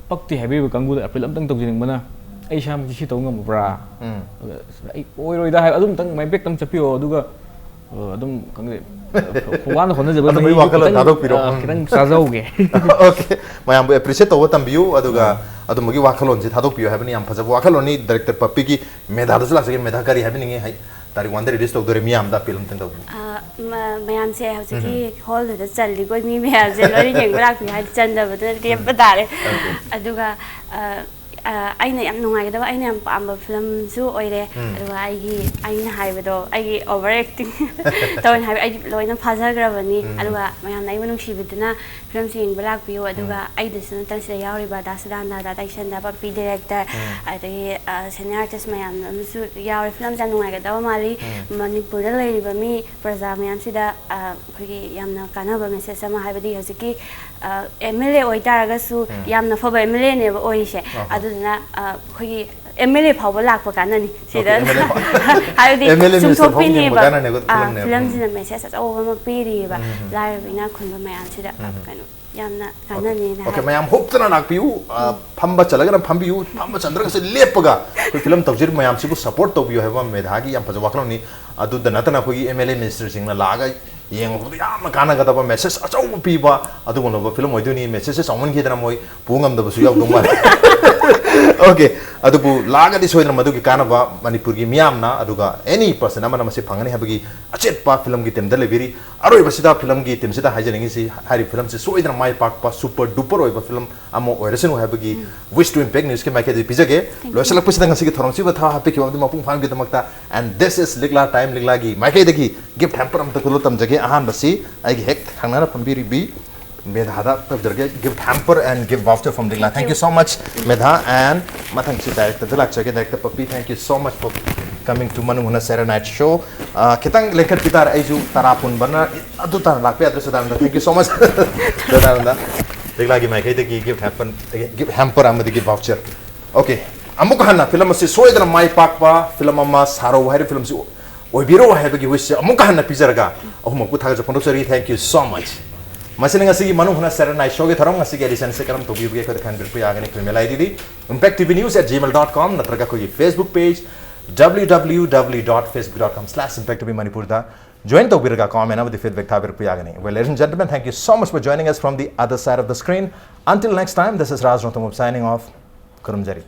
ꯄꯛꯇꯦ ꯍꯥꯏꯕꯤꯕ ꯀꯥꯡꯕꯨꯗ appeal ꯑꯝꯇꯪ ꯇꯧꯖꯅꯤꯡꯕꯅ, ꯑꯩ ꯏꯁꯥꯃꯛꯇꯤ ꯁꯤ ꯇꯧ ꯉꯝꯃꯕ꯭ꯔꯥ? ꯎꯝ꯫ ꯑꯗ, "ꯑꯁ, ꯑꯩ ꯑꯣꯏꯔꯣꯏꯗ" ꯍꯥꯏꯕ ꯑꯗꯨꯝꯇꯪ ꯃꯥꯏ ꯕꯦꯛꯇꯪ ꯆꯠꯄꯤꯌꯣ, ꯑꯗꯨꯒ, ꯑ, ꯑꯗꯨꯝ ꯈꯪꯗꯦ, ꯋꯥꯅ ꯍꯣꯠꯅꯖꯕ ꯑꯗꯨꯝꯕꯒꯤ ꯃꯍꯩꯗꯣ ꯋꯥꯈꯜꯂꯣꯟ ꯈꯤꯇꯪ, ꯊꯥꯗꯣꯛꯄꯤꯔꯣ꯫ ꯑ, ꯎꯝ꯫ ꯈꯤꯇꯪ ꯆꯥꯖꯍꯧꯒꯦ꯫ Okay, ꯃꯌꯥꯝꯕꯨ appreciate ꯇꯧꯕ ꯇꯝꯕꯤꯌꯨ, ꯑꯗꯨꯒ ꯎꯝ꯫ ꯑꯗꯨꯝꯕꯒꯤ ꯋꯥꯈꯜꯂꯣꯟꯁꯦ ꯊꯥꯗꯣꯛꯄꯤꯌꯨ ꯍꯥꯏꯕꯅꯤ꯫ ꯌꯥꯝ ꯐꯖꯕ ꯋꯥꯈꯜꯂꯣꯟꯅꯤ꯫ Director ꯄꯞꯄꯤꯒꯤ ꯃꯦꯙꯥꯗꯁꯨ ꯂꯥꯛꯆꯒꯦ꯫ ꯃꯦꯙꯥ, ꯀꯔꯤ ꯍꯥꯏꯕꯤꯅꯤꯡꯉꯤ? ꯍꯥꯏ, ꯇꯥꯔꯤꯛ one ꯗ release ꯇꯧꯗꯣꯔꯦ, ꯃꯤꯌꯥꯝꯗ appeal ꯑꯝꯇꯪ ꯇꯧꯕꯤꯌꯨ꯫ ꯑ, ꯃ-, ꯃꯌꯥꯝꯁꯦ ꯍꯧꯖꯤꯛꯀꯤ ꯎꯝ꯫ Hall ꯗꯨꯗ ꯆꯜꯂꯤꯈꯣꯏ ꯃꯤ ꯃꯌꯥꯝꯁꯦ ꯂꯣꯏꯅ ꯌꯦꯡꯕ ꯂꯥꯛꯄꯤꯌꯨ ꯍꯥꯏꯗꯤ ꯆꯟꯗꯕꯗꯨꯅ ꯂꯦꯞꯄ ꯎꯝ꯫ ꯇꯥꯔꯦ꯫ Okay꯫ ꯑꯗꯨꯒ, ꯑ, ꯑ, ꯑꯩꯅ ꯌꯥꯝ ꯅꯨꯡꯉꯥꯏꯒꯗꯕ, ꯑꯩꯅ ꯌꯥꯝ ꯄꯥꯝꯕ ꯐꯤꯂꯝꯁꯨ ꯑꯣꯏꯔꯦ꯫ ꯎꯝ꯫ ꯑꯗꯨꯒ ꯑꯩꯒꯤ, ꯑꯩꯅ ꯍꯥꯏꯕꯗꯣ, ꯑꯩꯒꯤ over acting ꯇꯧꯋꯦꯅ ꯍꯥꯏꯕ, ꯑꯩꯗꯤ ꯂꯣꯏꯅ ꯐꯥꯖꯈ꯭ꯔꯕꯅꯤ꯫ ꯎꯝ꯫ ꯑꯗꯨꯒ ꯃꯌꯥꯝꯅ ꯑꯩꯕꯨ ꯅꯨꯡꯁꯤꯕꯤꯗꯨꯅ ꯐꯤꯂꯝꯁꯤ ꯌꯦꯡꯕ ꯂꯥꯛꯄꯤꯌꯨ꯫ ꯑꯗꯨꯒ ꯎꯝ꯫ ꯑꯩꯗꯁꯨ ꯅꯠꯇꯅ ꯁꯤꯗ ꯌꯥꯎꯔꯤꯕ ꯗꯥ ꯁꯗꯥꯅꯟꯗ, ꯗꯥ ꯇꯩꯁꯟꯗ, ꯄꯄꯤ director, ꯎꯝ꯫ ꯑꯗꯒꯤ, ꯑ, senior artist ꯃꯌꯥꯝ ꯑꯃꯁꯨ ꯌꯥꯎꯔꯦ꯫ ꯐꯤꯂꯝꯁꯦ ꯌꯥꯝ ꯅꯨꯡꯉꯥꯏꯒꯗꯕ ꯃꯥꯜꯂꯤ꯫ ꯎꯝ꯫ ꯃꯅꯤꯄꯨꯔꯗ ꯂꯩꯔꯤꯕ ꯃꯤ ꯄ꯭ꯔꯖꯥ ꯃꯌꯥꯝꯁꯤꯗ, ꯑ, ꯑꯩꯈꯣꯏꯒꯤ ꯌꯥꯝꯅ ꯀꯥꯟꯅꯕ message ꯑꯃ, ꯍꯥꯏꯕꯗꯤ ꯍꯧꯖꯤꯛꯀꯤ, ꯑ, M L A ꯑꯣꯏꯇꯥꯔꯒꯁꯨ ꯎꯝ꯫ ꯌꯥꯝꯅ ꯐꯕ M L A ꯅꯦꯕ ꯑꯣꯏꯔꯤꯁꯦ꯫ ꯑꯍꯣꯏ꯫ ꯑꯗꯨꯗꯨꯅ, ꯑ, ꯑꯩꯈꯣꯏꯒꯤ ꯑꯦꯝ ꯑꯦꯜ ꯑꯦ ꯐꯥꯎꯕ ꯂꯥꯛꯄ ꯀꯥꯟꯅꯅꯤ ꯁꯤꯗ꯫ ꯑꯦꯝ ꯑꯦꯜ ꯑꯦ ꯐꯥꯎ- ꯍꯥꯏꯕꯗꯤ MLA ꯁꯨꯝ minister ꯐꯥꯎ ꯌꯦꯡꯕ ꯊꯣꯛꯄꯤꯅꯦꯕ꯫ ꯀꯥꯟꯅꯅꯦꯕ ꯑꯥ, ꯐꯤꯂꯝꯅꯦꯕ꯫ ꯐꯤꯂꯝꯁꯤꯅ ꯃꯦꯁꯦꯖ ꯑꯆꯧꯕ ꯑꯃ ꯄꯤꯔꯤꯑꯕ, ꯂꯥꯏꯔꯕ ꯏꯅꯥꯛ ꯈꯨꯟꯕ ꯃꯌꯥꯝꯁꯤꯗ꯫ ꯀꯩꯅꯣ ꯌꯥꯝꯅ ꯀꯥꯟꯅꯅꯦꯅ ꯑꯣꯀꯦ, ꯍꯥꯏ꯫ ꯃꯌꯥꯝ ꯍꯨꯞꯇꯅ ꯂꯥꯛꯄꯤꯌꯨ꯫ ꯑ, ꯐꯝꯕ ꯆꯠꯂꯒꯅ ꯐꯝꯕꯤꯌꯨ, ꯐꯝꯕ ꯆꯟꯗ꯭ꯔꯒꯁꯨ ꯂꯦꯞꯄꯒ ꯑꯩꯈꯣꯏ ꯐꯤꯂꯝ ꯇꯧꯖꯔꯤꯕ ꯃꯌꯥꯝꯁꯤꯕꯨ ꯁꯄꯣꯔꯠ ꯇꯧꯕꯤꯌꯨ ꯍꯥꯏꯕ ꯃꯦꯙꯥꯒꯤ ꯌꯥꯝ ꯐꯖꯕ ꯋꯥꯈꯜꯂꯣꯟꯅꯤ꯫ ꯑꯗꯨꯗ ꯅꯠꯇꯅ ꯑꯩꯈꯣꯏꯒꯤ ꯑꯦꯝ ꯑꯦꯜ ꯑꯦ ꯃꯤꯅꯤꯁꯇꯔꯁꯤꯡꯅ ꯂꯥꯛꯑꯒ ꯌꯦꯡꯕꯗ ꯌꯥꯝꯅ ꯀꯥꯟꯅꯒꯗꯕ ꯃꯦꯁꯦꯖ ꯑꯆꯧꯕ ꯄꯤꯕ ꯑꯗꯨꯒꯨꯝꯂꯕ ꯐꯤꯂꯝ ꯑꯣꯏꯗꯣꯏꯅꯤ꯫ ꯃꯦꯁꯦꯖꯁꯦ ꯆꯥꯎꯃꯟꯈꯤꯗꯅ ꯃꯣꯏ ꯄꯨ ꯉꯝꯗꯕꯁꯨ ꯌꯥꯎꯗꯧ ꯃꯥꯜꯂꯦ꯫ ꯑꯣꯀꯦ, ꯑꯗꯨꯕꯨ ꯂꯥꯛꯑꯒꯗꯤ ꯁꯣꯏꯗꯅ ꯃꯗꯨꯒꯤ ꯀꯥꯟꯅꯕ ꯃꯅꯤꯄꯨꯔꯒꯤ ꯃꯤꯌꯥꯝꯅ ꯑꯗꯨꯒ ꯑꯦꯅꯤ ꯄꯔꯁꯟ ꯑꯃꯅ ꯃꯁꯤ ꯐꯪꯒꯅꯤ ꯍꯥꯏꯕꯒꯤ ꯑꯆꯦꯠꯄ ꯐꯤꯂꯝꯒꯤ ꯇꯤꯝꯗ ꯂꯩꯕꯤꯔꯤ꯫ ꯑꯔꯣꯏꯕꯁꯤꯗ ꯐꯤꯂꯝꯒꯤ ꯇꯤꯝꯁꯤꯗ ꯍꯥꯏꯖꯅꯤꯡꯉꯤꯁꯤ, ꯍꯥꯏꯔꯤꯕ ꯐꯤꯂꯝꯁꯤ ꯁꯣꯏꯗꯅ ꯃꯥꯏ ꯄꯥꯛꯄ ꯁꯨꯄꯔ ꯗꯨꯄꯔ ꯑꯣꯏꯕ ꯐꯤꯂꯝ ꯑꯃ ꯑꯣꯏꯔꯁꯅꯨ ꯍꯥꯏꯕꯒꯤ wish to Impact Newsꯀꯤ ꯃꯥꯏꯀꯩꯗꯒꯤ ꯄꯤꯖꯒꯦ꯫ ꯂꯣꯏꯁꯤꯜꯂꯛꯄꯁꯤꯗ ꯉꯁꯤꯒꯤ ꯊꯧꯔꯝꯁꯤꯕꯨ ꯊꯥ ꯍꯥꯞꯄꯤꯈꯤꯕ ꯑꯃꯗꯤ ꯃꯄꯨꯡ ꯐꯥꯍꯟꯈꯤꯕꯒꯤꯗꯃꯛꯇ, and this is ꯂꯤꯛꯂꯥ ꯇꯥꯏꯝ, ꯂꯤꯛꯂꯥꯒꯤ ꯃꯥꯏꯀꯩꯗꯒꯤ ꯒꯤꯐ ꯍꯦꯝꯄꯔ ꯑꯃꯇ ꯈꯨꯗꯣꯜ ꯇꯝꯖꯒꯦ꯫ ꯑꯍꯥꯟꯕꯁꯤ ꯑꯩꯒꯤ ꯍꯦꯛ ꯊꯪꯅꯅ ꯐꯝꯕꯤꯔꯤꯕꯤ ꯃꯦꯙꯥꯗ ꯇꯧꯖꯔꯒꯦ꯫ Gift hamper and gift voucher from Lingla. Thank you so much, ꯃꯦꯙꯥ꯫ And ꯃꯊꯪꯁꯤ ꯗꯥꯏꯔꯦꯛꯇꯔꯗ ꯂꯥꯛꯆꯒꯦ꯫ ꯗꯥꯏꯔꯦꯛꯇꯔ ꯄꯄꯤ, thank you so much for coming to ꯃꯅꯨꯡ ꯍꯨꯠꯅ Saturday Night Show꯫ ꯑ, ꯈꯤꯇꯪ ꯂꯦꯡꯈꯠꯄꯤ ꯇꯥꯔꯦ, ꯑꯩꯁꯨ ꯇꯔꯥ ꯄꯨꯟꯕꯅ ꯑꯗꯨ ꯇꯥꯅ ꯂꯥꯛꯄ ꯌꯥꯗ꯭ꯔꯦ꯫ Sadananda, thank you so much꯫ Sadananda, ꯂꯤꯛꯂꯥꯒꯤ ꯃꯥꯏꯀꯩꯗꯒꯤ ꯒꯤꯐ ꯍꯦꯝꯄꯔ, ꯒꯤꯐ ꯍꯦꯝꯄꯔ ꯑꯃꯗꯤ ꯒꯤꯐ ꯚꯥꯎꯆꯔ꯫ ꯑꯣꯀꯦ, ꯑꯃꯨꯛ ꯍꯟꯅ ꯐꯤꯂꯝ ꯑꯁꯤ ꯁꯣꯏꯗꯅ ꯃꯥꯏ ꯄꯥꯛꯄ ꯐꯤꯂꯝ ꯑꯃ ꯁꯥꯔꯧ ꯍꯥꯏꯔꯤꯕ ꯐꯤꯂꯝꯁꯤ ꯑꯣꯏꯕꯤꯔꯣ ꯍꯥꯏꯕꯒꯤ ꯋꯤꯁꯁꯦ ꯑꯃꯨꯛꯀ ꯍꯟꯅ ꯄꯤꯖꯔꯒ ꯑꯍꯨꯝꯃꯛꯄꯨ ꯊꯥꯒꯠꯆ ꯐꯣꯡꯗꯣꯛꯆꯔꯤ꯫ Thank you so much꯫ ꯃꯁꯤꯅ ꯉꯁꯤꯒꯤ ꯃꯅꯨꯡ ꯍꯨꯠꯅ Saturday Night Showꯒꯤ ꯊꯧꯔꯝ꯫ ꯉꯁꯤꯒꯤ editionꯁꯦ ꯀꯔꯝ ꯇꯧꯕꯤꯕꯒꯦ ꯑꯩꯈꯣꯏꯗ ꯈꯟꯕꯤꯔꯛꯄ ꯌꯥꯒꯅꯤ꯫ ꯑꯩꯈꯣꯏ mail IDꯗꯤ impact T V news at gmail dot com ꯅꯠꯇ꯭ꯔꯒ ꯑꯩꯈꯣꯏꯒꯤ Facebook page W W W dot facebook dot com slash impact T V ꯃꯅꯤꯄꯨꯔꯗ join ꯇꯧꯕꯤꯔꯒ comment ꯑꯃꯗꯤ feedback ꯊꯥꯕꯤꯔꯛꯄ ꯌꯥꯒꯅꯤ꯫ Well, ladies and gentlemen, thank you so much for joining us from the other side of the screen. Until next time, this is Raj Rongthangmepham signing off. ꯈꯨꯔꯨꯝꯖꯔꯤ꯫